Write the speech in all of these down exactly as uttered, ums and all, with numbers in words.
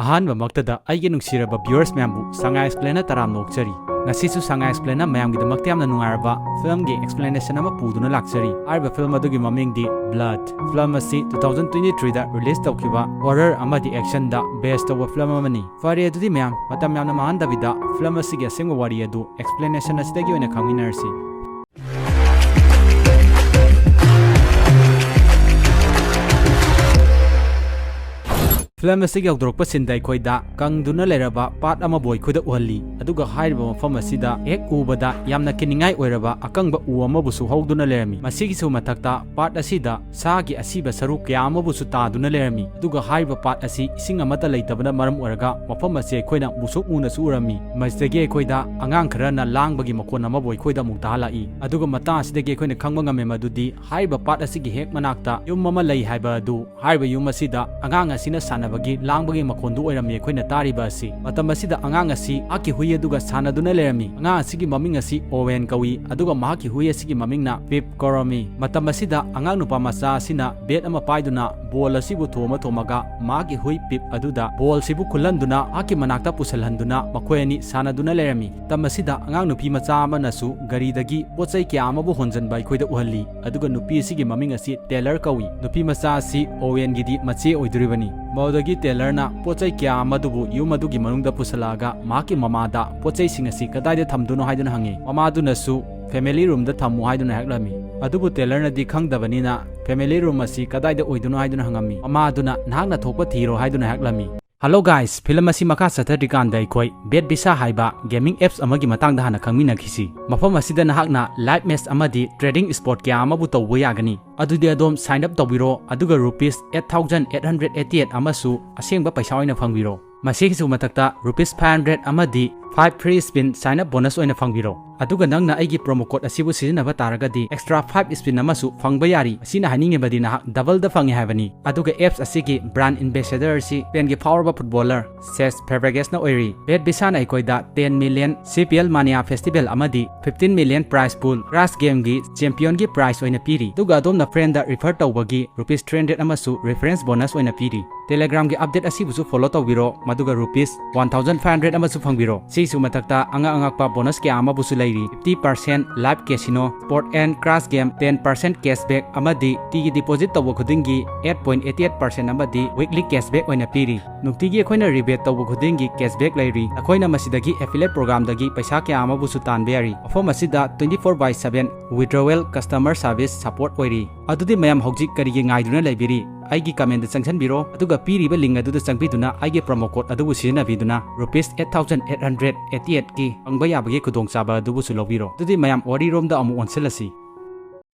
ꯑꯍꯥꯟꯕꯃꯛꯇꯗ ꯑꯩꯒꯤ ꯅꯨꯡꯁꯤꯔꯕ viewers ꯃꯌꯥꯝꯕꯨ ꯁꯉꯥꯏ Explainꯅ ꯇꯔꯥꯝꯅ ꯑꯣꯛꯆꯔꯤ꯫ ꯉꯁꯤꯁꯨ ꯁꯉꯥꯏ Explainꯅ ꯃꯌꯥꯝꯒꯤꯗꯃꯛꯇ ꯌꯥꯝꯅ ꯅꯨꯡꯉꯥꯏꯔꯕ filmꯒꯤ explanation ꯑꯃ ꯄꯨꯗꯨꯅ ꯂꯥꯛꯆꯔꯤ꯫ ꯍꯥꯏꯔꯤꯕ film ꯑꯗꯨꯒꯤ ꯃꯃꯤꯡꯗꯤ Blood꯫ Film ꯑꯁꯤ two thousand twenty threeꯗ release ꯇꯧꯈꯤꯕ horror ꯑꯃꯗꯤ actionꯗ base ꯇꯧꯕ film ꯑꯃꯅꯤ꯫ ꯐꯔꯦ, ꯑꯗꯨꯗꯤ ꯃꯌꯥꯝ, ꯃꯇꯝ ꯌꯥꯝꯅ ꯃꯥꯡꯍꯟꯗꯕꯤꯗ film ꯑꯁꯤꯒꯤ ꯑꯁꯦꯡꯕ ꯋꯥꯔꯤ ꯑꯗꯨ explanation ꯑꯁꯤꯗꯒꯤ ꯑꯣꯏꯅ ꯈꯪꯃꯤꯟꯅꯔꯁꯤ꯫ Film ꯑꯁꯤꯒꯤ ꯍꯧꯗꯣꯔꯛꯄ sceneꯗ ꯑꯩꯈꯣꯏꯗ ꯀꯪꯗꯨꯅ ꯂꯩꯔꯕ ꯄꯥꯠ ꯑꯃꯕꯨ ꯑꯩꯈꯣꯏꯗ ꯎꯍꯜꯂꯤ, ꯑꯗꯨꯒ ꯍꯥꯏꯔꯤꯕ ꯃꯐꯝ ꯑꯁꯤꯗ ꯍꯦꯛ ꯎꯕꯗ ꯌꯥꯝꯅ ꯀꯤꯅꯤꯡꯉꯥꯏ ꯑꯣꯏꯔꯕ ꯑꯀꯪꯕ ꯎ ꯑꯃꯕꯨꯁꯨ ꯍꯧꯗꯨꯅ ꯂꯩꯔꯝꯃꯤ꯫ ꯃꯁꯤꯒꯤꯁꯨ ꯃꯊꯛꯇ ꯄꯥꯠ ꯑꯁꯤꯗ ꯁꯥꯒꯤ ꯑꯁꯤꯕ ꯁꯔꯨꯛ ꯀꯌꯥ ꯑꯃꯕꯨꯁꯨ ꯇꯥꯗꯨꯅ ꯂꯩꯔꯝꯃꯤ, ꯑꯗꯨꯒ ꯍꯥꯏꯔꯤꯕ ꯄꯥꯠ ꯑꯁꯤ ꯏꯁꯤꯡ ꯑꯃꯠꯇ ꯂꯩꯇꯕꯅ ꯃꯔꯝ ꯑꯣꯏꯔꯒ ꯃꯐꯝ ꯑꯁꯤ ꯑꯩꯈꯣꯏꯅ ꯃꯨꯁꯨꯛ ꯃꯨꯅꯁꯨ ꯎꯔꯝꯃꯤ꯫ ꯃꯁꯤꯗꯒꯤ ꯑꯩꯈꯣꯏꯗ ꯑꯉꯥꯡ ꯈꯔꯅ ꯂꯥꯡꯕꯒꯤ ꯃꯈꯣꯟ ꯑꯃꯕꯨ ꯑꯩꯈꯣꯏꯗ ꯑꯃꯨꯛ ꯇꯥꯍꯜꯂꯛꯏ꯫ ꯑꯗꯨꯒ ꯃꯇꯥꯡ ꯑꯁꯤꯗꯒꯤ ꯑꯩꯈꯣꯏꯅ ꯈꯪꯕ ꯉꯝꯃꯦ ꯃꯗꯨꯗꯤ ꯍꯥꯏꯔꯤꯕ ꯄꯥꯠ ꯑꯁꯤꯒꯤ ꯍꯦꯛ ꯃꯅꯥꯛꯇ ꯌꯨꯝ ꯑꯃ ꯂꯩ ꯍꯥꯏꯕ ꯑꯗꯨ ꯍꯥꯏꯔꯤꯕ ꯌꯨꯝ ꯑꯁꯤꯗ ꯑꯉꯥꯡ ꯑꯁꯤꯅ ꯁꯥꯟꯅꯕꯒꯤ ꯂꯥꯡꯕꯒꯤ ꯃꯈꯣꯟꯗꯨ ꯑꯣꯏꯔꯝꯃꯤ ꯑꯩꯈꯣꯏꯅ ꯇꯥꯔꯤꯕ ꯑꯁꯤ꯫ ꯃꯇꯝ ꯑꯁꯤꯗ ꯑꯉꯥꯡ ꯑꯁꯤ ꯃꯍꯥꯛꯀꯤ ꯍꯨꯏ ꯑꯗꯨꯒ ꯁꯥꯟꯅꯗꯨꯅ ꯂꯩꯔꯝꯃꯤ꯫ ꯑꯉꯥꯡ ꯑꯁꯤꯒꯤ ꯃꯃꯤꯡ ꯑꯁꯤ ꯑꯣꯋꯦꯟ ꯀꯧꯏ, ꯑꯗꯨꯒ ꯃꯍꯥꯛꯀꯤ ꯍꯨꯏ ꯑꯁꯤꯒꯤ ꯃꯃꯤꯡꯅ ꯄꯤꯞ ꯀꯧꯔꯝꯃꯤ꯫ ꯃꯇꯝ ꯑꯁꯤꯗ ꯑꯉꯥꯡ ꯅꯨꯄꯥ ꯃꯆꯥ ꯑꯁꯤꯅ bat ꯑꯃ ꯄꯥꯏꯗꯨꯅ ball ꯑꯁꯤꯕꯨ ꯊꯣꯝꯃ ꯊꯣꯝꯃꯒ ꯃꯍꯥꯛꯀꯤ ꯍꯨꯏ ꯄꯤꯞ ꯑꯗꯨꯗ ball ꯁꯤꯕꯨ ꯈꯨꯜꯍꯟꯗꯨꯅ ꯃꯍꯥꯛꯀꯤ ꯃꯅꯥꯛꯇ ꯄꯨꯁꯤꯜꯍꯟꯗꯨꯅ ꯃꯈꯣꯏ ꯑꯅꯤ ꯁꯥꯟꯅꯗꯨꯅ ꯂꯩꯔꯝꯃꯤ꯫ ꯃꯇꯝ ꯑꯁꯤꯗ ꯑꯉꯥꯡ ꯅꯨꯄꯤ ꯃꯆꯥ ꯑꯃꯅꯁꯨ ꯒꯥꯔꯤꯗꯒꯤ ꯄꯣꯠ ꯆꯩ ꯀꯌꯥ ꯑꯃꯕꯨ ꯍꯣꯟꯖꯟꯕ ꯑꯩꯈꯣꯏꯗ ꯎꯍꯜꯂꯤ꯫ ꯑꯗꯨꯒ ꯅꯨꯄꯤ ꯑꯁꯤꯒꯤ ꯃꯃꯤꯡ ꯑꯁꯤ ꯇꯦꯂꯔ ꯀꯧꯏ꯫ ꯅꯨꯄꯤ ꯃꯆꯥ ꯑꯁꯤ ꯑꯣꯋꯦꯟꯒꯤꯗꯤ ꯃꯆꯦ ꯑꯣꯏꯗꯣꯔꯤꯕꯅꯤ꯫ ꯃꯗꯨꯗꯒꯤ ꯇꯦꯂꯔꯅ ꯄꯣꯠ ꯆꯩ ꯀꯌꯥ ꯑꯃꯗꯨꯕꯨ ꯌꯨꯝ ꯑꯗꯨꯒꯤ ꯃꯅꯨꯡꯗ ꯄꯨꯁꯤꯜꯂꯛꯑꯒ ꯃꯍꯥꯛꯀꯤ ꯃꯃꯥꯗ ꯄꯣꯠ ꯆꯩꯁꯤꯡ ꯑꯁꯤ ꯀꯗꯥꯏꯗ ꯊꯝꯗꯣꯏꯅꯣ ꯍꯥꯏꯗꯨꯅ ꯍꯪꯉꯤ꯫ ꯃꯃꯥꯗꯨꯅꯁꯨ family roomꯗ ꯊꯝꯃꯨ ꯍꯥꯏꯗꯨꯅ ꯍꯥꯏꯔꯛꯂꯝꯃꯤ꯫ ꯑꯗꯨꯕꯨ ꯇꯦꯂꯔꯅꯗꯤ ꯈꯪꯗꯕꯅꯤꯅ family room ꯑꯁꯤ ꯀꯗꯥꯏꯗ ꯑꯣꯏꯗꯣꯏꯅꯣ ꯍꯥꯏꯗꯨꯅ ꯍꯪꯉꯝꯃꯤ꯫ ꯃꯃꯥꯗꯨꯅ ꯅꯍꯥꯛꯅ ꯊꯣꯛꯄ ꯊꯤꯔꯣ ꯍꯥꯏꯗꯨꯅ ꯍꯥꯏꯔꯛꯂꯝꯃꯤ꯫ Hello guys, film ꯑꯁꯤ ꯃꯈꯥ ꯆꯠꯊꯗ꯭ꯔꯤꯀꯥꯟꯗ ꯑꯩꯈꯣꯏ ꯕꯦꯠ ꯕꯤꯁꯥ ꯍꯥꯏꯕ gaming apps ꯑꯃꯒꯤ ꯃꯇꯥꯡꯗ ꯍꯥꯟꯅ ꯈꯪꯃꯤꯟꯅꯈꯤꯁꯤ꯫ ꯃꯐꯝ ꯑꯁꯤꯗ ꯅꯍꯥꯛꯅ live match ꯑꯃꯗꯤ trading spot ꯀꯌꯥ ꯑꯃꯕꯨ ꯇꯧꯕ ꯌꯥꯒꯅꯤ꯫ ꯑꯗꯨꯗꯤ ꯑꯗꯣꯝ sign up ꯇꯧꯕꯤꯔꯣ, ꯑꯗꯨꯒ rupees eight thousand eight hundred eighty eight ꯑꯃꯁꯨ ꯑꯁꯦꯡꯕ ꯄꯩꯁꯥ ꯑꯣꯏꯅ ꯐꯪꯕꯤꯔꯣ꯫ ꯃꯁꯤꯒꯤꯁꯨ ꯃꯊꯛꯇ rupees five hundred ꯑꯃꯗꯤ five free spin sign up bonus ꯑꯣꯏꯅ ꯐꯪꯕꯤꯔꯣ꯫ ꯑꯗꯨꯒ ꯅꯪꯅ ꯑꯩꯒꯤ promo code ꯑꯁꯤꯕꯨ ꯁꯤꯖꯤꯟꯅꯕ ꯇꯥꯔꯒꯗꯤ extra five spin ꯑꯃꯁꯨ ꯐꯪꯕ ꯌꯥꯔꯤ꯫ ꯃꯁꯤꯅ ꯍꯥꯏꯅꯤꯡꯉꯤꯕꯗꯤ ꯅꯍꯥꯛ double ꯗ ꯐꯪꯉꯤ ꯍꯥꯏꯕꯅꯤ꯫ ꯑꯗꯨꯒ apps ꯑꯁꯤꯒꯤ brand ambassador ꯑꯁꯤ Spain ꯒꯤ ꯐꯥꯎꯔꯕ footballer Cesc Fabregas ꯅ ꯑꯣꯏꯔꯤ꯫ Bet Visa ꯅ ꯑꯩꯈꯣꯏꯗ ten million C P L Mania Festival ꯑꯃꯗꯤ fifteen million prize pool, Crash Game ꯒꯤ champion ꯒꯤ prize ꯑꯣꯏꯅ ꯄꯤꯔꯤ꯫ ꯑꯗꯨꯒ ꯑꯗꯣꯝꯅ friend ꯗ refer ꯇꯧꯕꯒꯤ rupees three hundred ꯑꯃꯁꯨ reference bonus ꯑꯣꯏꯅ ꯄꯤꯔꯤ꯫ Telegram ꯒꯤ update ꯑꯁꯤꯕꯨꯁꯨ follow ꯇꯧꯕꯤꯔꯣ, ꯃꯗꯨꯒ rupees one thousand five hundred ꯑꯃꯁꯨ ꯐꯪꯕꯤꯔꯣ꯫ ꯁꯤꯁꯨ ꯃꯊꯛꯇ ꯑꯉꯛ ꯑꯉꯛꯄ bonus ꯀꯌꯥ ꯑꯃꯕꯨꯁꯨ ꯂꯩꯔꯤ: fifty percent live casino, sport and crash game, ten percent cashback ꯑꯃꯗꯤ ꯅꯨꯡꯇꯤꯒꯤ deposit ꯇꯧꯕ ꯈꯨꯗꯤꯡꯒꯤ eight point eight eight percent ꯑꯃꯗꯤ weekly cashback ꯑꯣꯏꯅ ꯄꯤꯔꯤ꯫ ꯅꯨꯡꯇꯤꯒꯤ ꯑꯩꯈꯣꯏꯅ rebet ꯇꯧꯕ ꯈꯨꯗꯤꯡꯒꯤ cashback ꯂꯩꯔꯤ꯫ ꯑꯩꯈꯣꯏꯅ ꯃꯁꯤꯗꯒꯤ affiliate program ꯗꯒꯤ ꯄꯩꯁꯥ ꯀꯌꯥ ꯑꯃꯕꯨꯁꯨ ꯇꯥꯟꯕ ꯌꯥꯔꯤ꯫ ꯃꯐꯝ ꯑꯁꯤꯗ twenty four by seven withdrawal customer service support ꯑꯣꯏꯔꯤ꯫ ꯑꯗꯨꯗꯤ ꯃꯌꯥꯝ ꯍꯧꯖꯤꯛ ꯀꯔꯤꯒꯤ ꯉꯥꯏꯗꯨꯅ ꯂꯩꯕꯤꯔꯤ? ꯑꯩꯒꯤ comment ꯗ ꯆꯪꯁꯤꯟꯕꯤꯔꯣ, ꯑꯗꯨꯒ ꯄꯤꯔꯤꯕ link ꯑꯗꯨꯗ ꯆꯪꯕꯤꯗꯨꯅ ꯑꯩꯒꯤ promo code ꯑꯗꯨꯕꯨ ꯁꯤꯖꯤꯟꯅꯕꯤꯗꯨꯅ rupees eight thousand eight hundred eighty eight ꯀꯤ ꯐꯪꯕ ꯌꯥꯕꯒꯤ ꯈꯨꯗꯣꯡꯆꯥꯕ ꯑꯗꯨꯕꯨꯁꯨ ꯂꯧꯕꯤꯔꯣ꯫ ꯑꯗꯨꯗꯤ ꯃꯌꯥꯝ ꯋꯥꯔꯤꯔꯣꯝꯗ ꯑꯃꯨꯛ ꯑꯣꯟꯁꯤꯜꯂꯁꯤ꯫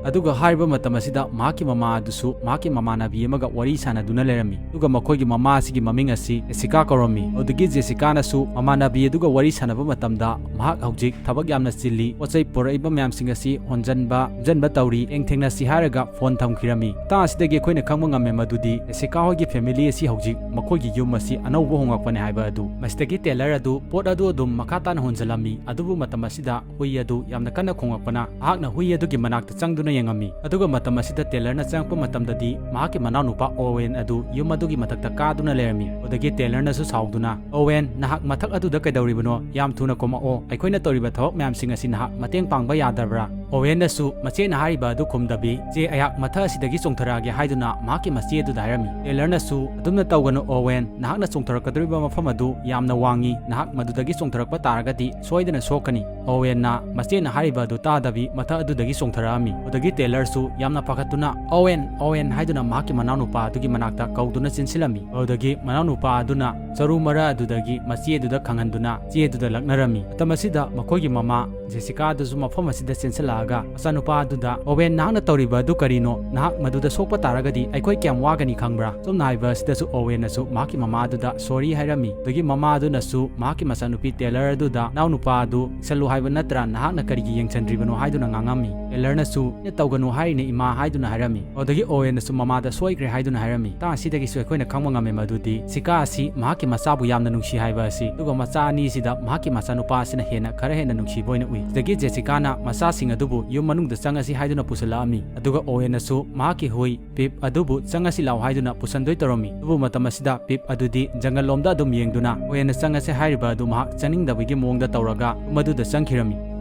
ꯑꯗꯨꯒ ꯍꯥꯏꯔꯤꯕ ꯃꯇꯝ ꯑꯁꯤꯗ ꯃꯍꯥꯛꯀꯤ ꯃꯃꯥ ꯑꯗꯨꯁꯨ ꯃꯍꯥꯛꯀꯤ ꯃꯃꯥꯟꯅꯕꯤ ꯑꯃꯒ ꯋꯥꯔꯤ ꯁꯥꯟꯅꯗꯨꯅ ꯂꯩꯔꯝꯃꯤ꯫ ꯑꯗꯨꯒ ꯃꯈꯣꯏꯒꯤ ꯃꯃꯥ ꯑꯁꯤꯒꯤ ꯃꯃꯤꯡ ꯑꯁꯤ ꯖꯦꯁꯤꯀꯥ ꯀꯧꯔꯝꯃꯤ꯫ ꯑꯗꯨꯗꯒꯤ ꯖꯦꯁꯤꯀꯥꯅꯁꯨ ꯃꯃꯥꯟꯅꯕꯤ ꯑꯗꯨꯒ ꯋꯥꯔꯤ ꯁꯥꯟꯅꯕ ꯃꯇꯝꯗ ꯃꯍꯥꯛ ꯍꯧꯖꯤꯛ ꯊꯕꯛ ꯌꯥꯝꯅ ꯆꯤꯜꯂꯤ, ꯄꯣꯠ ꯆꯩ ꯄꯨꯔꯛꯏꯕ ꯃꯌꯥꯝꯁꯤꯡ ꯑꯁꯤ ꯍꯣꯟꯖꯟꯕ, ꯍꯣꯟꯖꯟꯕ ꯇꯧꯔꯤ, ꯍꯌꯦꯡ ꯊꯦꯡꯅꯁꯤ ꯍꯥꯏꯔꯒ phone ꯊꯝꯈꯤꯔꯝꯃꯤ꯫ ꯃꯇꯥꯡ ꯑꯁꯤꯗꯒꯤ ꯑꯩꯈꯣꯏꯅ ꯈꯪꯕ ꯉꯝꯃꯦ ꯃꯗꯨꯗꯤ ꯖꯦꯁꯤꯀꯥ ꯍꯣꯏꯒꯤ family ꯑꯁꯤ ꯍꯧꯖꯤꯛ ꯃꯈꯣꯏꯒꯤ ꯌꯨꯝ ꯑꯁꯤ ꯑꯅꯧꯕ ꯍꯣꯡꯂꯛꯄꯅꯤ ꯍꯥꯏꯕ ꯑꯗꯨ꯫ ꯃꯁꯤꯗꯒꯤ ꯇꯦꯂꯔ ꯑꯗꯨ ꯄꯣꯠ ꯑꯗꯨ ꯑꯗꯨꯝ ꯃꯈꯥ ꯇꯥꯅ ꯍꯣꯟꯖꯜꯂꯝꯃꯤ꯫ ꯑꯗꯨꯕꯨ ꯃꯇꯝ ꯑꯁꯤꯗ ꯍꯨꯏ ꯑꯗꯨ ꯌꯥꯝꯅ ꯀꯟꯅ ꯈꯣꯡꯂꯛꯄꯅ ꯃꯍꯥꯛꯅ ꯍꯨꯏ ꯑꯗꯨꯒꯤ ꯃꯅꯥꯛꯇ ꯆꯪꯗꯨꯅ ꯌꯦꯡꯉꯝꯃꯤ꯫ ꯑꯗꯨꯒ ꯃꯇꯝ ꯑꯁꯤꯗ ꯇꯦꯂꯔꯅ ꯆꯪꯂꯛꯄ ꯃꯇꯝꯗꯗꯤ ꯃꯍꯥꯛꯀꯤ ꯃꯅꯥꯎꯅꯨꯄꯥ ꯑꯣꯋꯦꯟ ꯑꯗꯨ ꯌꯨꯝ ꯑꯗꯨꯒꯤ ꯃꯊꯛꯇ ꯀꯥꯗꯨꯅ ꯂꯩꯔꯝꯃꯤ꯫ ꯑꯗꯨꯗꯒꯤ ꯇꯦꯂꯔꯅꯁꯨ ꯁꯥꯎꯗꯨꯅ, "ꯑꯣꯋꯦꯟ, ꯅꯍꯥꯛ ꯃꯊꯛ ꯑꯗꯨꯗ ꯀꯩꯗꯧꯔꯤꯕꯅꯣ? ꯌꯥꯝ ꯊꯨꯅ ꯀꯨꯝꯃꯛꯑꯣ꯫ ꯑꯩꯈꯣꯏꯅ ꯇꯧꯔꯤꯕ ꯊꯕꯛ ꯃꯌꯥꯝꯁꯤꯡ ꯑꯁꯤ ꯅꯍꯥꯛ ꯃꯇꯦꯡ ꯄꯥꯡꯕ ꯌꯥꯗꯕ꯭ꯔꯥ?" ꯑꯣꯋꯦꯟꯅꯁꯨ ꯃꯆꯦꯅ ꯍꯥꯏꯔꯤꯕ ꯑꯗꯨ ꯈꯨꯝꯗꯕꯤ, "ꯆꯦ, ꯑꯩꯍꯥꯛ ꯃꯊꯛ ꯑꯁꯤꯗꯒꯤ ꯆꯣꯡꯊꯔꯛꯑꯒꯦ" ꯍꯥꯏꯗꯨꯅ ꯃꯍꯥꯛꯀꯤ ꯃꯆꯦ ꯑꯗꯨꯗ ꯍꯥꯏꯔꯝꯃꯤ꯫ ꯇꯦꯂꯔꯅꯁꯨ, "ꯑꯗꯨꯝꯅ ꯇꯧꯒꯅꯨ ꯑꯣꯋꯦꯟ, ꯅꯍꯥꯛꯅ ꯆꯣꯡꯊꯔꯛꯀꯗꯧꯔꯤꯕ ꯃꯐꯝ ꯑꯗꯨ ꯌꯥꯝꯅ ꯋꯥꯡꯉꯤ, ꯅꯍꯥꯛ ꯃꯗꯨꯗꯒꯤ ꯆꯣꯡꯊꯔꯛꯄ ꯇꯥꯔꯒꯗꯤ ꯁꯣꯏꯗꯅ ꯁꯣꯛꯀꯅꯤ"꯫ ꯑꯣꯋꯦꯟꯅ ꯃꯆꯦꯅ ꯍꯥꯏꯔꯤꯕ ꯑꯗꯨ ꯇꯥꯗꯕꯤ ꯃꯊꯛ ꯑꯗꯨꯗꯒꯤ ꯆꯣꯡꯊꯔꯛꯑꯝꯃꯤ꯫ ꯑꯗꯨꯗꯒꯤ ꯇꯦꯂꯔꯁꯨ ꯌꯥꯝꯅ ꯄꯥꯈꯠꯇꯨꯅ, "ꯑꯣꯋꯦꯟ, ꯑꯣꯋꯦꯟ" ꯍꯥꯏꯗꯨꯅ ꯃꯍꯥꯛꯀꯤ ꯃꯅꯥꯎꯅꯨꯄꯥ ꯑꯗꯨꯒꯤ ꯃꯅꯥꯛꯇ ꯀꯧꯗꯨꯅ ꯆꯦꯟꯁꯤꯜꯂꯝꯃꯤ꯫ ꯑꯗꯨꯗꯒꯤ ꯃꯅꯥꯎꯅꯨꯄꯥ ꯑꯗꯨꯅ ꯆꯔꯨ ꯃꯔꯥ ꯑꯗꯨꯗꯒꯤ ꯃꯆꯦ ꯑꯗꯨꯗ ꯈꯪꯍꯟꯗꯨꯅ ꯆꯦ ꯑꯗꯨꯗ ꯂꯛꯅꯔꯝꯃꯤ꯫ ꯃꯇꯝ ꯑꯁꯤꯗ ꯃꯈꯣꯏꯒꯤ ꯃꯃꯥ ꯖꯦꯁꯤꯀꯥ ꯑꯗꯨꯁꯨ ꯃꯐꯝ ꯑꯁꯤꯗ ꯆꯦꯟꯁꯤꯜꯂꯛꯑꯒ ꯃꯆꯥꯅꯨꯄꯥ ꯑꯗꯨꯗ, "ꯑꯣꯋꯦꯟ, ꯅꯍꯥꯛꯅ ꯇꯧꯔꯤꯕ ꯑꯗꯨ ꯀꯔꯤꯅꯣ? ꯅꯍꯥꯛ ꯃꯗꯨꯗ ꯁꯣꯛꯄ ꯇꯥꯔꯒꯗꯤ ꯑꯩꯈꯣꯏ ꯀꯌꯥꯝ ꯋꯥꯒꯅꯤ ꯈꯪꯕ꯭ꯔꯥ?" ꯁꯨꯝꯅ ꯍꯥꯏꯕ ꯑꯁꯤꯗꯁꯨ ꯑꯣꯋꯦꯟꯅꯁꯨ ꯃꯍꯥꯛꯀꯤ ꯃꯃꯥ ꯑꯗꯨꯗ "ꯁꯣꯔꯤ" ꯍꯥꯏꯔꯝꯃꯤ꯫ ꯑꯗꯒꯤ ꯃꯃꯥ ꯑꯗꯨꯅꯁꯨ ꯃꯍꯥꯛꯀꯤ ꯃꯆꯥꯅꯨꯄꯤ ꯇꯦꯂꯔ ꯑꯗꯨꯗ, "ꯅꯅꯥꯎꯅꯨꯄꯥ ꯑꯗꯨ ꯆꯠꯂꯨ ꯍꯥꯏꯕ ꯅꯠꯇ꯭ꯔꯥ? ꯅꯍꯥꯛꯅ ꯀꯔꯤꯒꯤ ꯌꯦꯡꯁꯤꯟꯗ꯭ꯔꯤꯕꯅꯣ?" ꯍꯥꯏꯗꯨꯅ ꯉꯥꯡꯉꯝꯃꯤ꯫ ꯇꯦꯂꯔꯅꯁꯨ, "ꯑꯩꯅ ꯇꯧꯒꯅꯨ ꯍꯥꯏꯔꯤꯅꯦ, ꯏꯃꯥ" ꯍꯥꯏꯗꯨꯅ ꯍꯥꯏꯔꯝꯃꯤ꯫ ꯑꯗꯨꯗꯒꯤ ꯑꯣꯋꯦꯟꯅꯁꯨ ꯃꯃꯥꯗ ꯁꯣꯏꯈ꯭ꯔꯦ ꯍꯥꯏꯗꯨꯅ ꯍꯥꯏꯔꯝꯃꯤ꯫ ꯃꯇꯥꯡ ꯑꯁꯤꯗꯒꯤꯁꯨ ꯑꯩꯈꯣꯏꯅ ꯈꯪꯕ ꯉꯝꯃꯦ ꯃꯗꯨꯗꯤ ꯖꯦꯁꯤꯀꯥ ꯑꯁꯤ ꯃꯍꯥꯛꯀꯤ ꯃꯆꯥꯕꯨ ꯌꯥꯝꯅ ꯅꯨꯡꯁꯤ ꯍꯥꯏꯕ ꯑꯁꯤ, ꯑꯗꯨꯒ ꯃꯆꯥ ꯑꯅꯤꯁꯤꯗ ꯃꯍꯥꯛꯀꯤ ꯃꯆꯥꯅꯨꯄꯥ ꯑꯁꯤꯅ ꯍꯦꯟꯅ ꯈꯔ ꯍꯦꯟꯅ ꯅꯨꯡꯁꯤꯕ ꯑꯣꯏꯅ ꯎꯏ꯫ ꯁꯤꯗꯒꯤ ꯖꯦꯁꯤꯀꯥꯅ ꯃꯆꯥꯁꯤꯡ ꯑꯗꯨꯕꯨ ꯌꯨꯝ ꯃꯅꯨꯡꯗ ꯆꯪꯉꯁꯤ ꯍꯥꯏꯗꯨꯅ ꯄꯨꯁꯤꯜꯂꯛꯑꯝꯃꯤ, ꯑꯗꯨꯒ ꯑꯣꯋꯦꯟꯅꯁꯨ ꯃꯍꯥꯛꯀꯤ ꯍꯨꯏ ꯄꯤꯞ ꯑꯗꯨꯕꯨ ꯆꯪꯉꯁꯤ ꯂꯥꯎ ꯍꯥꯏꯗꯨꯅ ꯄꯨꯁꯟꯗꯣꯏ ꯇꯧꯔꯝꯃꯤ꯫ ꯑꯗꯨꯕꯨ ꯃꯇꯝ ꯑꯁꯤꯗ ꯄꯤꯞ ꯑꯗꯨꯗꯤ ꯖꯪꯒꯜ ꯂꯣꯝꯗ ꯑꯗꯨꯝ ꯌꯦꯡꯗꯨꯅ ꯑꯣꯋꯦꯟꯅ ꯆꯪꯉꯁꯦ ꯍꯥꯏꯔꯤꯕ ꯑꯗꯨ ꯃꯍꯥꯛ ꯆꯪꯅꯤꯡꯗꯕꯒꯤ ꯃꯑꯣꯡꯗ ꯇꯧꯔꯒ ꯃꯗꯨꯗ ꯆꯪꯈꯤꯔꯝꯃꯤ꯫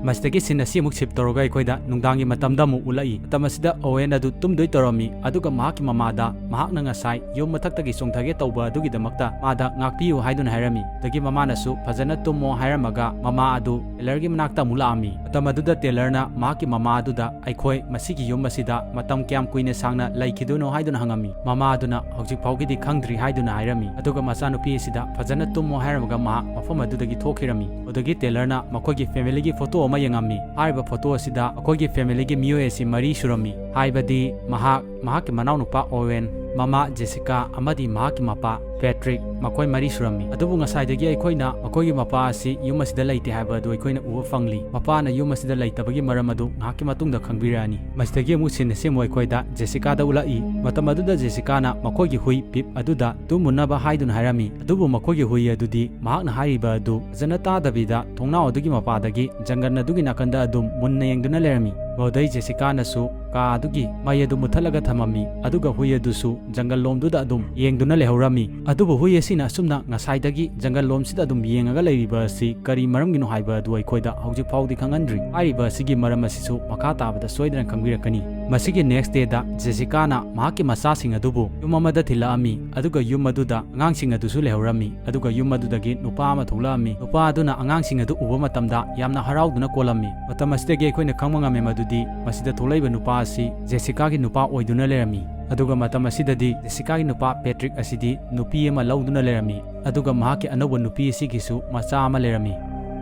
ꯃꯁꯤꯗꯒꯤ ꯁꯤꯟ ꯑꯁꯤ ꯑꯃꯨꯛ ꯁꯤꯞ ꯇꯧꯔꯒ ꯑꯩꯈꯣꯏꯗ ꯅꯨꯡꯗꯥꯡꯒꯤ ꯃꯇꯝꯗ ꯑꯃꯨꯛ ꯎꯠꯂꯛꯏ꯫ ꯃꯇꯝ ꯑꯁꯤꯗ ꯑꯣꯋꯦꯟ ꯑꯗꯨ ꯇꯨꯝꯗꯣꯏ ꯇꯧꯔꯝꯃꯤ, ꯑꯗꯨꯒ ꯃꯍꯥꯛꯀꯤ ꯃꯃꯥꯗ ꯃꯍꯥꯛꯅ ꯉꯁꯥꯏ ꯌꯨꯝ ꯃꯊꯛꯇꯒꯤ ꯆꯣꯡꯊꯒꯦ ꯇꯧꯕ ꯑꯗꯨꯒꯤꯗꯃꯛꯇ ꯃꯥꯗ ꯉꯥꯛꯄꯤꯌꯨ ꯍꯥꯏꯗꯨꯅ ꯍꯥꯏꯔꯝꯃꯤ꯫ ꯑꯗꯒꯤ ꯃꯃꯥꯅꯁꯨ ꯐꯖꯅ ꯇꯨꯝꯃꯣ ꯍꯥꯏꯔꯝꯃꯒ ꯃꯃꯥ ꯑꯗꯨ ꯇꯦꯂꯔꯒꯤ ꯃꯅꯥꯛꯇ ꯑꯃꯨꯛ ꯂꯥꯛꯑꯝꯃꯤ꯫ ꯃꯇꯝ ꯑꯗꯨꯗ ꯇꯦꯂꯔꯅ ꯃꯍꯥꯛꯀꯤ ꯃꯃꯥ ꯑꯗꯨꯗ ꯑꯩꯈꯣꯏ ꯃꯁꯤꯒꯤ ꯌꯨꯝ ꯑꯁꯤꯗ ꯃꯇꯝ ꯀꯌꯥꯝ ꯀꯨꯏꯅ ꯁꯥꯡꯅ ꯂꯩꯈꯤꯗꯣꯏꯅꯣ ꯍꯥꯏꯗꯨꯅ ꯍꯪꯉꯝꯃꯤ꯫ ꯃꯃꯥ ꯑꯗꯨꯅ ꯍꯧꯖꯤꯛ ꯐꯥꯎꯒꯤꯗꯤ ꯈꯪꯗ꯭ꯔꯤ ꯍꯥꯏꯗꯨꯅ ꯍꯥꯏꯔꯝꯃꯤ꯫ ꯑꯗꯨꯒ ꯃꯆꯥꯅꯨꯄꯤ ꯑꯁꯤꯗ ꯐꯖꯅ ꯇꯨꯝꯃꯣ ꯍꯥꯏꯔꯝꯃꯒ ꯃꯍꯥꯛ ꯃꯐꯝ ꯑꯗꯨꯗꯒꯤ ꯊꯣꯛꯈꯤꯔꯝꯃꯤ꯫ ꯑꯗꯨꯗꯒꯤ ꯇꯦꯂꯔꯅ ꯃꯈꯣꯏꯒꯤ ꯐꯦꯃꯤꯂꯤꯒꯤ ꯐꯣꯇꯣ ꯑꯃ ꯌꯦꯡꯉꯝꯃꯤ꯫ ꯍꯥꯏꯔꯤꯕ ꯐꯣꯇꯣ ꯑꯁꯤꯗ ꯃꯈꯣꯏꯒꯤ ꯐꯦꯃꯤꯂꯤꯒꯤ ꯃꯤꯑꯣꯏ ꯑꯁꯤ ꯃꯔꯤ ꯁꯨꯔꯝꯃꯤ, ꯍꯥꯏꯕꯗꯤ ꯃꯍꯥꯛ, ꯃꯍꯥꯛꯀꯤ ꯃꯅꯥꯎꯅꯨꯄꯥ ꯑꯣꯋꯦꯟ, ꯃꯃꯥ ꯖꯦꯁꯤꯀꯥ ꯑꯃꯗꯤ ꯃꯍꯥꯛꯀꯤ ꯃꯄꯥ ꯄꯦꯇ꯭ꯔꯤꯛ, ꯃꯈꯣꯏ ꯃꯔꯤ ꯁꯨꯔꯝꯃꯤ꯫ ꯑꯗꯨꯕꯨ ꯉꯁꯥꯏꯗꯒꯤ ꯑꯩꯈꯣꯏꯅ ꯃꯈꯣꯏꯒꯤ ꯃꯄꯥ ꯑꯁꯤ ꯌꯨꯝ ꯑꯁꯤꯗ ꯂꯩꯇꯦ ꯍꯥꯏꯕ ꯑꯗꯨ ꯑꯩꯈꯣꯏꯅ ꯎꯕ ꯐꯪꯂꯤ꯫ ꯃꯄꯥꯅ ꯌꯨꯝ ꯑꯁꯤꯗ ꯂꯩꯇꯕꯒꯤ ꯃꯔꯝ ꯑꯗꯨ ꯉꯥꯏꯍꯥꯛꯀꯤ ꯃꯇꯨꯡꯗ ꯈꯪꯕꯤꯔꯛꯑꯅꯤ꯫ ꯃꯁꯤꯗꯒꯤ ꯑꯃꯨꯛ ꯁꯤꯟ ꯑꯁꯤ ꯑꯃꯨꯛ ꯑꯩꯈꯣꯏꯗ ꯖꯦꯁꯤꯀꯥꯗ ꯎꯠꯂꯛꯏ꯫ ꯃꯇꯝ ꯑꯗꯨꯗ ꯖꯦꯁꯤꯀꯥꯅ ꯃꯈꯣꯏꯒꯤ ꯍꯨꯏ ꯄꯤꯞ ꯑꯗꯨꯗ ꯇꯨꯝꯃꯨꯅꯕ ꯍꯥꯏꯗꯨꯅ ꯍꯥꯏꯔꯝꯃꯤ꯫ ꯑꯗꯨꯕꯨ ꯃꯈꯣꯏꯒꯤ ꯍꯨꯏ ꯑꯗꯨꯗꯤ ꯃꯍꯥꯛꯅ ꯍꯥꯏꯔꯤꯕ ꯑꯗꯨ ꯐꯖꯅ ꯇꯥꯗꯕꯤꯗ ꯊꯣꯡꯅꯥꯎ ꯑꯗꯨꯒꯤ ꯃꯄꯥꯗꯒꯤ ꯖꯪꯒꯜ ꯑꯗꯨꯒꯤ ꯅꯥꯀꯟꯗ ꯑꯗꯨꯝ ꯃꯨꯟꯅ ꯌꯦꯡꯗꯨꯅ ꯂꯩꯔꯝꯃꯤ꯫ ꯃꯗꯨꯗꯩ ꯖꯦꯁꯤꯀꯥꯅꯁꯨ ꯀꯥ ꯑꯗꯨꯒꯤ ꯃꯩ ꯑꯗꯨ ꯃꯨꯊꯠꯂꯒ ꯊꯝꯃꯝꯃꯤ, ꯑꯗꯨꯒ ꯍꯨꯏ ꯑꯗꯨꯁꯨ ꯖꯪꯒꯜ ꯂꯣꯝꯗꯨꯗ ꯑꯗꯨꯝ ꯌꯦꯡꯗꯨꯅ ꯂꯩꯍꯧꯔꯝꯃꯤ꯫ ꯑꯗꯨꯕꯨ ꯍꯨꯏ ꯑꯁꯤꯅ ꯑꯁꯨꯝꯅ ꯉꯁꯥꯏꯗꯒꯤ ꯖꯪꯒꯜ ꯂꯣꯝꯁꯤꯗ ꯑꯗꯨꯝ ꯌꯦꯡꯉꯒ ꯂꯩꯔꯤꯕ ꯑꯁꯤ ꯀꯔꯤ ꯃꯔꯝꯒꯤꯅꯣ ꯍꯥꯏꯕ ꯑꯗꯨ ꯑꯩꯈꯣꯏꯗ ꯍꯧꯖꯤꯛ ꯐꯥꯎꯗꯤ ꯈꯪꯍꯟꯗ꯭ꯔꯤ꯫ ꯍꯥꯏꯔꯤꯕ ꯑꯁꯤꯒꯤ ꯃꯔꯝ ꯑꯁꯤꯁꯨ ꯃꯈꯥ ꯇꯥꯕꯗ ꯁꯣꯏꯗꯅ ꯈꯪꯕꯤꯔꯛꯀꯅꯤ꯫ ꯃꯁꯤꯒꯤ next dayꯗ ꯖꯦꯁꯤꯀꯥꯅ ꯃꯍꯥꯛꯀꯤ ꯃꯆꯥꯁꯤꯡ ꯑꯗꯨꯕꯨ ꯌꯨꯝ ꯑꯃꯗ ꯊꯤꯜꯂꯛꯑꯝꯃꯤ, ꯑꯗꯨꯒ ꯌꯨꯝ ꯑꯗꯨꯗ ꯑꯉꯥꯡꯁꯤꯡ ꯑꯗꯨꯁꯨ ꯂꯩꯍꯧꯔꯝꯃꯤ꯫ ꯑꯗꯨꯒ ꯌꯨꯝ ꯑꯗꯨꯗꯒꯤ ꯅꯨꯄꯥ ꯑꯃ ꯊꯣꯛꯂꯛꯑꯝꯃꯤ꯫ ꯅꯨꯄꯥ ꯑꯗꯨꯅ ꯑꯉꯥꯡꯁꯤꯡ ꯑꯗꯨ ꯎꯕ ꯃꯇꯝꯗ ꯌꯥꯝꯅ ꯍꯔꯥꯎꯗꯨꯅ ꯀꯣꯜꯂꯝꯃꯤ꯫ ꯃꯇꯝ ꯑꯁꯤꯗꯒꯤ ꯑꯩꯈꯣꯏꯅ ꯈꯪꯕ ꯉꯝꯃꯦ ꯃꯗꯨꯗꯤ ꯃꯁꯤꯗ ꯊꯣꯛꯂꯛꯏꯕ ꯅꯨꯄꯥ ꯑꯁꯤ ꯖꯦꯁꯤꯀꯥꯒꯤ ꯅꯨꯄꯥ ꯑꯣꯏꯗꯨꯅ ꯂꯩꯔꯝꯃꯤ꯫ ꯑꯗꯨꯒ ꯃꯇꯝ ꯑꯁꯤꯗꯗꯤ ꯖꯦꯁꯤꯀꯥꯒꯤ ꯅꯨꯄꯥ ꯄꯦꯇ꯭ꯔꯤꯛ ꯑꯁꯤꯗꯤ ꯅꯨꯄꯤ ꯑꯃ ꯂꯧꯗꯨꯅ ꯂꯩꯔꯝꯃꯤ, ꯑꯗꯨꯒ ꯃꯍꯥꯛꯀꯤ ꯑꯅꯧꯕ ꯅꯨꯄꯤ ꯑꯁꯤꯒꯤꯁꯨ ꯃꯆꯥ ꯑꯃ ꯂꯩꯔꯝꯃꯤ꯫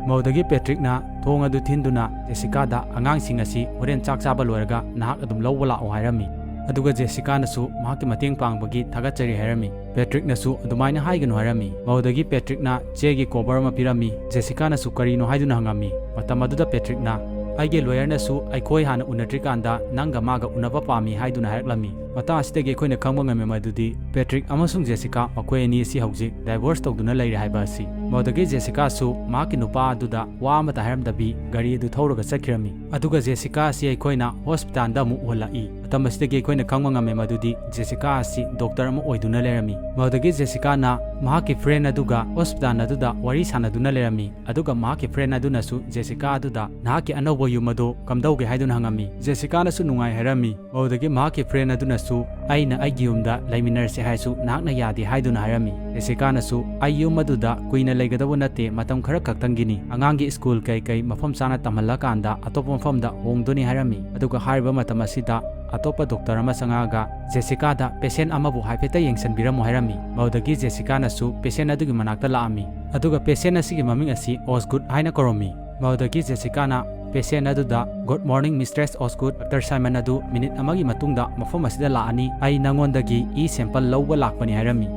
ꯃꯗꯨꯗꯒꯤ ꯄꯦꯇ꯭ꯔꯤꯛꯅ ꯊꯣꯡ ꯑꯗꯨ ꯊꯤꯟꯗꯨꯅ ꯖꯦꯁꯤꯀꯥꯗ ꯑꯉꯥꯡꯁꯤꯡ ꯑꯁꯤ ꯍꯣꯔꯦꯟ ꯆꯥꯛ ꯆꯥꯕ ꯂꯣꯏꯔꯒ ꯅꯍꯥꯛ ꯑꯗꯨꯝ ꯂꯧꯕ ꯂꯥꯛꯑꯣ ꯍꯥꯏꯔꯝꯃꯤ꯫ ꯑꯗꯨꯒ ꯖꯦꯁꯤꯀꯥꯅꯁꯨ ꯃꯍꯥꯛꯀꯤ ꯃꯇꯦꯡ ꯄꯥꯡꯕꯒꯤ ꯊꯥꯒꯠꯆꯔꯤ ꯍꯥꯏꯔꯝꯃꯤ꯫ ꯄꯦꯇ꯭ꯔꯤꯛꯅꯁꯨ ꯑꯗꯨꯃꯥꯏꯅ ꯍꯥꯏꯒꯅꯨ ꯍꯥꯏꯔꯝꯃꯤ꯫ ꯃꯗꯨꯗꯒꯤ ꯄꯦꯇ꯭ꯔꯤꯛꯅ ꯆꯦꯒꯤ ꯀꯣꯚꯔ ꯑꯃ ꯄꯤꯔꯝꯃꯤ꯫ ꯖꯦꯁꯤꯀꯥꯅꯁꯨ ꯀꯔꯤꯅꯣ ꯍꯥꯏꯗꯨꯅ ꯍꯪꯉꯝꯃꯤ꯫ ꯃꯇꯝ ꯑꯗꯨꯗ ꯄꯦꯇ꯭ꯔꯤꯛꯅ, "ꯑꯩꯒꯤ ꯂꯣꯌꯔꯅꯁꯨ ꯑꯩꯈꯣꯏ ꯍꯥꯟꯅ ꯎꯅꯗ꯭ꯔꯤꯀꯥꯟꯗ ꯅꯪꯒ ꯃꯥꯒ ꯎꯅꯕ ꯄꯥꯝꯃꯤ" ꯍꯥꯏꯗꯨꯅ ꯍꯥꯏꯔꯛꯂꯝꯃꯤ꯫ ꯃꯇꯥꯡ ꯑꯁꯤꯗꯒꯤ ꯑꯩꯈꯣꯏꯅ ꯈꯪꯕ ꯉꯝꯃꯤ ꯃꯗꯨꯗꯤ ꯄꯦꯇ꯭ꯔꯤꯛ ꯑꯃꯁꯨꯡ ꯖꯦꯁꯤꯀꯥ ꯃꯈꯣꯏ ꯑꯅꯤ ꯑꯁꯤ ꯍꯧꯖꯤꯛ ꯗꯥꯏꯚꯣꯔꯁ ꯇꯧꯗꯨꯅ ꯂꯩꯔꯦ ꯍꯥꯏꯕ ꯑꯁꯤ꯫ ꯃꯗꯨꯗꯒꯤ ꯖꯦꯁꯤꯀꯥꯁꯨ ꯃꯍꯥꯛꯀꯤ ꯅꯨꯄꯥ ꯑꯗꯨꯗ ꯋꯥ ꯑꯃꯠꯇ ꯍꯥꯏꯔꯝꯗꯕꯤ ꯒꯥꯔꯤ ꯑꯗꯨ ꯊꯧꯔꯒ ꯆꯠꯈꯤꯔꯝꯃꯤ꯫ ꯑꯗꯨꯒ ꯖꯦꯁꯤꯀꯥ ꯑꯁꯤ ꯑꯩꯈꯣꯏꯅ ꯍꯣꯁꯄꯤꯇꯥꯜꯗ ꯑꯃꯨꯛ ꯎꯍꯜꯂꯛꯏ꯫ ꯃꯇꯝ ꯑꯁꯤꯗꯒꯤ ꯑꯩꯈꯣꯏꯅ ꯈꯪꯕ ꯉꯝꯃꯦ ꯃꯗꯨꯗꯤ ꯖꯦꯁꯤꯀꯥ ꯑꯁꯤ ꯗꯣꯛꯇꯔ ꯑꯃ ꯑꯣꯏꯗꯨꯅ ꯂꯩꯔꯝꯃꯤ꯫ ꯃꯗꯨꯗꯒꯤ ꯖꯦꯁꯤꯀꯥꯅ ꯃꯍꯥꯛꯀꯤ ꯐ꯭ꯔꯦꯟ ꯑꯗꯨꯒ ꯍꯣꯁꯄꯤꯇꯥꯜ ꯑꯗꯨꯗ ꯋꯥꯔꯤ ꯁꯥꯟꯅꯗꯨꯅ ꯂꯩꯔꯝꯃꯤ꯫ ꯑꯗꯨꯒ ꯃꯍꯥꯛꯀꯤ ꯐ꯭ꯔꯦꯟ ꯑꯗꯨꯅꯁꯨ ꯖꯦꯁꯤꯀꯥ ꯑꯗꯨꯗ, "ꯅꯍꯥꯛꯀꯤ ꯑꯅꯧꯕ ꯌꯨꯝ ꯑꯗꯨ ꯀꯝꯗꯧꯒꯦ?" ꯍꯥꯏꯗꯨꯅ ꯍꯪꯉꯝꯃꯤ꯫ ꯖꯦꯁꯤꯀꯥꯅꯁꯨ ꯅꯨꯡꯉꯥꯏ ꯍꯥꯏꯔꯝꯃꯤ꯫ ꯃꯗꯨꯗꯒꯤ ꯃꯍꯥꯛꯀꯤ ꯐ꯭ꯔꯦꯟ ꯑꯗꯨꯅꯁꯨ, "ꯑꯩꯅ ꯑꯩꯒꯤ ꯌꯨꯝꯗ ꯂꯩꯃꯤꯟꯅꯔꯁꯦ ꯍꯥꯏꯔꯁꯨ ꯅꯍꯥꯛꯅ ꯌꯥꯗꯦ" ꯍꯥꯏꯗꯨꯅ ꯍꯥꯏꯔꯝꯃꯤ꯫ ꯖꯦꯁꯤꯀꯥꯅꯁꯨ, "ꯑꯩ ꯌꯨꯝ ꯑꯗꯨꯗ ꯀꯨꯏꯅ ꯂꯩꯒꯗꯕ ꯅꯠꯇꯦ, ꯃꯇꯝ ꯈꯔ ꯈꯛꯇꯪꯒꯤꯅꯤ꯫ ꯑꯉꯥꯡꯒꯤ ꯁ꯭ꯀꯨꯜ ꯀꯩ ꯀꯩ ꯃꯐꯝ ꯆꯥꯅ ꯇꯝꯍꯜꯂꯀꯥꯟꯗ ꯑꯇꯣꯞꯄ ꯃꯐꯝꯗ ꯍꯣꯡꯗꯣꯏꯅꯤ" ꯍꯥꯏꯔꯝꯃꯤ꯫ ꯑꯗꯨꯒ ꯍꯥꯏꯔꯤꯕ ꯃꯇꯝ ꯑꯁꯤꯗ ꯑꯇꯣꯞꯄ ꯗꯣꯛꯇꯔ ꯑꯃ ꯆꯪꯉꯛꯑꯒ, "ꯖꯦꯁꯤꯀꯥꯗ ꯄꯦꯁꯦꯟ ꯑꯃꯕꯨ ꯍꯥꯏꯐꯦꯠꯇ ꯌꯦꯡꯁꯤꯟꯕꯤꯔꯝꯃꯨ" ꯍꯥꯏꯔꯝꯃꯤ꯫ ꯃꯗꯨꯗꯒꯤ ꯖꯦꯁꯤꯀꯥꯅꯁꯨ ꯄꯦꯁꯦꯟ ꯑꯗꯨꯒꯤ ꯃꯅꯥꯛꯇ ꯂꯥꯛꯑꯝꯃꯤ꯫ ꯑꯗꯨꯒ ꯄꯦꯁꯦꯟ ꯑꯁꯤꯒꯤ ꯃꯃꯤꯡ ꯑꯁꯤ ꯑꯣꯁꯒꯨꯗ ꯍꯥꯏꯅ ꯀꯧꯔꯝꯃꯤ꯫ ꯃꯗꯨꯗꯒꯤ ꯖꯦꯁꯤꯀꯥꯅ ꯄꯦꯁꯦꯟ ꯑꯗꯨꯗ, "Good morning, Mistress Osgood, doctor Simon ꯑꯗꯨ ꯃꯤꯅꯤꯠ ꯑꯃꯒꯤ ꯃꯇꯨꯡꯗ ꯃꯐꯝ ꯑꯁꯤꯗ ꯂꯥꯛꯑꯅꯤ꯫ ꯑꯩ ꯅꯉꯣꯟꯗꯒꯤ ꯏ ꯁꯦꯝꯄꯜ ꯂꯧꯕ ꯂꯥꯛꯄꯅꯤ" ꯍꯥꯏꯔꯝꯃꯤ꯫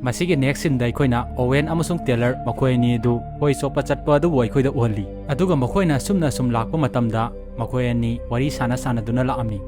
ꯃꯁꯤꯒꯤ ꯅꯦꯛꯁ ꯁꯤꯟꯗ ꯑꯩꯈꯣꯏꯅ ꯑꯣꯋꯦꯟ ꯑꯃꯁꯨꯡ ꯇꯦꯂꯔ ꯃꯈꯣꯏ ꯑꯅꯤ ꯑꯗꯨ ꯈꯣꯏ ꯆꯣꯞꯄ ꯆꯠꯄ ꯑꯗꯨꯕꯨ ꯑꯩꯈꯣꯏꯗ ꯎꯍꯜꯂꯤ꯫ ꯑꯗꯨꯒ ꯃꯈꯣꯏꯅ ꯑꯁꯨꯝꯅ ꯑꯁꯨꯝ ꯂꯥꯛꯄ ꯃꯇꯝꯗ ꯃꯈꯣꯏ ꯑꯅꯤ ꯋꯥꯔꯤ ꯁꯥꯟꯅ ꯁꯥꯟꯅꯗꯨꯅ ꯂꯥꯛꯑꯝꯃꯤ꯫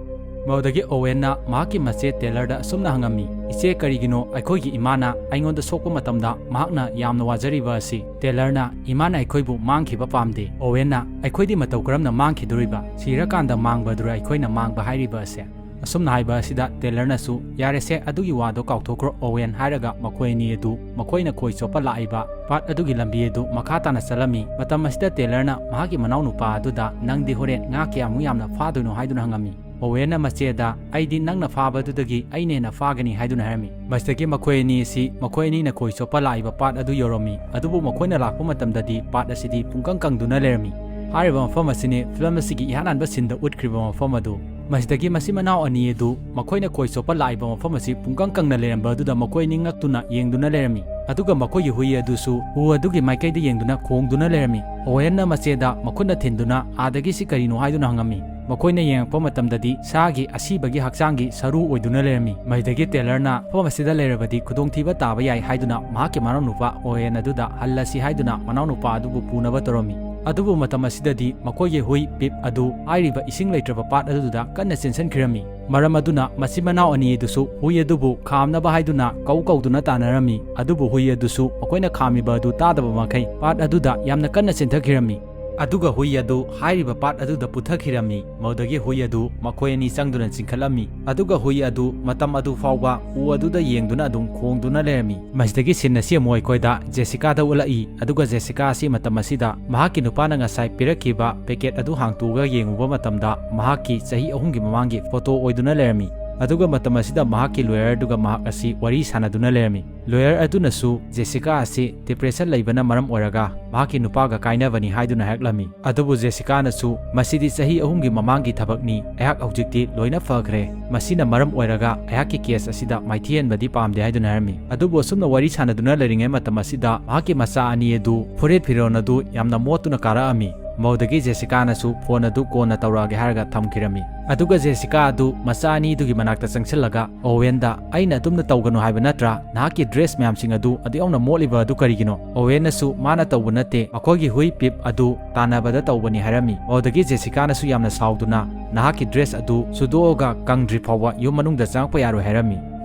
ꯃꯗꯨꯗꯒꯤ ꯑꯣꯋꯦꯟꯅ ꯃꯍꯥꯛꯀꯤ ꯃꯆꯦ ꯇꯦꯂꯔꯗ ꯑꯁꯨꯝꯅ ꯍꯪꯉꯝꯃꯤ, "ꯏꯆꯦ, ꯀꯔꯤꯒꯤꯅꯣ ꯑꯩꯈꯣꯏꯒꯤ ꯏꯃꯥꯅ ꯑꯩꯉꯣꯟꯗ ꯁꯣꯛꯄ ꯃꯇꯝꯗ ꯃꯍꯥꯛꯅ ꯌꯥꯝꯅ ꯋꯥꯖꯔꯤꯕ ꯑꯁꯤ?" ꯇꯦꯂꯔꯅ, "ꯏꯃꯥꯅ ꯑꯩꯈꯣꯏꯕꯨ ꯃꯥꯡꯈꯤꯕ ꯄꯥꯝꯗꯦ꯫" ꯑꯣꯋꯦꯟꯅ, "ꯑꯩꯈꯣꯏꯗꯤ ꯃꯇꯧ ꯀꯔꯝꯅ ꯃꯥꯡꯈꯤꯗꯣꯔꯤꯕ? ꯁꯤꯔꯀꯥꯟꯗ ꯃꯥꯡꯕꯗꯨꯔ ꯑꯩꯈꯣꯏꯅ ꯃꯥꯡꯕ ꯍꯥꯏꯔꯤꯕ ꯑꯁꯦ?" ꯑꯁꯨꯝꯅ ꯍꯥꯏꯕ ꯑꯁꯤꯗ ꯇꯦꯂꯔꯅꯁꯨ, "ꯌꯥꯔꯦꯁꯦ, ꯑꯗꯨꯒꯤ ꯋꯥꯗꯣ ꯀꯥꯎꯊꯣꯛꯈ꯭ꯔꯣ ꯑꯣꯋꯦꯟ" ꯍꯥꯏꯔꯒ ꯃꯈꯣꯏ ꯑꯅꯤ ꯑꯗꯨ ꯃꯈꯣꯏꯅ ꯈꯣꯏ ꯆꯣꯞꯄ ꯂꯥꯛꯏꯕ ꯄꯥꯠ ꯑꯗꯨꯒꯤ ꯂꯝꯕꯤ ꯑꯗꯨ ꯃꯈꯥ ꯇꯥꯅ ꯆꯠꯂꯝꯃꯤ꯫ ꯃꯇꯝ ꯑꯁꯤꯗ ꯇꯦꯂꯔꯅ ꯃꯍꯥꯛꯀꯤ ꯃꯅꯥꯎꯅꯨꯄꯥ ꯑꯗꯨꯗ, "ꯅꯪꯗꯤ ꯍꯣꯔꯦꯟ ꯉꯥ ꯀꯌꯥꯃꯨꯛ ꯌꯥꯝꯅ ꯐꯥꯗꯣꯏꯅꯣ?" ꯍꯥꯏꯗꯨꯅ ꯍꯪꯉꯝꯃꯤ꯫ ꯑꯣꯋꯦꯟꯅ ꯃꯆꯦꯗ, "ꯑꯩꯗꯤ ꯅꯪꯅ ꯐꯥꯕꯗꯨꯗꯒꯤ ꯑꯩꯅ ꯍꯦꯟꯅ ꯐꯥꯒꯅꯤ" ꯍꯥꯏꯗꯨꯅ ꯍꯥꯏꯔꯝꯃꯤ꯫ ꯃꯁꯤꯗꯒꯤ ꯃꯈꯣꯏ ꯑꯅꯤ ꯑꯁꯤ ꯃꯈꯣꯏ ꯑꯅꯤꯅ ꯈꯣꯏ ꯆꯣꯞꯄ ꯂꯥꯛꯏꯕ ꯄꯥꯠ ꯑꯗꯨ ꯌꯧꯔꯝꯃꯤ꯫ ꯑꯗꯨꯕꯨ ꯃꯈꯣꯏꯅ ꯂꯥꯛꯄ ꯃꯇꯝꯗꯗꯤ ꯄꯥꯠ ꯑꯁꯤꯗꯤ ꯄꯨꯡꯀꯪ ꯀꯪꯗꯨꯅ ꯂꯩꯔꯝꯃꯤ꯫ ꯍꯥꯏꯔꯤꯕ ꯃꯐꯝ ꯑꯁꯤꯅꯤ ꯐꯤꯂꯝ ꯑꯁꯤꯒꯤ ꯏꯍꯥꯟ ꯍꯥꯟꯕ ꯁꯤꯟꯗ ꯎꯠꯈ꯭ꯔꯤꯕ ꯃꯐꯝ ꯑꯗꯨ꯫ ꯃꯁꯤꯗꯒꯤ ꯃꯆꯤꯟ ꯃꯅꯥꯎ ꯑꯅꯤ ꯑꯗꯨ ꯃꯈꯣꯏꯅ ꯈꯣꯏ ꯆꯣꯞꯄ ꯂꯥꯛꯏꯕ ꯃꯐꯝ ꯑꯁꯤ ꯄꯨꯡꯀꯪ ꯀꯪꯅ ꯂꯩꯔꯝꯕ ꯑꯗꯨꯗ ꯃꯈꯣꯏ ꯑꯅꯤ ꯉꯛꯇꯨꯅ ꯌꯦꯡꯗꯨꯅ ꯂꯩꯔꯝꯃꯤ꯫ ꯑꯗꯨꯒ ꯃꯈꯣꯏꯒꯤ ꯍꯨꯏ ꯑꯗꯨꯁꯨ ꯎ ꯑꯗꯨꯒꯤ ꯃꯥꯏꯀꯩꯗ ꯌꯦꯡꯗꯨꯅ ꯈꯣꯡꯗꯨꯅ ꯂꯩꯔꯝꯃꯤ꯫ ꯑꯣꯋꯦꯟꯅ ꯃꯆꯦꯗ ꯃꯈꯨꯠꯅ ꯊꯤꯟꯗꯨꯅ, "ꯑꯥꯗꯒꯤ ꯁꯤ ꯀꯔꯤꯅꯣ?" ꯍꯥꯏꯗꯨꯅ ꯍꯪꯉꯝꯃꯤ꯫ ꯃꯈꯣꯏꯅ ꯌꯦꯡꯉꯛꯄ ꯃꯇꯝꯗꯗꯤ ꯁꯥꯒꯤ ꯑꯁꯤꯕꯒꯤ ꯍꯛꯆꯥꯡꯒꯤ ꯁꯔꯨ ꯑꯣꯏꯗꯨꯅ ꯂꯩꯔꯝꯃꯤ꯫ ꯃꯁꯤꯗꯒꯤ ꯇꯦꯂꯔꯅ, "ꯃꯐꯝ ꯑꯁꯤꯗ ꯂꯩꯔꯕꯗꯤ ꯈꯨꯗꯣꯡꯊꯤꯕ ꯇꯥꯕ ꯌꯥꯏ" ꯍꯥꯏꯗꯨꯅ ꯃꯍꯥꯛꯀꯤ ꯃꯅꯥꯎꯅꯨꯄꯥ ꯑꯣꯋꯦꯟ ꯑꯗꯨꯗ ꯍꯜꯂꯁꯤ ꯍꯥꯏꯗꯨꯅ ꯃꯅꯥꯎꯅꯨꯄꯥ ꯑꯗꯨꯕꯨ ꯄꯨꯅꯕ ꯇꯧꯔꯝꯃꯤ꯫ ꯑꯗꯨꯕꯨ ꯃꯇꯝ ꯑꯁꯤꯗꯗꯤ ꯃꯈꯣꯏꯒꯤ ꯍꯨꯏ ꯄꯤꯞ ꯑꯗꯨ ꯍꯥꯏꯔꯤꯕ ꯏꯁꯤꯡ ꯂꯩꯇ꯭ꯔꯕ ꯄꯥꯠ ꯑꯗꯨꯗ ꯀꯟꯅ ꯆꯦꯟꯁꯤꯟꯈꯤꯔꯝꯃꯤ꯫ ꯃꯔꯝ ꯑꯗꯨꯅ ꯃꯆꯤꯟ ꯃꯅꯥꯎ ꯑꯅꯤ ꯑꯗꯨꯁꯨ ꯍꯨꯏ ꯑꯗꯨꯕꯨ ꯈꯥꯝꯅꯕ ꯍꯥꯏꯗꯨꯅ ꯀꯧ ꯀꯧꯗꯨꯅ ꯇꯥꯟꯅꯔꯝꯃꯤ꯫ ꯑꯗꯨꯕꯨ ꯍꯨꯏ ꯑꯗꯨꯁꯨ ꯃꯈꯣꯏꯅ ꯈꯥꯝꯃꯤꯕ ꯑꯗꯨ ꯇꯥꯗꯕ ꯃꯈꯩ ꯄꯥꯠ ꯑꯗꯨꯗ ꯌꯥꯝꯅ ꯀꯟꯅ ꯆꯦꯟꯊꯈꯤꯔꯝꯃꯤ꯫ ꯑꯗꯨꯒ ꯍꯨꯏ ꯑꯗꯨ ꯍꯥꯏꯔꯤꯕ ꯄꯥꯠ ꯑꯗꯨꯗ ꯄꯨꯊꯈꯤꯔꯝꯃꯤ꯫ ꯃꯗꯨꯗꯒꯤ ꯍꯨꯏ ꯑꯗꯨ ꯃꯈꯣꯏ ꯑꯅꯤ ꯆꯪꯗꯨꯅ ꯆꯤꯡꯈꯠꯂꯝꯃꯤ꯫ ꯑꯗꯨꯒ ꯍꯨꯏ ꯑꯗꯨ ꯃꯇꯝ ꯑꯗꯨ ꯐꯥꯎꯕ ꯎ ꯑꯗꯨꯗ ꯌꯦꯡꯗꯨꯅ ꯑꯗꯨꯝ ꯈꯣꯡꯗꯨꯅ ꯂꯩꯔꯝꯃꯤ꯫ ꯃꯁꯤꯗꯒꯤ ꯁꯤꯟ ꯑꯁꯤ ꯑꯃꯨꯛ ꯑꯩꯈꯣꯏꯗ ꯖꯦꯁꯤꯀꯥꯗ ꯎꯠꯂꯛꯏ꯫ ꯑꯗꯨꯒ ꯖꯦꯁꯤꯀꯥ ꯑꯁꯤ ꯃꯇꯝ ꯑꯁꯤꯗ ꯃꯍꯥꯛꯀꯤ ꯅꯨꯄꯥꯅ ꯉꯁꯥꯏ ꯄꯤꯔꯛꯈꯤꯕ ꯄꯦꯀꯦꯠ ꯑꯗꯨ ꯍꯥꯡꯇꯣꯛꯑꯒ ꯌꯦꯡꯉꯨꯕ ꯃꯇꯝꯗ ꯃꯍꯥꯛꯀꯤ ꯆꯍꯤ ꯑꯍꯨꯝꯒꯤ ꯃꯃꯥꯡꯒꯤ ꯐꯣꯇꯣ ꯑꯣꯏꯗꯨꯅ ꯂꯩꯔꯝꯃꯤ꯫ ꯑꯗꯨꯒ ꯃꯇꯝ ꯑꯁꯤꯗ ꯃꯍꯥꯛꯀꯤ ꯂꯣꯌꯔꯗꯨꯒ ꯃꯍꯥꯛ ꯑꯁꯤ ꯋꯥꯔꯤ ꯁꯥꯟꯅꯗꯨꯅ ꯂꯩꯔꯝꯃꯤ꯫ ꯂꯣꯌꯔ ꯑꯗꯨꯅꯁꯨ ꯖꯦꯁꯤꯀꯥ ꯑꯁꯤ ꯗꯤꯄ꯭ꯔꯦꯁꯟ ꯂꯩꯕꯅ ꯃꯔꯝ ꯑꯣꯏꯔꯒ ꯃꯍꯥꯛꯀꯤ ꯅꯨꯄꯥꯒ ꯀꯥꯏꯅꯕꯅꯤ ꯍꯥꯏꯗꯨꯅ ꯍꯥꯏꯔꯛꯂꯝꯃꯤ꯫ ꯑꯗꯨꯕꯨ ꯖꯦꯁꯤꯀꯥꯅꯁꯨ, "ꯃꯁꯤꯗꯤ ꯆꯍꯤ ꯑꯍꯨꯝꯒꯤ ꯃꯃꯥꯡꯒꯤ ꯊꯕꯛꯅꯤ, ꯑꯩꯍꯥꯛ ꯍꯧꯖꯤꯛꯇꯤ ꯂꯣꯏꯅ ꯐꯈ꯭ꯔꯦ꯫ ꯃꯁꯤꯅ ꯃꯔꯝ ꯑꯣꯏꯔꯒ ꯑꯩꯍꯥꯛꯀꯤ ꯀꯦꯁ ꯑꯁꯤꯗ ꯃꯥꯏꯊꯤꯍꯟꯕꯗꯤ ꯄꯥꯝꯗꯦ" ꯍꯥꯏꯗꯨꯅ ꯍꯥꯏꯔꯝꯃꯤ꯫ ꯑꯗꯨꯕꯨ ꯑꯁꯨꯝꯅ ꯋꯥꯔꯤ ꯁꯥꯟꯅꯗꯨꯅ ꯂꯩꯔꯤꯉꯩ ꯃꯇꯝ ꯑꯁꯤꯗ ꯃꯍꯥꯛꯀꯤ ꯃꯆꯥ ꯑꯅꯤ ꯑꯗꯨ ꯐꯨꯔꯤꯠ ꯐꯤꯔꯣꯜ ꯑꯗꯨ ꯌꯥꯝꯅ ꯃꯣꯠꯇꯨꯅ ꯀꯥꯔꯛꯑꯝꯃꯤ꯫ ꯃꯗꯨꯗꯒꯤ ꯖꯦꯁꯤꯀꯥꯅꯁꯨ ꯐꯣꯟ ꯑꯗꯨ ꯀꯣꯟꯅ ꯇꯧꯔꯛꯑꯒꯦ ꯍꯥꯏꯔꯒ ꯊꯝꯈꯤꯔꯝꯃꯤ꯫ ꯑꯗꯨꯒ ꯖꯦꯁꯤꯀꯥ ꯑꯗꯨ ꯃꯆꯥ ꯑꯅꯤꯗꯨꯒꯤ ꯃꯅꯥꯛꯇ ꯆꯪꯁꯤꯜꯂꯒ, "ꯑꯣꯋꯦꯟꯗ, ꯑꯩꯅ ꯑꯗꯨꯝꯅ ꯇꯧꯒꯅꯨ ꯍꯥꯏꯕ ꯅꯠꯇ꯭ꯔꯥ? ꯅꯍꯥꯛꯀꯤ ꯗ꯭ꯔꯦꯁ ꯃꯌꯥꯝꯁꯤꯡ ꯑꯗꯨ ꯑꯗꯨꯛ ꯌꯥꯝꯅ ꯃꯣꯠꯂꯤꯕ ꯑꯗꯨ ꯀꯔꯤꯒꯤꯅꯣ?" ꯑꯣꯋꯦꯟꯅꯁꯨ ꯃꯥꯅ ꯇꯧꯕ ꯅꯠꯇꯦ, ꯃꯈꯣꯏꯒꯤ ꯍꯨꯏ ꯄꯤꯞ ꯑꯗꯨ ꯇꯥꯟꯅꯕꯗ ꯇꯧꯕꯅꯤ ꯍꯥꯏꯔꯝꯃꯤ꯫ ꯃꯗꯨꯗꯒꯤ ꯖꯦꯁꯤꯀꯥꯅꯁꯨ ꯌꯥꯝꯅ ꯁꯥꯎꯗꯨꯅ, "ꯅꯍꯥꯛꯀꯤ ꯗ꯭ꯔꯦꯁ ꯑꯗꯨ ꯁꯨꯗꯣꯛꯑꯒ ꯀꯪꯗ꯭ꯔꯤ ꯐꯥꯎꯕ ꯌꯨꯝ ꯃꯅꯨꯡꯗ ꯆꯪꯉꯛꯄ ꯌꯥꯔꯣꯏ" ꯍꯥꯏꯔꯝꯃꯤ꯫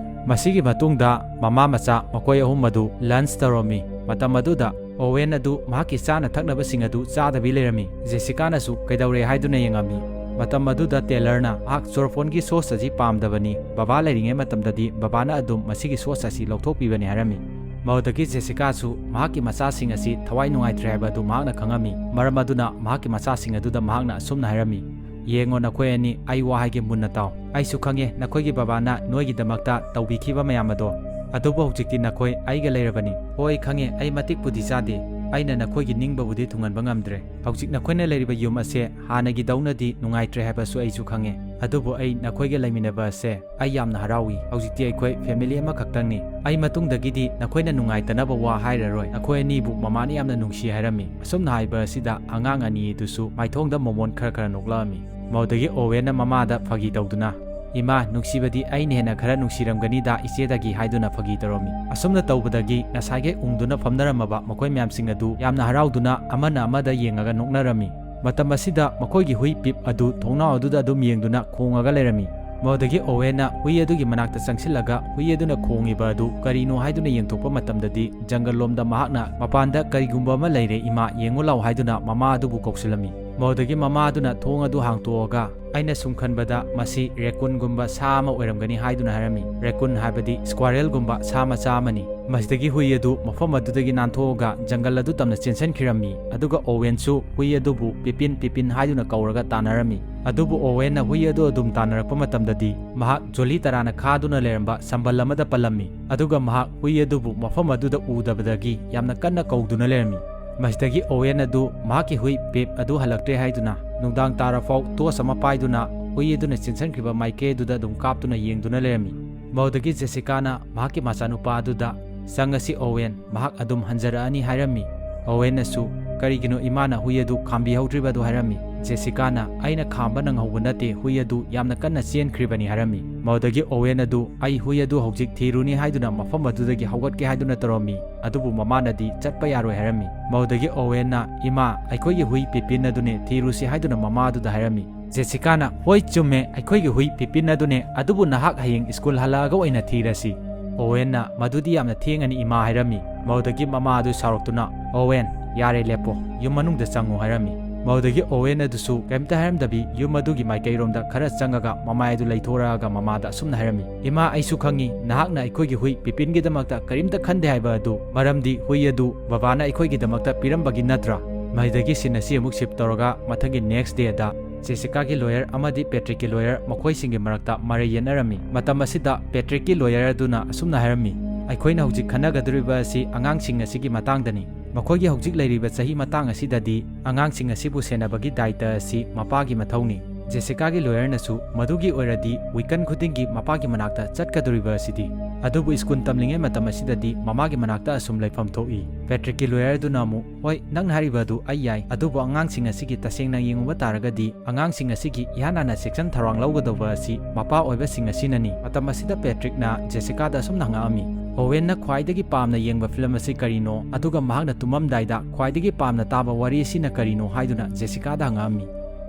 ꯃꯁꯤꯒꯤ ꯃꯇꯨꯡꯗ ꯃꯃꯥ ꯃꯆꯥ ꯃꯈꯣꯏ ꯑꯍꯨꯝ ꯑꯗꯨ ꯂꯟꯆ ꯇꯧꯔꯝꯃꯤ꯫ ꯃꯇꯝ ꯑꯗꯨꯗ ꯑꯣꯋꯦꯟ ꯑꯗꯨ ꯃꯍꯥꯛꯀꯤ ꯆꯥꯅ ꯊꯛꯅꯕꯁꯤꯡ ꯑꯗꯨ ꯆꯥꯗꯕꯤ ꯂꯩꯔꯝꯃꯤ꯫ ꯖꯦꯁꯤꯀꯥꯅꯁꯨ ꯀꯩꯗꯧꯔꯦ ꯍꯥꯏꯗꯨꯅ ꯌꯦꯡꯉꯝꯃꯤ꯫ ꯃꯇꯝ ꯑꯗꯨꯗ ꯇꯦꯂꯔꯅ, "ꯃꯍꯥꯛ ꯆꯣꯔꯐꯣꯟꯒꯤ ꯁꯣꯁ ꯑꯁꯤ ꯄꯥꯝꯗꯕꯅꯤ꯫ ꯕꯕꯥ ꯂꯩꯔꯤꯉꯩ ꯃꯇꯝꯗꯗꯤ ꯕꯕꯥꯅ ꯑꯗꯨꯝ ꯃꯁꯤꯒꯤ ꯁꯣꯁ ꯑꯁꯤ ꯂꯧꯊꯣꯛꯄꯤꯕꯅꯤ" ꯍꯥꯏꯔꯝꯃꯤ꯫ ꯃꯗꯨꯗꯒꯤ ꯖꯦꯁꯤꯀꯥꯁꯨ ꯃꯍꯥꯛꯀꯤ ꯃꯆꯥꯁꯤꯡ ꯑꯁꯤ ꯊꯋꯥꯏ ꯅꯨꯡꯉꯥꯏꯇ꯭ꯔꯦ ꯍꯥꯏꯕ ꯑꯗꯨ ꯃꯍꯥꯛꯅ ꯈꯪꯉꯝꯃꯤ꯫ ꯃꯔꯝ ꯑꯗꯨꯅ ꯃꯍꯥꯛꯀꯤ ꯃꯆꯥꯁꯤꯡ ꯑꯗꯨꯗ ꯃꯍꯥꯛꯅ ꯑꯁꯨꯝꯅ ꯍꯥꯏꯔꯝꯃꯤ, "ꯌꯦꯡꯉꯣ, ꯅꯈꯣꯏ ꯑꯅꯤ, ꯑꯩ ꯋꯥ ꯍꯥꯏꯒꯦ, ꯃꯨꯟꯅ ꯇꯥꯎ꯫ ꯑꯩꯁꯨ ꯈꯪꯉꯦ ꯅꯈꯣꯏꯒꯤ ꯕꯕꯥꯅ ꯅꯣꯏꯒꯤꯗꯃꯛꯇ ꯇꯧꯕꯤꯈꯤꯕ ꯃꯌꯥꯝ ꯑꯗꯣ꯫ ꯑꯗꯨꯕꯨ ꯍꯧꯖꯤꯛꯇꯤ ꯅꯈꯣꯏ ꯑꯩꯒ ꯂꯩꯔꯕꯅꯤ꯫ ꯍꯣꯏ, ꯈꯪꯉꯦ, ꯑꯩ ꯃꯇꯤꯛꯄꯨꯗꯤ ꯆꯥꯗꯦ꯫ ꯑꯩꯅ ꯅꯈꯣꯏꯒꯤ ꯅꯤꯡꯕꯕꯨꯗꯤ ꯊꯨꯡꯍꯟꯕ ꯉꯝꯗ꯭ꯔꯦ꯫ ꯍꯧꯖꯤꯛ ꯅꯈꯣꯏꯅ ꯂꯩꯔꯤꯕ ꯌꯨꯝ ꯑꯁꯦ ꯍꯥꯟꯅꯒꯤꯗꯧꯅꯗꯤ ꯅꯨꯡꯉꯥꯏꯇ꯭ꯔꯦ ꯍꯥꯏꯕꯁꯨ ꯑꯩꯁꯨ ꯈꯪꯉꯦ, ꯑꯗꯨꯕꯨ ꯑꯩ ꯅꯈꯣꯏꯒ ꯂꯩꯃꯤꯟꯅꯕ ꯑꯁꯦ ꯑꯩ ꯌꯥꯝꯅ ꯍꯔꯥꯎꯏ꯫ ꯍꯧꯖꯤꯛꯇꯤ ꯑꯩꯈꯣꯏ family ꯑꯃꯈꯛꯇꯪꯅꯤ꯫ ꯑꯩ ꯃꯇꯨꯡꯗꯒꯤꯗꯤ ꯅꯈꯣꯏꯅ ꯅꯨꯡꯉꯥꯏꯇꯅꯕ ꯋꯥ ꯍꯥꯏꯔꯔꯣꯏ꯫ ꯅꯈꯣꯏ ꯑꯅꯤꯕꯨ ꯃꯃꯥꯅ ꯌꯥꯝꯅ ꯅꯨꯡꯁꯤ ꯍꯥꯏꯔꯝꯃꯤ꯫ ꯑꯁꯨꯝꯅ ꯍꯥꯏꯕ ꯑꯁꯤꯗ ꯑꯉꯥꯡ ꯑꯅꯤ ꯑꯗꯨꯁꯨ ꯃꯥꯏꯊꯣꯡꯗ ꯃꯣꯃꯣꯟ ꯈꯔ ꯈꯔ ꯅꯣꯛꯂꯛꯑꯝꯃꯤ꯫ ꯃꯗꯨꯗꯒꯤ ꯑꯣꯋꯦꯟꯅ ꯃꯃꯥꯗ ꯐꯥꯒꯤ ꯇꯧꯗꯨꯅ, "ꯏꯃꯥ, ꯅꯨꯡꯁꯤꯕꯗꯤ ꯑꯩꯅ ꯍꯦꯟꯅ ꯈꯔ ꯅꯨꯡꯁꯤꯔꯝꯒꯅꯤꯗ ꯏꯆꯦꯗꯒꯤ," ꯍꯥꯏꯗꯨꯅ ꯐꯥꯒꯤ ꯇꯧꯔꯝꯃꯤ꯫ ꯑꯁꯨꯝꯅ ꯇꯧꯕꯗꯒꯤ ꯉꯁꯥꯏꯒꯩ ꯎꯪꯗꯨꯅ ꯐꯝꯅꯔꯝꯃꯕ ꯃꯈꯣꯏ ꯃꯌꯥꯝꯁꯤꯡ ꯑꯗꯨ ꯌꯥꯝꯅ ꯍꯔꯥꯎꯗꯨꯅ ꯑꯃꯅ ꯑꯃꯗ ꯌꯦꯡꯉꯒ ꯅꯣꯛꯅꯔꯝꯃꯤ꯫ ꯃꯇꯝ ꯑꯁꯤꯗ ꯃꯈꯣꯏꯒꯤ ꯍꯨꯏ ꯄꯤꯞ ꯑꯗꯨ ꯊꯣꯡꯅꯥꯎ ꯑꯗꯨꯗ ꯑꯗꯨꯝ ꯌꯦꯡꯗꯨꯅ ꯈꯣꯡꯉꯒ ꯂꯩꯔꯝꯃꯤ꯫ ꯃꯗꯨꯗꯒꯤ ꯑꯣꯋꯦꯟꯅ ꯍꯨꯏ ꯑꯗꯨꯒꯤ ꯃꯅꯥꯛꯇ ꯆꯪꯁꯤꯜꯂꯒ ꯍꯨꯏ ꯑꯗꯨꯅ ꯈꯣꯡꯉꯤꯕ ꯑꯗꯨ ꯀꯔꯤꯅꯣ ꯍꯥꯏꯗꯨꯅ ꯌꯦꯡꯊꯣꯛꯄ ꯃꯇꯝꯗꯗꯤ, ꯖꯪꯒꯜ ꯂꯣꯝꯗ ꯃꯍꯥꯛꯅ, "ꯃꯄꯥꯟꯗ ꯀꯔꯤꯒꯨꯝꯕ ꯑꯃ ꯂꯩꯔꯦ ꯏꯃꯥ, ꯌꯦꯡꯉꯨ ꯂꯥꯎ," ꯍꯥꯏꯗꯨꯅ ꯃꯃꯥ ꯑꯗꯨꯕꯨ ꯀꯧꯁꯤꯜꯂꯝꯃꯤ꯫ ꯃꯗꯨꯗꯒꯤ ꯃꯃꯥ ꯑꯗꯨꯅ ꯊꯣꯡ ꯑꯗꯨ ꯍꯥꯡꯇꯣꯛꯑꯒ, "ꯑꯩꯅ ꯁꯨꯝ ꯈꯟꯕꯗ ꯃꯁꯤ raccoonꯒꯨꯝꯕ ꯁꯥ ꯑꯃ ꯑꯣꯏꯔꯝꯒꯅꯤ," ꯍꯥꯏꯗꯨꯅ ꯍꯥꯏꯔꯝꯃꯤ꯫ Raccoon ꯍꯥꯏꯕꯗꯤ squirrelꯒꯨꯝꯕ ꯁꯥ ꯃꯆꯥ ꯑꯃꯅꯤ꯫ ꯃꯁꯤꯗꯒꯤ ꯍꯨꯏ ꯑꯗꯨ ꯃꯐꯝ ꯑꯗꯨꯗꯒꯤ ꯅꯥꯟꯊꯣꯛꯑꯒ ꯖꯪꯒꯜ ꯑꯗꯨ ꯇꯝꯅ ꯆꯦꯟꯁꯤꯟꯈꯤꯔꯝꯃꯤ꯫ ꯑꯗꯨꯒ ꯑꯣꯋꯦꯟꯁꯨ ꯍꯨꯏ ꯑꯗꯨꯕꯨ ꯄꯤꯄꯤꯟ, ꯄꯤꯄꯤꯟ ꯍꯥꯏꯗꯨꯅ ꯀꯧꯔꯒ ꯇꯥꯟꯅꯔꯝꯃꯤ꯫ ꯑꯗꯨꯕꯨ ꯑꯣꯋꯦꯟꯅ ꯍꯨꯏ ꯑꯗꯨ ꯑꯗꯨꯝ ꯇꯥꯟꯅꯔꯛꯄ ꯃꯇꯝꯗꯗꯤ ꯃꯍꯥꯛ ꯖꯣꯂꯤ ꯇꯔꯥꯅ ꯈꯥꯗꯨꯅ ꯂꯩꯔꯝꯕ ꯁꯝꯕꯜ ꯑꯃꯗ ꯄꯜꯂꯝꯃꯤ꯫ ꯑꯗꯨꯒ ꯃꯍꯥꯛ ꯍꯨꯏ ꯑꯗꯨꯕꯨ ꯃꯐꯝ ꯑꯗꯨꯗ ꯎꯗꯕꯗꯒꯤ ꯌꯥꯝꯅ ꯀꯟꯅ ꯀꯧꯗꯨꯅ ꯂꯩꯔꯝꯃꯤ꯫ ꯃꯁꯤꯗꯒꯤ ꯑꯣꯋꯦꯟ ꯑꯗꯨ ꯃꯍꯥꯛꯀꯤ ꯍꯨꯏ ꯄꯤꯞ ꯑꯗꯨ ꯍꯜꯂꯛꯇ꯭ꯔꯦ ꯍꯥꯏꯗꯨꯅ ꯅꯨꯡꯗꯥꯡ ꯇꯥꯔꯐꯥꯎ torch ꯑꯃ ꯄꯥꯏꯗꯨꯅ ꯍꯨꯏ ꯑꯗꯨꯅ ꯆꯦꯟꯁꯤꯟꯈ꯭ꯔꯤꯕ ꯃꯥꯏꯀꯩ ꯑꯗꯨꯗ ꯑꯗꯨꯝ ꯀꯥꯞꯇꯨꯅ ꯌꯦꯡꯗꯨꯅ ꯂꯩꯔꯝꯃꯤ꯫ ꯃꯗꯨꯗꯒꯤ ꯖꯦꯁꯤꯀꯥꯅ ꯃꯍꯥꯛꯀꯤ ꯃꯆꯥꯅꯨꯄꯥ ꯑꯗꯨꯗ, "ꯆꯪꯉꯁꯤ ꯑꯣꯋꯦꯟ, ꯃꯍꯥꯛ ꯑꯗꯨꯝ ꯍꯟꯖꯔꯛꯑꯅꯤ," ꯍꯥꯏꯔꯝꯃꯤ꯫ ꯑꯣꯋꯦꯟꯅꯁꯨ, "ꯀꯔꯤꯒꯤꯅꯣ ꯏꯃꯥꯅ ꯍꯨꯏ ꯑꯗꯨ ꯈꯥꯝꯕꯤꯍꯧꯗ꯭ꯔꯤꯕ ꯑꯗꯨ?" ꯍꯥꯏꯔꯝꯃꯤ꯫ ꯖꯦꯁꯤꯀꯥꯅ, "ꯑꯩꯅ ꯈꯥꯝꯕ ꯅꯪꯍꯧꯕ ꯅꯠꯇꯦ, ꯍꯨꯏ ꯑꯗꯨ ꯌꯥꯝꯅ ꯀꯟꯅ ꯆꯦꯟꯈ꯭ꯔꯤꯕꯅꯤ," ꯍꯥꯏꯔꯝꯃꯤ꯫ ꯃꯗꯨꯗꯒꯤ ꯑꯣꯋꯦꯟ ꯑꯗꯨ, "ꯑꯩ ꯍꯨꯏ ꯑꯗꯨ ꯍꯧꯖꯤꯛ ꯊꯤꯔꯨꯅꯤ ꯍꯥꯏꯗꯨꯅ ꯃꯐꯝ ꯑꯗꯨꯗꯒꯤ ꯍꯧꯒꯠꯀꯦ ꯍꯥꯏꯗꯨꯅ ꯇꯧꯔꯝꯃꯤ, ꯑꯗꯨꯕꯨ ꯃꯃꯥꯅꯗꯤ ꯆꯠꯄ ꯌꯥꯔꯣꯏ ꯍꯥꯏꯔꯝꯃꯤ꯫" ꯃꯗꯨꯗꯒꯤ ꯑꯣꯋꯦꯟꯅ, "ꯏꯃꯥ, ꯑꯩꯈꯣꯏꯒꯤ ꯍꯨꯏ ꯄꯤꯄꯤꯟ ꯑꯗꯨꯅꯦ, ꯊꯤꯔꯨꯁꯤ," ꯍꯥꯏꯗꯨꯅ ꯃꯃꯥ ꯑꯗꯨꯗ ꯍꯥꯏꯔꯝꯃꯤ꯫ ꯖꯦꯁꯤꯀꯥꯅ, "ꯍꯣꯏ, ꯆꯨꯝꯃꯦ, ꯑꯩꯈꯣꯏꯒꯤ ꯍꯨꯏ ꯄꯤꯄꯤꯟ ꯑꯗꯨꯅꯦ, ꯑꯗꯨꯕꯨ ꯅꯍꯥꯛ ꯍꯌꯦꯡ ꯁ꯭ꯀꯨꯜ ꯍꯜꯂꯛꯑꯒ ꯑꯣꯏꯅ ꯊꯤꯔꯁꯤ꯫" ꯑꯣꯋꯦꯟꯅ, "ꯃꯗꯨꯗꯤ ꯌꯥꯝꯅ ꯊꯦꯡꯉꯅꯤ ꯏꯃꯥ," ꯍꯥꯏꯔꯝꯃꯤ꯫ ꯃꯗꯨꯗꯒꯤ ꯃꯃꯥ ꯑꯗꯨ ꯁꯥꯎꯔꯛꯇꯨꯅ, "ꯑꯣꯋꯦꯟ, ꯌꯥꯔꯦ, ꯂꯦꯞꯄꯣ, ꯌꯨꯝ ꯃꯅꯨꯡꯗ ꯆꯪꯉꯨ," ꯍꯥꯏꯔꯝꯃꯤ꯫ ꯃꯗꯨꯗꯒꯤ ꯑꯣꯋꯦꯟ ꯑꯗꯨꯁꯨ ꯀꯔꯤꯝꯇ ꯍꯥꯏꯔꯝꯗꯕꯤ ꯌꯨꯝ ꯑꯗꯨꯒꯤ ꯃꯥꯏꯀꯩꯔꯣꯝꯗ ꯈꯔ ꯆꯪꯉꯒ ꯃꯃꯥꯏ ꯑꯗꯨ ꯂꯩꯊꯣꯔꯛꯑꯒ ꯃꯃꯥꯗ ꯑꯁꯨꯝꯅ ꯍꯥꯏꯔꯝꯃꯤ, "ꯏꯃꯥ, ꯑꯩꯁꯨ ꯈꯪꯉꯤ ꯅꯍꯥꯛꯅ ꯑꯩꯈꯣꯏꯒꯤ ꯍꯨꯏ ꯄꯤꯄꯤꯟꯒꯤꯗꯃꯛꯇ ꯀꯔꯤꯝꯇ ꯈꯟꯗꯦ ꯍꯥꯏꯕ ꯑꯗꯨ, ꯃꯔꯝꯗꯤ ꯍꯨꯏ ꯑꯗꯨ ꯕꯕꯥꯅ ꯑꯩꯈꯣꯏꯒꯤꯗꯃꯛꯇ ꯄꯤꯔꯝꯕꯒꯤ ꯅꯠꯇ꯭ꯔꯥ?" ꯃꯗꯨꯗꯒꯤ scene ꯑꯁꯤ ꯑꯃꯨꯛ shift ꯇꯧꯔꯒ ꯃꯊꯪꯒꯤ next dayꯗ ꯖꯦꯁꯤꯀꯥꯒꯤ lawyer ꯑꯃꯗꯤ ꯄꯦꯇ꯭ꯔꯤꯛꯀꯤ lawyer ꯃꯈꯣꯏꯁꯤꯡꯒꯤ ꯃꯔꯛꯇ ꯃꯔꯩ ꯌꯦꯠꯅꯔꯝꯃꯤ꯫ ꯃꯇꯝ ꯑꯁꯤꯗ ꯄꯦꯇ꯭ꯔꯤꯛꯀꯤ lawyer ꯑꯗꯨꯅ ꯑꯁꯨꯝꯅ ꯍꯥꯏꯔꯝꯃꯤ, "ꯑꯩꯈꯣꯏꯅ ꯍꯧꯖꯤꯛ ꯈꯟꯅꯒꯗꯧꯔꯤꯕ ꯑꯁꯤ ꯑꯉꯥꯡꯁꯤꯡ ꯑꯁꯤꯒꯤ ꯃꯇꯥꯡꯗꯅꯤ꯫ ꯃꯈꯣꯏꯒꯤ ꯍꯧꯖꯤꯛ ꯂꯩꯔꯤꯕ ꯆꯍꯤ ꯃꯇꯥꯡ ꯑꯁꯤꯗꯗꯤ ꯑꯉꯥꯡꯁꯤꯡ ꯑꯁꯤꯕꯨ ꯁꯦꯟꯅꯕꯒꯤ ꯗꯥꯏꯇ ꯑꯁꯤ ꯃꯄꯥꯒꯤ ꯃꯊꯧꯅꯤ꯫ ꯖꯦꯁꯤꯀꯥꯒꯤ ꯂꯣꯌꯔꯅꯁꯨ ꯃꯗꯨꯒꯤ ꯑꯣꯏꯔꯗꯤ ꯋꯤꯀꯟ ꯈꯨꯗꯤꯡꯒꯤ ꯃꯄꯥꯒꯤ ꯃꯅꯥꯛꯇ ꯆꯠꯀꯗꯧꯔꯤꯕ ꯑꯁꯤꯗꯤ꯫ ꯑꯗꯨꯕꯨ ꯁ꯭ꯀꯨꯜ ꯇꯝꯂꯤꯉꯩ ꯃꯇꯝ ꯑꯁꯤꯗꯗꯤ ꯃꯃꯥꯒꯤ ꯃꯅꯥꯛꯇ ꯑꯁꯨꯝ ꯂꯩꯐꯝ ꯊꯣꯛꯏ꯫ ꯄꯦꯇ꯭ꯔꯤꯛꯀꯤ ꯂꯣꯌꯔꯗꯨꯅ ꯑꯃꯨꯛ, "ꯍꯣꯏ, ꯅꯪꯅ ꯍꯥꯏꯔꯤꯕ ꯑꯗꯨ ꯑꯩ ꯌꯥꯏ, ꯑꯗꯨꯕꯨ ꯑꯉꯥꯡꯁꯤꯡ ꯑꯁꯤꯒꯤ ꯇꯁꯦꯡꯅ ꯌꯦꯡꯉꯨꯕ ꯇꯥꯔꯒꯗꯤ ꯑꯉꯥꯡꯁꯤꯡ ꯑꯁꯤꯒꯤ ꯏꯍꯥꯟ ꯍꯥꯟꯅ ꯁꯦꯛꯁꯟ ꯊꯧꯔꯥꯡ ꯂꯧꯒꯗꯧꯕ ꯑꯁꯤ ꯃꯄꯥ ꯑꯣꯏꯕꯁꯤꯡ ꯑꯁꯤꯅꯅꯤ꯫" ꯃꯇꯝ ꯑꯁꯤꯗ ꯄꯦꯇ꯭ꯔꯤꯛꯅ ꯖꯦꯁꯤꯀꯥꯗ ꯑꯁꯨꯝꯅ ꯍꯪꯉꯛꯑꯝꯃꯤ, "ꯑꯣꯋꯦꯟꯅ ꯈ꯭ꯋꯥꯏꯗꯒꯤ ꯄꯥꯝꯅ ꯌꯦꯡꯕ ꯐꯤꯂꯝ ꯑꯁꯤ ꯀꯔꯤꯅꯣ? ꯑꯗꯨꯒ ꯃꯍꯥꯛꯅ ꯇꯨꯝꯃꯝꯗꯥꯏꯗ ꯈ꯭ꯋꯥꯏꯗꯒꯤ ꯄꯥꯝꯅ ꯇꯥꯕ ꯋꯥꯔꯤ ꯑꯁꯤꯅ ꯀꯔꯤꯅꯣ?" ꯍꯥꯏꯗꯨꯅ ꯖꯦꯁꯤꯀꯥꯗ ꯍꯪꯉꯛꯑꯝꯃꯤ꯫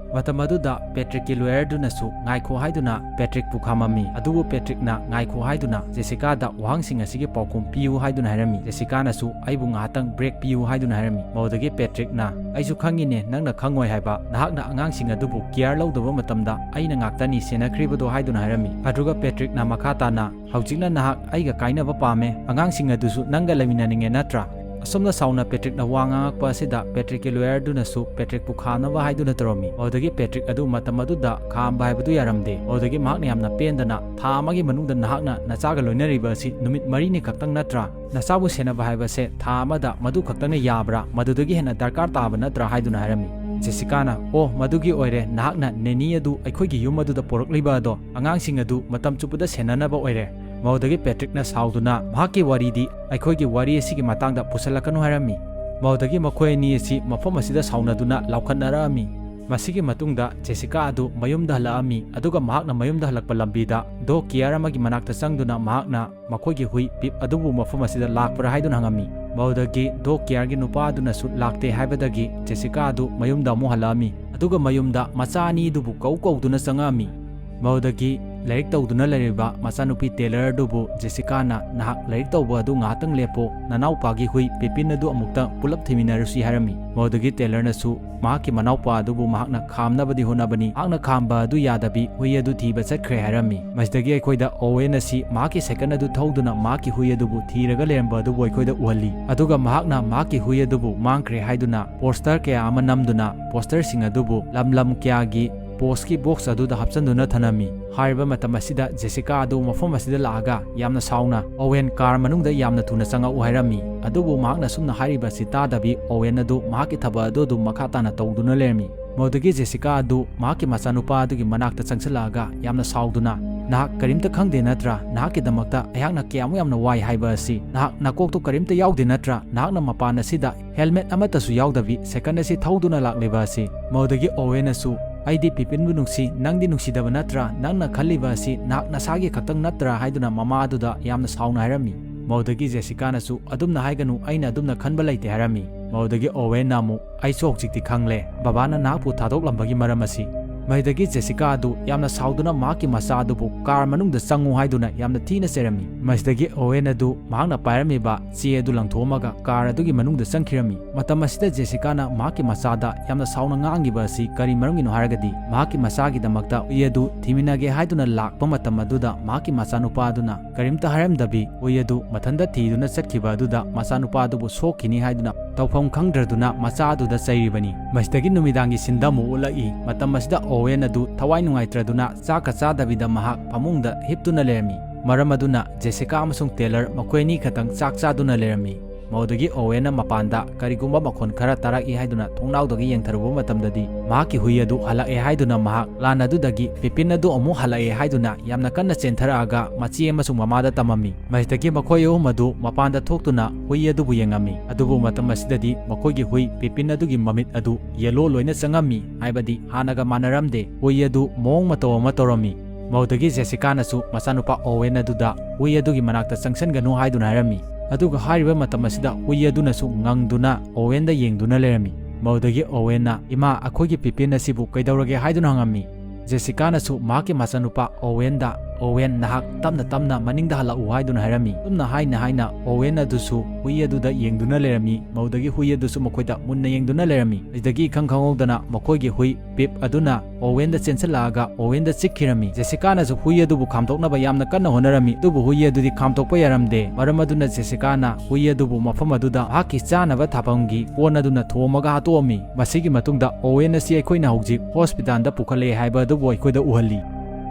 ꯃꯇꯝ ꯑꯗꯨꯗ ꯄꯦꯇ꯭ꯔꯤꯛꯀꯤ ꯂꯣꯌꯔꯗꯨꯅꯁꯨ "ꯉꯥꯏꯈꯣ" ꯍꯥꯏꯗꯨꯅ ꯄꯦꯇ꯭ꯔꯤꯛꯄꯨ ꯈꯥꯝꯃꯝꯃꯤ꯫ ꯑꯗꯨꯕꯨ ꯄꯦꯇ꯭ꯔꯤꯛꯅ "ꯉꯥꯏꯈꯣ" ꯍꯥꯏꯗꯨꯅ ꯖꯦꯁꯤꯀꯥꯗ ꯋꯥꯍꯪꯁꯤꯡ ꯑꯁꯤꯒꯤ ꯄꯥꯎꯈꯨꯝ ꯄꯤꯌꯨ ꯍꯥꯏꯗꯨꯅ ꯍꯥꯏꯔꯝꯃꯤ꯫ ꯖꯦꯁꯤꯀꯥꯅꯁꯨ "ꯑꯩꯕꯨ ꯉꯥꯏꯍꯥꯛꯇꯪ ꯕ꯭ꯔꯦꯛ ꯄꯤꯌꯨ" ꯍꯥꯏꯗꯨꯅ ꯍꯥꯏꯔꯝꯃꯤ꯫ ꯃꯗꯨꯗꯒꯤ ꯄꯦꯇ꯭ꯔꯤꯛꯅ, "ꯑꯩꯁꯨ ꯈꯪꯉꯤꯅꯦ ꯅꯪꯅ ꯈꯪꯉꯣꯏ ꯍꯥꯏꯕ, ꯅꯍꯥꯛꯅ ꯑꯉꯥꯡꯁꯤꯡ ꯑꯗꯨꯕꯨ ꯀꯤꯌꯥꯔ ꯂꯧꯗꯕ ꯃꯇꯝꯗ ꯑꯩꯅ ꯉꯥꯛꯇꯅꯤ ꯁꯦꯟꯅꯈ꯭ꯔꯤꯕꯗꯣ" ꯍꯥꯏꯗꯨꯅ ꯍꯥꯏꯔꯝꯃꯤ꯫ ꯑꯗꯨꯒ ꯄꯦꯇ꯭ꯔꯤꯛꯅ ꯃꯈꯥ ꯇꯥꯅ, "ꯍꯧꯖꯤꯛꯅ ꯅꯍꯥꯛ ꯑꯩꯒ ꯀꯥꯏꯅꯕ ꯄꯥꯝꯃꯦ, ꯑꯉꯥꯡꯁꯤꯡ ꯑꯗꯨꯁꯨ ꯅꯪꯒ ꯂꯩꯃꯤꯟꯅꯅꯤꯡꯉꯦ ꯅꯠꯇ꯭ꯔꯥ?" ꯑꯁꯣꯝꯗ ꯁꯥꯎꯅ ꯄꯦꯇ꯭ꯔꯤꯛꯅ ꯋꯥ ꯉꯥꯡꯉꯛꯄ ꯑꯁꯤꯗ ꯄꯦꯇ꯭ꯔꯤꯛꯀꯤ ꯂꯣꯌꯔꯗꯨꯅꯁꯨ ꯄꯦꯇ꯭ꯔꯤꯛꯄꯨ ꯈꯥꯝꯅꯕ ꯍꯥꯏꯗꯨꯅ ꯇꯧꯔꯝꯃꯤ꯫ ꯑꯗꯨꯗꯒꯤ ꯄꯦꯇ꯭ꯔꯤꯛ ꯑꯗꯨ ꯃꯇꯝ ꯑꯗꯨꯗ ꯈꯥꯝꯕ ꯍꯥꯏꯕꯗꯨ ꯌꯥꯔꯝꯗꯦ꯫ ꯑꯗꯨꯗꯒꯤ ꯃꯍꯥꯛꯅ ꯌꯥꯝꯅ ꯄꯦꯟꯗꯅ, "ꯊꯥ ꯑꯃꯒꯤ ꯃꯅꯨꯡꯗ ꯅꯍꯥꯛꯅ ꯅꯆꯥꯒ ꯂꯣꯏꯅꯔꯤꯕ ꯑꯁꯤ ꯅꯨꯃꯤꯠ ꯃꯔꯤꯅꯤ ꯈꯛꯇꯪ ꯅꯠꯇ꯭ꯔꯥ? ꯅꯆꯥꯕꯨ ꯁꯦꯟꯅꯕ ꯍꯥꯏꯕꯁꯦ ꯊꯥ ꯑꯃꯗ ꯃꯗꯨ ꯈꯛꯇꯪꯅ ꯌꯥꯕ꯭ꯔꯥ? ꯃꯗꯨꯗꯒꯤ ꯍꯦꯟꯅ ꯗꯔꯀꯥꯔ ꯇꯥꯕ ꯅꯠꯇ꯭ꯔꯥ?" ꯍꯥꯏꯗꯨꯅ ꯍꯥꯏꯔꯝꯃꯤ꯫ ꯖꯦꯁꯤꯀꯥꯅ, "ꯑꯣ, ꯃꯗꯨꯒꯤ ꯑꯣꯏꯔꯦ, ꯅꯍꯥꯛꯅ ꯅꯦꯅꯤ ꯑꯗꯨ ꯑꯩꯈꯣꯏꯒꯤ ꯌꯨꯝ ꯑꯗꯨꯗ ꯄꯣꯔꯛꯂꯤꯕ ꯑꯗꯣ ꯑꯉꯥꯡꯁꯤꯡ ꯑꯗꯨ ꯃꯇꯝ ꯆꯨꯞꯄꯗ ꯁꯦꯟꯅꯅꯕ ꯑꯣꯏꯔꯦ꯫" ꯃꯗꯨꯗꯒꯤ ꯄꯦꯇ꯭ꯔꯤꯛꯅ ꯁꯥꯎꯗꯨꯅ, "ꯃꯍꯥꯛꯀꯤ ꯋꯥꯔꯤꯗꯤ ꯑꯩꯈꯣꯏꯒꯤ ꯋꯥꯔꯤ ꯑꯁꯤꯒꯤ ꯃꯇꯥꯡꯗ ꯄꯨꯁꯜꯂꯛꯀꯅꯨ" ꯍꯥꯏꯔꯝꯃꯤ꯫ ꯃꯗꯨꯗꯒꯤ ꯃꯈꯣꯏ ꯑꯅꯤ ꯑꯁꯤ ꯃꯐꯝ ꯑꯁꯤꯗ ꯁꯥꯎꯅꯗꯨꯅ ꯂꯥꯎꯈꯠꯅꯔꯛꯑꯝꯃꯤ꯫ ꯃꯁꯤꯒꯤ ꯃꯇꯨꯡꯗ ꯖꯦꯁꯤꯀꯥ ꯑꯗꯨ ꯃꯌꯨꯝꯗ ꯍꯜꯂꯛꯑꯝꯃꯤ, ꯑꯗꯨꯒ ꯃꯍꯥꯛꯅ ꯃꯌꯨꯝꯗ ꯍꯜꯂꯛꯄ ꯂꯝꯕꯤꯗ ꯗꯣꯛ ꯀꯤꯌꯥꯔ ꯑꯃꯒꯤ ꯃꯅꯥꯛꯇ ꯆꯪꯗꯨꯅ ꯃꯍꯥꯛꯅ ꯃꯈꯣꯏꯒꯤ ꯍꯨꯏ ꯄꯤꯞ ꯑꯗꯨꯕꯨ ꯃꯐꯝ ꯑꯁꯤꯗ ꯂꯥꯛꯄ꯭ꯔꯥ ꯍꯥꯏꯗꯨꯅ ꯍꯪꯉꯝꯃꯤ꯫ ꯃꯗꯨꯗꯒꯤ ꯗꯣꯛ ꯀꯤꯌꯥꯔꯒꯤ ꯅꯨꯄꯥ ꯑꯗꯨꯅꯁꯨ ꯂꯥꯛꯇꯦ ꯍꯥꯏꯕꯗꯒꯤ ꯖꯦꯁꯤꯀꯥ ꯑꯗꯨ ꯃꯌꯨꯝꯗ ꯑꯃꯨꯛ ꯍꯜꯂꯛꯑꯝꯃꯤ꯫ ꯑꯗꯨꯒ ꯃꯌꯨꯝꯗ ꯃꯆꯥ ꯑꯅꯤꯗꯨꯕꯨ ꯀꯧ ꯀꯧꯗꯨꯅ ꯆꯪꯉꯛꯑꯝꯃꯤ꯫ ꯃꯗꯨꯗꯒꯤ ꯂꯥꯏꯔꯤꯛ ꯇꯧꯗꯨꯅ ꯂꯩꯔꯤꯕ ꯃꯆꯥꯅꯨꯄꯤ ꯇꯦꯂꯔ ꯑꯗꯨꯕꯨ ꯖꯦꯁꯤꯀꯥꯅ, "ꯅꯍꯥꯛ ꯂꯥꯏꯔꯤꯛ ꯇꯧꯕ ꯑꯗꯨ ꯉꯥꯏꯍꯥꯛꯇꯪ ꯂꯦꯞꯄꯣ, ꯅꯅꯥꯎꯄꯥꯒꯤ ꯍꯨꯏ ꯄꯤꯄꯤꯟ ꯑꯗꯨ ꯑꯃꯨꯛꯇ ꯄꯨꯂꯞ ꯊꯤꯃꯤꯟꯅꯔꯨꯁꯤ" ꯍꯥꯏꯔꯝꯃꯤ꯫ ꯃꯗꯨꯗꯒꯤ ꯇꯦꯂꯔꯅꯁꯨ ꯃꯍꯥꯛꯀꯤ ꯃꯅꯥꯎꯄꯥ ꯑꯗꯨꯕꯨ ꯃꯍꯥꯛꯅ ꯈꯥꯝꯅꯕꯗꯤ ꯍꯣꯠꯅꯕꯅꯤ꯫ ꯃꯍꯥꯛꯅ ꯈꯥꯝꯕ ꯑꯗꯨ ꯌꯥꯗꯕꯤ ꯍꯨꯏ ꯑꯗꯨ ꯊꯤꯕ ꯆꯠꯈ꯭ꯔꯦ ꯍꯥꯏꯔꯝꯃꯤ꯫ ꯃꯁꯤꯗꯒꯤ ꯑꯩꯈꯣꯏꯗ ꯑꯣꯋꯦꯟ ꯑꯁꯤ ꯃꯍꯥꯛꯀꯤ ꯁꯥꯏꯀꯜ ꯑꯗꯨ ꯊꯧꯗꯨꯅ ꯃꯍꯥꯛꯀꯤ ꯍꯨꯏ ꯑꯗꯨꯕꯨ ꯊꯤꯔꯒ ꯂꯩꯔꯝꯕ ꯑꯗꯨꯕꯨ ꯑꯩꯈꯣꯏꯗ ꯎꯍꯜꯂꯤ꯫ ꯑꯗꯨꯒ ꯃꯍꯥꯛꯅ ꯃꯍꯥꯛꯀꯤ ꯍꯨꯏ ꯑꯗꯨꯕꯨ ꯃꯥꯡꯈ꯭ꯔꯦ ꯍꯥꯏꯗꯨꯅ ꯄꯣꯁꯇꯔ ꯀꯌꯥ ꯑꯃ ꯅꯝꯗꯨꯅ ꯄꯣꯁꯇꯔꯁꯤꯡ ꯑꯗꯨꯕꯨ ꯂꯝ ꯂꯝ ꯀꯌꯥꯒꯤ ꯄꯣꯁꯀꯤ ꯕꯣꯛꯁ ꯑꯗꯨꯗ ꯍꯥꯞꯆꯤꯟꯗꯨꯅ ꯊꯅꯝꯃꯤ꯫ ꯍꯥꯏꯔꯤꯕ ꯃꯇꯝ ꯑꯁꯤꯗ ꯖꯦꯁꯤꯀꯥ ꯑꯗꯨ ꯃꯐꯝ ꯑꯁꯤꯗ ꯂꯥꯛꯑꯒ ꯌꯥꯝꯅ ꯁꯥꯎꯅ ꯑꯣꯋꯦꯟ ꯀꯥꯔ ꯃꯅꯨꯡꯗ ꯌꯥꯝꯅ ꯊꯨꯅ ꯆꯪꯉꯛꯎ ꯍꯥꯏꯔꯝꯃꯤ꯫ ꯑꯗꯨꯕꯨ ꯃꯍꯥꯛꯅ ꯁꯨꯝꯅ ꯍꯥꯏꯔꯤꯕ ꯑꯁꯤ ꯇꯥꯗꯕꯤ ꯑꯣꯋꯦꯟ ꯑꯗꯨ ꯃꯍꯥꯛꯀꯤ ꯊꯕꯛ ꯑꯗꯨ ꯑꯗꯨꯝ ꯃꯈꯥ ꯇꯥꯅ ꯇꯧꯗꯨꯅ ꯂꯩꯔꯝꯃꯤ꯫ ꯃꯗꯨꯗꯒꯤ ꯖꯦꯁꯤꯀꯥ ꯑꯗꯨ ꯃꯍꯥꯛꯀꯤ ꯃꯆꯥꯅꯨꯄꯥ ꯑꯗꯨꯒꯤ ꯃꯅꯥꯛꯇ ꯆꯪꯁꯤꯜꯂꯛꯑꯒ ꯌꯥꯝꯅ ꯁꯥꯎꯗꯨꯅ, "ꯅꯍꯥꯛ ꯀꯔꯤꯝꯇ ꯈꯪꯗꯦ ꯅꯠꯇ꯭ꯔꯥ? ꯅꯍꯥꯛꯀꯤꯗꯃꯛꯇ ꯑꯩꯍꯥꯛꯅ ꯀꯌꯥꯃꯨꯛ ꯌꯥꯝꯅ ꯋꯥꯏ ꯍꯥꯏꯕ ꯑꯁꯤ꯫ ꯅꯍꯥꯛ ꯅꯀꯣꯛꯇꯣ ꯀꯔꯤꯝꯇ ꯌꯥꯎꯗꯦ ꯅꯠꯇ꯭ꯔꯥ? ꯅꯍꯥꯛꯅ ꯃꯄꯥꯟ ꯑꯁꯤꯗ ꯍꯦꯜꯃꯦꯠ ꯑꯃꯠꯇꯁꯨ ꯌꯥꯎꯗꯕꯤ ꯁꯥꯏꯀꯜ ꯑꯁꯤ ꯊꯧꯗꯨꯅ ꯂꯥꯛꯂꯤꯕ ꯑꯁꯤ?" ꯃꯗꯨꯗꯒꯤ ꯑꯣꯋꯦꯟꯅꯁꯨ, "ꯑꯩꯗꯤ ꯄꯤꯄꯤꯟꯕꯨ ꯅꯨꯡꯁꯤ, ꯅꯪꯗꯤ ꯅꯨꯡꯁꯤꯗꯕ ꯅꯠꯇ꯭ꯔꯥ? ꯅꯪꯅ ꯈꯜꯂꯤꯕ ꯑꯁꯤ ꯅꯍꯥꯛ ꯅꯁꯥꯒꯤ ꯈꯛꯇꯪ ꯅꯠꯇ꯭ꯔꯥ?" ꯍꯥꯏꯗꯨꯅ ꯃꯃꯥ ꯑꯗꯨꯗ ꯌꯥꯝꯅ ꯁꯥꯎꯅ ꯍꯥꯏꯔꯝꯃꯤ꯫ ꯃꯗꯨꯗꯒꯤ ꯖꯦꯁꯤꯀꯥꯅꯁꯨ, "ꯑꯗꯨꯝꯅ ꯍꯥꯏꯒꯅꯨ, ꯑꯩꯅ ꯑꯗꯨꯝꯅ ꯈꯟꯕ ꯂꯩꯇꯦ" ꯍꯥꯏꯔꯝꯃꯤ꯫ ꯃꯗꯨꯗꯒꯤ ꯑꯣꯋꯦꯟꯅ ꯑꯃꯨꯛ, "ꯑꯩꯁꯨ ꯍꯧꯖꯤꯛꯇꯤ ꯈꯪꯂꯦ, ꯕꯕꯥꯅ ꯅꯍꯥꯛꯄꯨ ꯊꯥꯗꯣꯛꯂꯝꯕꯒꯤ ꯃꯔꯝ ꯑꯁꯤ"꯫ ꯃꯗꯨꯗꯒꯤ ꯖꯦꯁꯤꯀꯥ ꯑꯗꯨ ꯌꯥꯝꯅ ꯁꯥꯎꯗꯨꯅ ꯃꯍꯥꯛꯀꯤ ꯃꯆꯥ ꯑꯗꯨꯕꯨ ꯀꯥꯔ ꯃꯅꯨꯡꯗ ꯆꯪꯉꯨ ꯍꯥꯏꯗꯨꯅ ꯌꯥꯝꯅ ꯊꯤꯅ ꯆꯩꯔꯝꯃꯤ꯫ ꯃꯁꯤꯗꯒꯤ ꯑꯣꯋꯦꯟ ꯑꯗꯨ ꯃꯍꯥꯛꯅ ꯄꯥꯏꯔꯝꯃꯤꯕ ꯆꯦ ꯑꯗꯨ ꯂꯪꯊꯣꯛꯑꯝꯃꯒ ꯀꯥꯔ ꯑꯗꯨꯒꯤ ꯃꯅꯨꯡꯗ ꯆꯪꯈꯤꯔꯝꯃꯤ꯫ ꯃꯇꯝ ꯑꯁꯤꯗ ꯖꯦꯁꯤꯀꯥꯅ ꯃꯍꯥꯛꯀꯤ ꯃꯆꯥꯗ ꯌꯥꯝꯅ ꯁꯥꯎꯅ ꯉꯥꯡꯉꯤꯕ ꯑꯁꯤ ꯀꯔꯤ ꯃꯔꯝꯒꯤꯅꯣ ꯍꯥꯏꯔꯒꯗꯤ, ꯃꯍꯥꯛꯀꯤ ꯃꯆꯥꯒꯤꯗꯃꯛꯇ ꯍꯨꯏ ꯑꯗꯨ ꯊꯤꯃꯤꯟꯅꯒꯦ ꯍꯥꯏꯗꯨꯅ ꯂꯥꯛꯄ ꯃꯇꯝ ꯑꯗꯨꯗ ꯃꯍꯥꯛꯀꯤ ꯃꯆꯥꯅꯨꯄꯥ ꯑꯗꯨꯅ ꯀꯔꯤꯝꯇ ꯍꯥꯏꯔꯝꯗꯕꯤ ꯍꯨꯏ ꯑꯗꯨ ꯃꯊꯟꯇ ꯊꯤꯗꯨꯅ ꯆꯠꯈꯤꯕ ꯑꯗꯨꯗ ꯃꯆꯥꯅꯨꯄꯥ ꯑꯗꯨꯕꯨ ꯁꯣꯛꯈꯤꯅꯤ ꯍꯥꯏꯗꯨꯅ ꯇꯧꯐꯝ ꯈꯪꯗ꯭ꯔꯗꯨꯅ ꯃꯆꯥ ꯑꯗꯨꯗ ꯆꯩꯔꯤꯕꯅꯤ꯫ ꯃꯁꯤꯗꯒꯤ ꯅꯨꯃꯤꯗꯥꯡꯒꯤ ꯁꯤꯟꯗ ꯑꯃꯨꯛ ꯎꯠꯂꯛꯏ꯫ ꯃꯇꯝ ꯑꯁꯤꯗ ꯑꯣꯋꯦꯟ ꯑꯗꯨ ꯊꯋꯥꯏ ꯅꯨꯡꯉꯥꯏꯇ꯭ꯔꯗꯨꯅ ꯆꯥꯛꯀ ꯆꯥꯗꯕꯤꯗ ꯃꯍꯥꯛ ꯐꯃꯨꯡꯗ ꯍꯤꯞꯇꯨꯅ ꯂꯩꯔꯝꯃꯤ꯫ ꯃꯔꯝ ꯑꯗꯨꯅ ꯖꯦꯁꯤꯀꯥ ꯑꯃꯁꯨꯡ ꯇꯦꯂꯔ ꯃꯈꯣꯏ ꯑꯅꯤ ꯈꯛꯇꯪ ꯆꯥꯛ ꯆꯥꯗꯨꯅ ꯂꯩꯔꯝꯃꯤ꯫ ꯃꯗꯨꯗꯒꯤ ꯑꯣꯋꯦꯟꯅ ꯃꯄꯥꯟꯗ ꯀꯔꯤꯒꯨꯝꯕ ꯃꯈꯣꯟ ꯈꯔ ꯇꯥꯔꯛꯏ ꯍꯥꯏꯗꯨꯅ ꯊꯣꯡꯅꯥꯎꯗꯒꯤ ꯌꯦꯡꯊꯔꯨꯕ ꯃꯇꯝꯗꯗꯤ ꯃꯍꯥꯛꯀꯤ ꯍꯨꯏ ꯑꯗꯨ ꯍꯜꯂꯛꯑꯦ ꯍꯥꯏꯗꯨꯅ ꯃꯍꯥꯛ ꯂꯥꯟ ꯑꯗꯨꯗꯒꯤ ꯄꯤꯄꯤꯟ ꯑꯗꯨ ꯑꯃꯨꯛ ꯍꯜꯂꯛꯑꯦ ꯍꯥꯏꯗꯨꯅ ꯌꯥꯝꯅ ꯀꯟꯅ ꯆꯦꯟꯊꯔꯛꯑꯒ ꯃꯆꯦ ꯑꯃꯁꯨꯡ ꯃꯃꯥꯗ ꯇꯝꯃꯝꯃꯤ꯫ ꯃꯁꯤꯗꯒꯤ ꯃꯈꯣꯏ ꯑꯍꯨꯝ ꯑꯗꯨ ꯃꯄꯥꯟꯗ ꯊꯣꯛꯇꯨꯅ ꯍꯨꯏ ꯑꯗꯨꯕꯨ ꯌꯦꯡꯉꯝꯃꯤ꯫ ꯑꯗꯨꯕꯨ ꯃꯇꯝ ꯑꯁꯤꯗꯗꯤ ꯃꯈꯣꯏꯒꯤ ꯍꯨꯏ ꯄꯤꯄꯤꯟ ꯑꯗꯨꯒꯤ ꯃꯃꯤꯠ ꯑꯗꯨ ꯌꯦꯂꯣ ꯂꯣꯏꯅ ꯆꯪꯉꯝꯃꯤ, ꯍꯥꯏꯕꯗꯤ ꯍꯥꯟꯅꯒ ꯃꯥꯟꯅꯔꯝꯗꯦ꯫ ꯍꯨꯏ ꯑꯗꯨ ꯃꯑꯣꯡ ꯃꯇꯧ ꯑꯃ ꯇꯧꯔꯝꯃꯤ꯫ ꯃꯗꯨꯗꯒꯤ ꯖꯦꯁꯤꯀꯥꯅꯁꯨ ꯃꯆꯥꯅꯨꯄꯥ ꯑꯣꯋꯦꯟ ꯑꯗꯨꯗ ꯍꯨꯏ ꯑꯗꯨꯒꯤ ꯃꯅꯥꯛꯇ ꯆꯪꯁꯟꯒꯅꯨ ꯍꯥꯏꯗꯨꯅ ꯍꯥꯏꯔꯝꯃꯤ꯫ ꯑꯗꯨꯒ ꯍꯥꯏꯔꯤꯕ ꯃꯇꯝ ꯑꯁꯤꯗ ꯍꯨꯏ ꯑꯗꯨꯅꯁꯨ ꯉꯪꯗꯨꯅ ꯑꯣꯋꯦꯟꯗ ꯌꯦꯡꯗꯨꯅ ꯂꯩꯔꯝꯃꯤ꯫ ꯃꯗꯨꯗꯒꯤ ꯑꯣꯋꯦꯟꯅ, "ꯏꯃꯥ, ꯑꯩꯈꯣꯏꯒꯤ ꯄꯤꯄꯤꯟ ꯑꯁꯤꯕꯨ ꯀꯩꯗꯧꯔꯒꯦ?" ꯍꯥꯏꯗꯨꯅ ꯍꯪꯉꯝꯃꯤ꯫ ꯖꯦꯁꯤꯀꯥꯅꯁꯨ ꯃꯍꯥꯛꯀꯤ ꯃꯆꯥꯅꯨꯄꯥ ꯑꯣꯋꯦꯟꯗ, "ꯑꯣꯋꯦꯟ, ꯅꯍꯥꯛ ꯇꯞꯅ ꯇꯞꯅ ꯃꯅꯤꯡꯗ ꯍꯜꯂꯛꯎ" ꯍꯥꯏꯗꯨꯅ ꯍꯥꯏꯔꯝꯃꯤ꯫ ꯑꯗꯨꯝꯅ ꯍꯥꯏꯅ ꯍꯥꯏꯅ ꯑꯣꯋꯦꯟ ꯑꯗꯨꯁꯨ ꯍꯨꯏ ꯑꯗꯨꯗ ꯌꯦꯡꯗꯨꯅ ꯂꯩꯔꯝꯃꯤ꯫ ꯃꯗꯨꯗꯒꯤ ꯍꯨꯏ ꯑꯗꯨꯁꯨ ꯃꯈꯣꯏꯗ ꯃꯨꯟꯅ ꯌꯦꯡꯗꯨꯅ ꯂꯩꯔꯝꯃꯤ꯫ ꯑꯗꯨꯗꯒꯤ ꯏꯈꯪ ꯈꯪꯍꯧꯗꯅ ꯃꯈꯣꯏꯒꯤ ꯍꯨꯏ ꯄꯤꯞ ꯑꯗꯨꯅ ꯑꯣꯋꯦꯟꯗ ꯆꯦꯟꯁꯤꯜꯂꯛꯑꯒ ꯑꯣꯋꯦꯟꯗ ꯆꯤꯛꯈꯤꯔꯝꯃꯤ꯫ ꯖꯦꯁꯤꯀꯥꯅꯁꯨ ꯍꯨꯏ ꯑꯗꯨꯕꯨ ꯈꯥꯝꯗꯣꯛꯅꯕ ꯌꯥꯝꯅ ꯀꯟꯅ ꯍꯣꯠꯅꯔꯝꯃꯤ, ꯑꯗꯨꯕꯨ ꯍꯨꯏ ꯑꯗꯨꯗꯤ ꯈꯥꯝꯗꯣꯛꯄ ꯌꯥꯔꯝꯗꯦ꯫ ꯃꯔꯝ ꯑꯗꯨꯅ ꯖꯦꯁꯤꯀꯥꯅ ꯍꯨꯏ ꯑꯗꯨꯕꯨ ꯃꯐꯝ ꯑꯗꯨꯗ ꯃꯍꯥꯛꯀꯤ ꯆꯥꯅꯕ ꯊꯥꯐꯝꯒꯤ ꯀꯣꯟ ꯑꯗꯨꯅ ꯊꯣꯝꯃꯒ ꯍꯥꯠꯇꯣꯛꯑꯝꯃꯤ꯫ ꯃꯁꯤꯒꯤ ꯃꯇꯨꯡꯗ ꯑꯣꯋꯦꯟ ꯑꯁꯤ ꯑꯩꯈꯣꯏꯅ ꯍꯧꯖꯤꯛ ꯍꯣꯁꯄꯤꯇꯥꯜꯗ ꯄꯨꯈꯠꯂꯛꯑꯦ ꯍꯥꯏꯕ ꯑꯗꯨꯕꯨ ꯑꯩꯈꯣꯏꯗ ꯎꯍꯜꯂꯤ꯫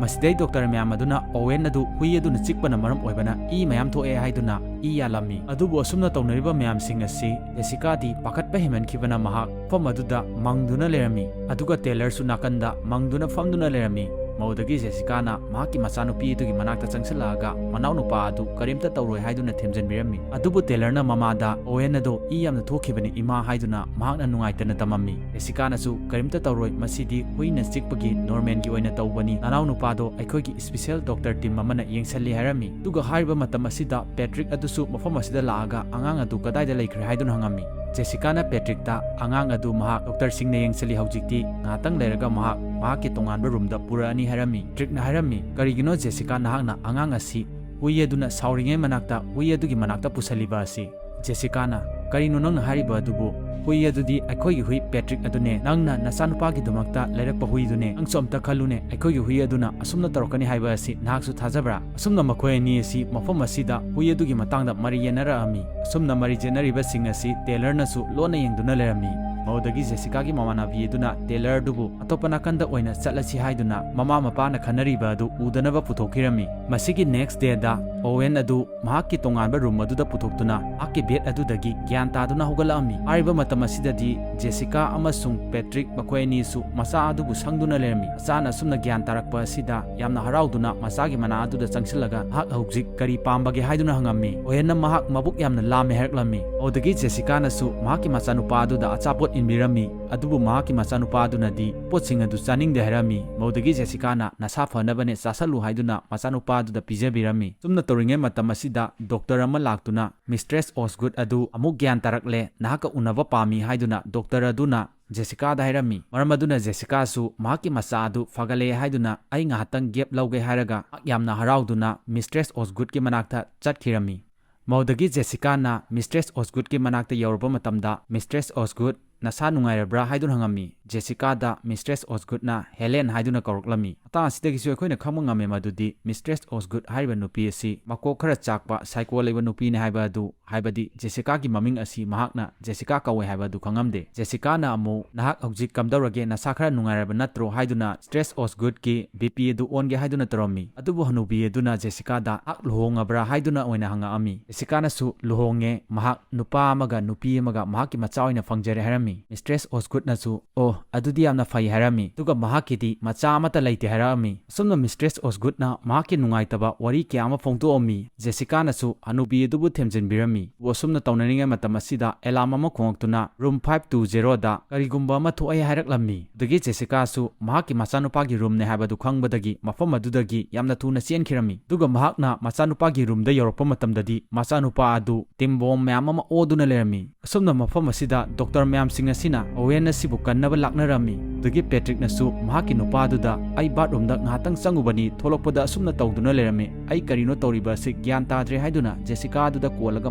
ꯃꯁꯤꯗꯩ ꯗꯣꯛꯇꯔ ꯃꯌꯥꯝ ꯑꯗꯨꯅ ꯑꯣꯋꯦꯟ ꯑꯗꯨ ꯍꯨꯏ ꯑꯗꯨꯅ ꯆꯤꯛꯄꯅ ꯃꯔꯝ ꯑꯣꯏꯕꯅ ꯏ ꯃꯌꯥꯝ ꯊꯣꯛꯑꯦ ꯍꯥꯏꯗꯨꯅ ꯏ ꯌꯥꯜꯂꯝꯃꯤ꯫ ꯑꯗꯨꯕꯨ ꯑꯁꯨꯝꯅ ꯇꯧꯅꯔꯤꯕ ꯃꯌꯥꯝꯁꯤꯡ ꯑꯁꯤ ꯖꯦꯁꯤꯀꯥꯗꯤ ꯄꯥꯈꯠꯄ ꯍꯦꯟꯃꯟꯈꯤꯕꯅ ꯃꯍꯥꯛ ꯃꯐꯝ ꯑꯗꯨꯗ ꯃꯪꯗꯨꯅ ꯂꯩꯔꯝꯃꯤ꯫ ꯑꯗꯨꯒ ꯇꯦꯂꯔꯁꯨ ꯅꯥꯀꯟꯗ ꯃꯪꯗꯨꯅ ꯐꯝꯗꯨꯅ ꯂꯩꯔꯝꯃꯤ꯫ ꯃꯗꯨꯗꯒꯤ ꯖꯦꯁꯤꯀꯥꯅ ꯃꯍꯥꯛꯀꯤ ꯃꯆꯥꯅꯨꯄꯤ ꯑꯗꯨꯒꯤ ꯃꯅꯥꯛꯇ ꯆꯪꯁꯤꯜꯂꯛꯑꯒ ꯃꯅꯥꯎꯅꯨꯄꯥ ꯑꯗꯨ ꯀꯔꯤꯝꯇ ꯇꯧꯔꯣꯏ ꯍꯥꯏꯗꯨꯅ ꯊꯦꯝꯖꯤꯟꯕꯤꯔꯝꯃꯤ꯫ ꯑꯗꯨꯕꯨ ꯇꯦꯂꯔꯅ ꯃꯃꯥꯗ "ꯑꯣꯋꯦꯟ ꯑꯗꯣ ꯏ ꯌꯥꯝꯅ ꯊꯣꯛꯈꯤꯕꯅꯤ ꯏꯃꯥ" ꯍꯥꯏꯗꯨꯅ ꯃꯍꯥꯛꯅ ꯅꯨꯡꯉꯥꯏꯇꯅ ꯇꯝꯃꯝꯃꯤ꯫ ꯖꯦꯁꯤꯀꯥꯅꯁꯨ "ꯀꯔꯤꯝꯇ ꯇꯧꯔꯣꯏ, ꯃꯁꯤꯗꯤ ꯍꯨꯏꯅ ꯆꯤꯛꯄꯒꯤ ꯅꯣꯔꯃꯦꯜꯒꯤ ꯑꯣꯏꯅ ꯇꯧꯕꯅꯤ꯫ ꯅꯅꯥꯎꯅꯨꯄꯥꯗꯣ ꯑꯩꯈꯣꯏꯒꯤ ꯏꯁꯄꯤꯁꯦꯜ ꯗꯣꯛꯇꯔ ꯇꯤꯝ ꯑꯃꯅ ꯌꯦꯡꯁꯜꯂꯤ" ꯍꯥꯏꯔꯝꯃꯤ꯫ ꯑꯗꯨꯒ ꯍꯥꯏꯔꯤꯕ ꯃꯇꯝ ꯑꯁꯤꯗ ꯄꯦꯇ꯭ꯔꯤꯛ ꯑꯗꯨꯁꯨ ꯃꯐꯝ ꯑꯁꯤꯗ ꯂꯥꯛꯑꯒ "ꯑꯉꯥꯡ ꯑꯗꯨ ꯀꯗꯥꯏꯗ ꯂꯩꯈ꯭ꯔꯦ?" ꯍꯥꯏꯗꯨꯅ ꯍꯪꯉꯝꯃꯤ꯫ ꯖꯦꯁꯤꯀꯥꯅ ꯄꯦꯇ꯭ꯔꯤꯛꯇ "ꯑꯉꯥꯡ ꯑꯗꯨ ꯃꯍꯥꯛ ꯗꯣꯛꯇꯔꯁꯤꯡꯅ ꯌꯦꯡꯁꯤꯜꯂꯤ, ꯍꯧꯖꯤꯛꯇꯤ ꯉꯥꯏꯍꯥꯛꯇꯪ ꯂꯩꯔꯒ ꯃꯍꯥꯛ ꯃꯍꯥꯛꯀꯤ ꯇꯣꯉꯥꯟꯕ ꯔꯨꯝꯗ ꯄꯨꯔꯛꯑꯅꯤ" ꯍꯥꯏꯔꯝꯃꯤ꯫ ꯄꯦꯇ꯭ꯔꯤꯛꯅ ꯍꯥꯏꯔꯝꯃꯤ, "ꯀꯔꯤꯒꯤꯅꯣ ꯖꯦꯁꯤꯀꯥ ꯅꯍꯥꯛꯅ ꯑꯉꯥꯡ ꯑꯁꯤ ꯍꯨꯏ ꯑꯗꯨꯅ ꯁꯥꯎꯔꯤꯉꯩ ꯃꯅꯥꯛꯇ ꯍꯨꯏ ꯑꯗꯨꯒꯤ ꯃꯅꯥꯛꯇ ꯄꯨꯁꯜꯂꯤꯕ ꯑꯁꯤ?" ꯖꯦꯁꯤꯀꯥꯅ, "ꯀꯔꯤꯅꯣ ꯅꯪꯅ ꯍꯥꯏꯔꯤꯕ ꯑꯗꯨꯕꯨ? ꯍꯨꯏ ꯑꯗꯨꯗꯤ ꯑꯩꯈꯣꯏꯒꯤ ꯍꯨꯏ ꯄꯦꯇ꯭ꯔꯤꯛ ꯑꯗꯨꯅꯦ꯫ ꯅꯪꯅ ꯅꯆꯥꯅꯨꯄꯥꯒꯤꯗꯃꯛꯇ ꯂꯩꯔꯛꯄ ꯍꯨꯏꯗꯨꯅꯦ꯫ ꯅꯪꯁꯨ ꯑꯝꯇ ꯈꯜꯂꯨꯅꯦ, ꯑꯩꯈꯣꯏꯒꯤ ꯍꯨꯏ ꯑꯗꯨꯅ ꯑꯁꯨꯝꯅ ꯇꯧꯔꯛꯀꯅꯤ ꯍꯥꯏꯕ ꯑꯁꯤ ꯅꯍꯥꯛꯁꯨ ꯊꯥꯖꯕ꯭ꯔꯥ?" ꯑꯁꯨꯝꯅ ꯃꯈꯣꯏ ꯑꯅꯤ ꯑꯁꯤ ꯃꯐꯝ ꯑꯁꯤꯗ ꯍꯨꯏ ꯑꯗꯨꯒꯤ ꯃꯇꯥꯡꯗ ꯃꯔꯩ ꯌꯦꯠꯅꯔꯛꯑꯝꯃꯤ꯫ ꯑꯁꯨꯝꯅ ꯃꯔꯩ ꯌꯦꯠꯅꯔꯤꯕꯁꯤꯡ ꯑꯁꯤ ꯇꯦꯂꯔꯅꯁꯨ ꯂꯣꯟꯅ ꯌꯦꯡꯗꯨꯅ ꯂꯩꯔꯝꯃꯤ꯫ ꯃꯗꯨꯗꯒꯤ ꯖꯦꯁꯤꯀꯥꯒꯤ ꯃꯃꯥꯟꯅꯕꯤ ꯑꯗꯨꯅ ꯇꯦꯂꯔꯗꯨꯕꯨ ꯑꯇꯣꯞꯄ ꯅꯥꯀꯟꯗ ꯑꯣꯏꯅ ꯆꯠꯂꯁꯤ ꯍꯥꯏꯗꯨꯅ ꯃꯃꯥ ꯃꯄꯥꯅ ꯈꯟꯅꯔꯤꯕ ꯑꯗꯨ ꯎꯗꯅꯕ ꯄꯨꯊꯣꯛꯈꯤꯔꯝꯃꯤ꯫ ꯃꯁꯤꯒꯤ ꯅꯦꯛꯁ ꯗꯦꯗ ꯑꯣꯋꯦꯟ ꯑꯗꯨ ꯃꯍꯥꯛꯀꯤ ꯇꯣꯉꯥꯟꯕ ꯔꯨꯝ ꯑꯗꯨꯗ ꯄꯨꯊꯣꯛꯇꯨꯅ ꯃꯍꯥꯛꯀꯤ ꯕꯦꯗ ꯑꯗꯨꯗꯒꯤ ꯒ꯭ꯌꯥꯟ ꯇꯥꯗꯨꯅ ꯍꯧꯒꯠꯂꯛꯑꯝꯃꯤ꯫ ꯍꯥꯏꯔꯤꯕ ꯃꯇꯝ ꯑꯁꯤꯗꯗꯤ ꯖꯦꯁꯤꯀꯥ ꯑꯃꯁꯨꯡ ꯄꯦꯇ꯭ꯔꯤꯛ ꯃꯈꯣꯏ ꯑꯅꯤꯁꯨ ꯃꯆꯥ ꯑꯗꯨꯕꯨ ꯁꯪꯗꯨꯅ ꯂꯩꯔꯝꯃꯤ꯫ ꯃꯆꯥꯅ ꯑꯁꯨꯝꯅ ꯒ꯭ꯌꯥꯟ ꯇꯥꯔꯛꯄ ꯑꯁꯤꯗ ꯌꯥꯝꯅ ꯍꯔꯥꯎꯗꯨꯅ ꯃꯆꯥꯒꯤ ꯃꯅꯥ ꯑꯗꯨꯗ ꯆꯪꯁꯤꯜꯂꯒ ꯃꯍꯥꯛ ꯍꯧꯖꯤꯛ ꯀꯔꯤ ꯄꯥꯝꯕꯒꯦ ꯍꯥꯏꯗꯨꯅ ꯍꯪꯉꯝꯃꯤ꯫ ꯑꯣꯋꯦꯟꯅ ꯃꯍꯥꯛ ꯃꯕꯨꯛ ꯌꯥꯝꯅ ꯂꯥꯝꯃꯦ ꯍꯥꯏꯔꯛꯂꯝꯃꯤ꯫ ꯑꯗꯨꯗꯒꯤ ꯖꯦꯁꯤꯀꯥꯅꯁꯨ ꯃꯍꯥꯛꯀꯤ ꯃꯆꯥꯅꯨꯄꯥ ꯑꯗꯨꯗ ꯑꯆꯥꯄꯣꯠ ꯏꯟꯕꯤꯔꯝꯃꯤ꯫ ꯑꯗꯨꯕꯨ ꯃꯍꯥꯛꯀꯤ ꯃꯆꯥꯅꯨꯄꯥ ꯑꯗꯨꯅꯗꯤ ꯄꯣꯠꯁꯤꯡ ꯑꯗꯨ ꯆꯥꯅꯤꯡꯗꯦ ꯍꯥꯏꯔꯝꯃꯤ꯫ ꯃꯧꯗꯒꯤ ꯖꯦꯁꯤꯀꯥꯅ "ꯅꯁꯥ ꯐꯅꯕꯅꯦ, ꯆꯥꯁꯜꯂꯨ" ꯍꯥꯏꯗꯨꯅ ꯃꯆꯥꯅꯨꯄꯥ ꯑꯗꯨꯗ ꯄꯤꯖꯕꯤꯔꯝꯃꯤ꯫ ꯁꯨꯝꯅ ꯇꯧꯔꯤꯉꯩ ꯃꯇꯝ ꯑꯁꯤꯗ ꯗꯣꯛꯇꯔ ꯑꯃ ꯂꯥꯛꯇꯨꯅ, "ꯃꯤꯁꯇ꯭ꯔꯦꯁ ꯑꯣꯁꯒꯨꯗ ꯑꯗꯨ ꯑꯃꯨꯛ ꯒ꯭ꯌꯥꯟ ꯇꯥꯔꯛꯂꯦ, ꯅꯍꯥꯛꯀ ꯎꯅꯕ ꯄꯥꯝꯃꯤ" ꯍꯥꯏꯗꯨꯅ ꯗꯣꯛꯇꯔ ꯑꯗꯨꯅ ꯖꯦꯁꯤꯀꯥꯗ ꯍꯥꯏꯔꯝꯃꯤ꯫ ꯃꯔꯝ ꯑꯗꯨꯅ ꯖꯦꯁꯤꯀꯥꯁꯨ ꯃꯍꯥꯛꯀꯤ ꯃꯆꯥ ꯑꯗꯨ ꯐꯒꯠꯂꯦ ꯍꯥꯏꯗꯨꯅ "ꯑꯩ ꯉꯥꯏꯍꯥꯛꯇꯪ ꯒꯦꯞ ꯂꯧꯒꯦ" ꯍꯥꯏꯔꯒ ꯃꯍꯥꯛ ꯌꯥꯝꯅ ꯍꯔꯥꯎꯗꯨꯅ ꯃꯤꯁꯇ꯭ꯔꯦꯁ ꯑꯣꯁꯒꯨꯗꯀꯤ ꯃꯅꯥꯛꯇ ꯆꯠꯈꯤꯔꯝꯃꯤ꯫ ꯃꯧꯗꯒꯤ ꯖꯦꯁꯤꯀꯥꯅ ꯃꯤꯁꯇ꯭ꯔꯦꯁ ꯑꯣꯁꯒꯨꯗꯀꯤ ꯃꯅꯥꯛꯇ ꯌꯧꯔꯕ ꯃꯇꯝꯗ, "ꯃꯤꯁꯇ꯭ꯔꯦꯁ ꯑꯣꯁꯒꯨꯗ, ꯅꯁꯥ ꯅꯨꯡꯉꯥꯏꯔꯕ꯭ꯔꯥ?" ꯍꯥꯏꯗꯨꯅ ꯍꯪꯉꯝꯃꯤ꯫ ꯖꯦꯁꯤꯀꯥꯗ ꯃꯤꯁꯇ꯭ꯔꯦꯁ ꯑꯣꯁꯒꯨꯗꯅ "ꯍꯦꯂꯦꯟ" ꯍꯥꯏꯗꯨꯅ ꯀꯧꯔꯛꯂꯝꯃꯤ꯫ ꯃꯇꯥꯡ ꯑꯁꯤꯗꯒꯤꯁꯨ ꯑꯩꯈꯣꯏꯅ ꯈꯪꯕ ꯉꯝꯃꯦ ꯃꯗꯨꯗꯤ ꯃꯤꯁꯇ꯭ꯔꯦꯁ ꯑꯣꯁꯒꯨꯗ ꯍꯥꯏꯔꯤꯕ ꯅꯨꯄꯤ ꯑꯁꯤ ꯃꯀꯣꯛ ꯈꯔ ꯆꯥꯛꯄ, ꯁꯥꯏꯀꯣ ꯂꯩꯕ ꯅꯨꯄꯤꯅꯤ ꯍꯥꯏꯕ ꯑꯗꯨ, ꯍꯥꯏꯕꯗꯤ ꯖꯦꯁꯤꯀꯥꯒꯤ ꯃꯃꯤꯡ ꯑꯁꯤ ꯃꯍꯥꯛꯅ ꯖꯦꯁꯤꯀꯥ ꯀꯧꯋꯦ ꯍꯥꯏꯕ ꯑꯗꯨ ꯈꯪꯉꯝꯗꯦ꯫ ꯖꯦꯁꯤꯀꯥꯅ ꯑꯃꯨꯛ, "ꯅꯍꯥꯛ ꯍꯧꯖꯤꯛ ꯀꯝꯗꯧꯔꯒꯦ? ꯅꯁꯥ ꯈꯔ ꯅꯨꯡꯉꯥꯏꯔꯕ ꯅꯠꯇ꯭ꯔꯣ?" ꯍꯥꯏꯗꯨꯅ ꯃꯤꯁꯇ꯭ꯔꯦꯁ ꯑꯣꯁꯒꯨꯗꯀꯤ ꯕꯤ ꯄꯤ ꯑꯗꯨ ꯑꯣꯟꯒꯦ ꯍꯥꯏꯗꯨꯅ ꯇꯧꯔꯝꯃꯤ꯫ ꯑꯗꯨꯕꯨ ꯍꯅꯨꯕꯤ ꯑꯗꯨꯅ ꯖꯦꯁꯤꯀꯥꯗ, "ꯅꯍꯥꯛ ꯂꯨꯍꯣꯡꯉꯕ꯭ꯔꯥ?" ꯍꯥꯏꯗꯨꯅ ꯑꯣꯏꯅ ꯍꯪꯉꯛꯑꯝꯃꯤ꯫ ꯖꯦꯁꯤꯀꯥꯅꯁꯨ, "ꯂꯨꯍꯣꯡꯉꯦ, ꯃꯍꯥꯛ ꯅꯨꯄꯥ ꯑꯃꯒ ꯅꯨꯄꯤ ꯑꯃꯒ ꯃꯍꯥꯛꯀꯤ ꯃꯆꯥ ꯑꯣꯏꯅ ꯐꯪꯖꯔꯦ" ꯍꯥꯏꯔꯝꯃꯤ꯫ ꯃꯤꯁꯇ꯭ꯔꯦꯁ ꯑꯣꯁꯒꯨꯗꯅꯁꯨ, "ꯑꯣ, ꯑꯗꯨꯗꯤ ꯌꯥꯝꯅ ꯐꯩ" ꯍꯥꯏꯔꯝꯃꯤ꯫ ꯑꯗꯨꯒ ꯃꯍꯥꯛꯀꯤꯗꯤ ꯃꯆꯥ ꯑꯃꯠꯇ ꯂꯩꯇꯦ ꯍꯥꯏꯔꯛꯑꯝꯃꯤ꯫ ꯑꯁꯨꯝꯅ ꯃꯤꯁꯇ꯭ꯔꯦꯁ ꯑꯣꯁꯒꯨꯗꯅ ꯃꯍꯥꯛꯀꯤ ꯅꯨꯡꯉꯥꯏꯇꯕ ꯋꯥꯔꯤ ꯀꯌꯥ ꯑꯃ ꯐꯣꯡꯗꯣꯛꯑꯝꯃꯤ꯫ ꯖꯦꯁꯤꯀꯥꯅꯁꯨ ꯍꯅꯨꯕꯤ ꯑꯗꯨꯕꯨ ꯊꯦꯝꯖꯤꯟꯕꯤꯔꯝꯃꯤ꯫ ꯑꯗꯨꯕꯨ ꯑꯁꯨꯝꯅ ꯇꯧꯅꯔꯤꯉꯩ ꯃꯇꯝ ꯑꯁꯤꯗ ꯑꯦꯂꯥꯝ ꯑꯃ ꯈꯣꯡꯂꯛꯇꯨꯅ ꯔꯨꯝ ꯐꯥꯏꯚ ꯇꯨ ꯖꯦꯔꯣꯗ ꯀꯔꯤꯒꯨꯝꯕ ꯑꯃ ꯊꯣꯛꯑꯦ ꯍꯥꯏꯔꯛꯂꯝꯃꯤ꯫ ꯑꯗꯨꯗꯒꯤ ꯖꯦꯁꯤꯀꯥꯁꯨ ꯃꯍꯥꯛꯀꯤ ꯃꯆꯥꯅꯨꯄꯥꯒꯤ ꯔꯨꯝꯅꯦ ꯍꯥꯏꯕꯗꯨ ꯈꯪꯕꯗꯒꯤ ꯃꯐꯝ ꯑꯗꯨꯗꯒꯤ ꯌꯥꯝꯅ ꯊꯨꯅ ꯆꯦꯟꯈꯤꯔꯝꯃꯤ꯫ ꯑꯗꯨꯒ ꯃꯍꯥꯛꯅ ꯃꯆꯥꯅꯨꯄꯥꯒꯤ ꯔꯨꯝꯗ ꯌꯧꯔꯛꯄ ꯃꯇꯝꯗꯗꯤ ꯃꯆꯥꯅꯨꯄꯥ ꯑꯗꯨ ꯇꯤꯝ ꯕꯣꯝ ꯃꯌꯥꯝ ꯑꯃ ꯑꯣꯗꯨꯅ ꯂꯩꯔꯝꯃꯤ꯫ ꯑꯁꯨꯝꯅ ꯃꯐꯝ ꯑꯁꯤꯗ ꯗꯣꯛꯇꯔ ꯃꯌꯥꯝꯁꯤꯡ ꯑꯁꯤꯅ ꯑꯣꯋꯦꯟ ꯑꯁꯤꯕꯨ ꯀꯟꯅꯕ ꯂꯥꯛꯅꯔꯝꯃꯤ꯫ ꯑꯗꯨꯗꯒꯤ ꯄꯦꯇ꯭ꯔꯤꯛꯅꯁꯨ ꯃꯍꯥꯛꯀꯤ ꯅꯨꯄꯥꯗꯨꯗ, "ꯑꯩ ꯕꯥꯠꯔꯨꯝꯗ ꯉꯥꯏꯍꯥꯛꯇꯪ ꯆꯪꯉꯨꯕꯅꯤ, ꯊꯣꯛꯂꯛꯄꯗ ꯑꯁꯨꯝꯅ ꯇꯧꯗꯨꯅ ꯂꯩꯔꯝꯃꯤ, ꯑꯩ ꯀꯔꯤꯅꯣ ꯇꯧꯔꯤꯕ ꯑꯁꯤ ꯒ꯭ꯌꯥꯟ ꯇꯥꯗ꯭ꯔꯦ" ꯍꯥꯏꯗꯨꯅ ꯖꯦꯁꯤꯀꯥꯗꯨꯗ ꯀꯣꯜꯂꯒ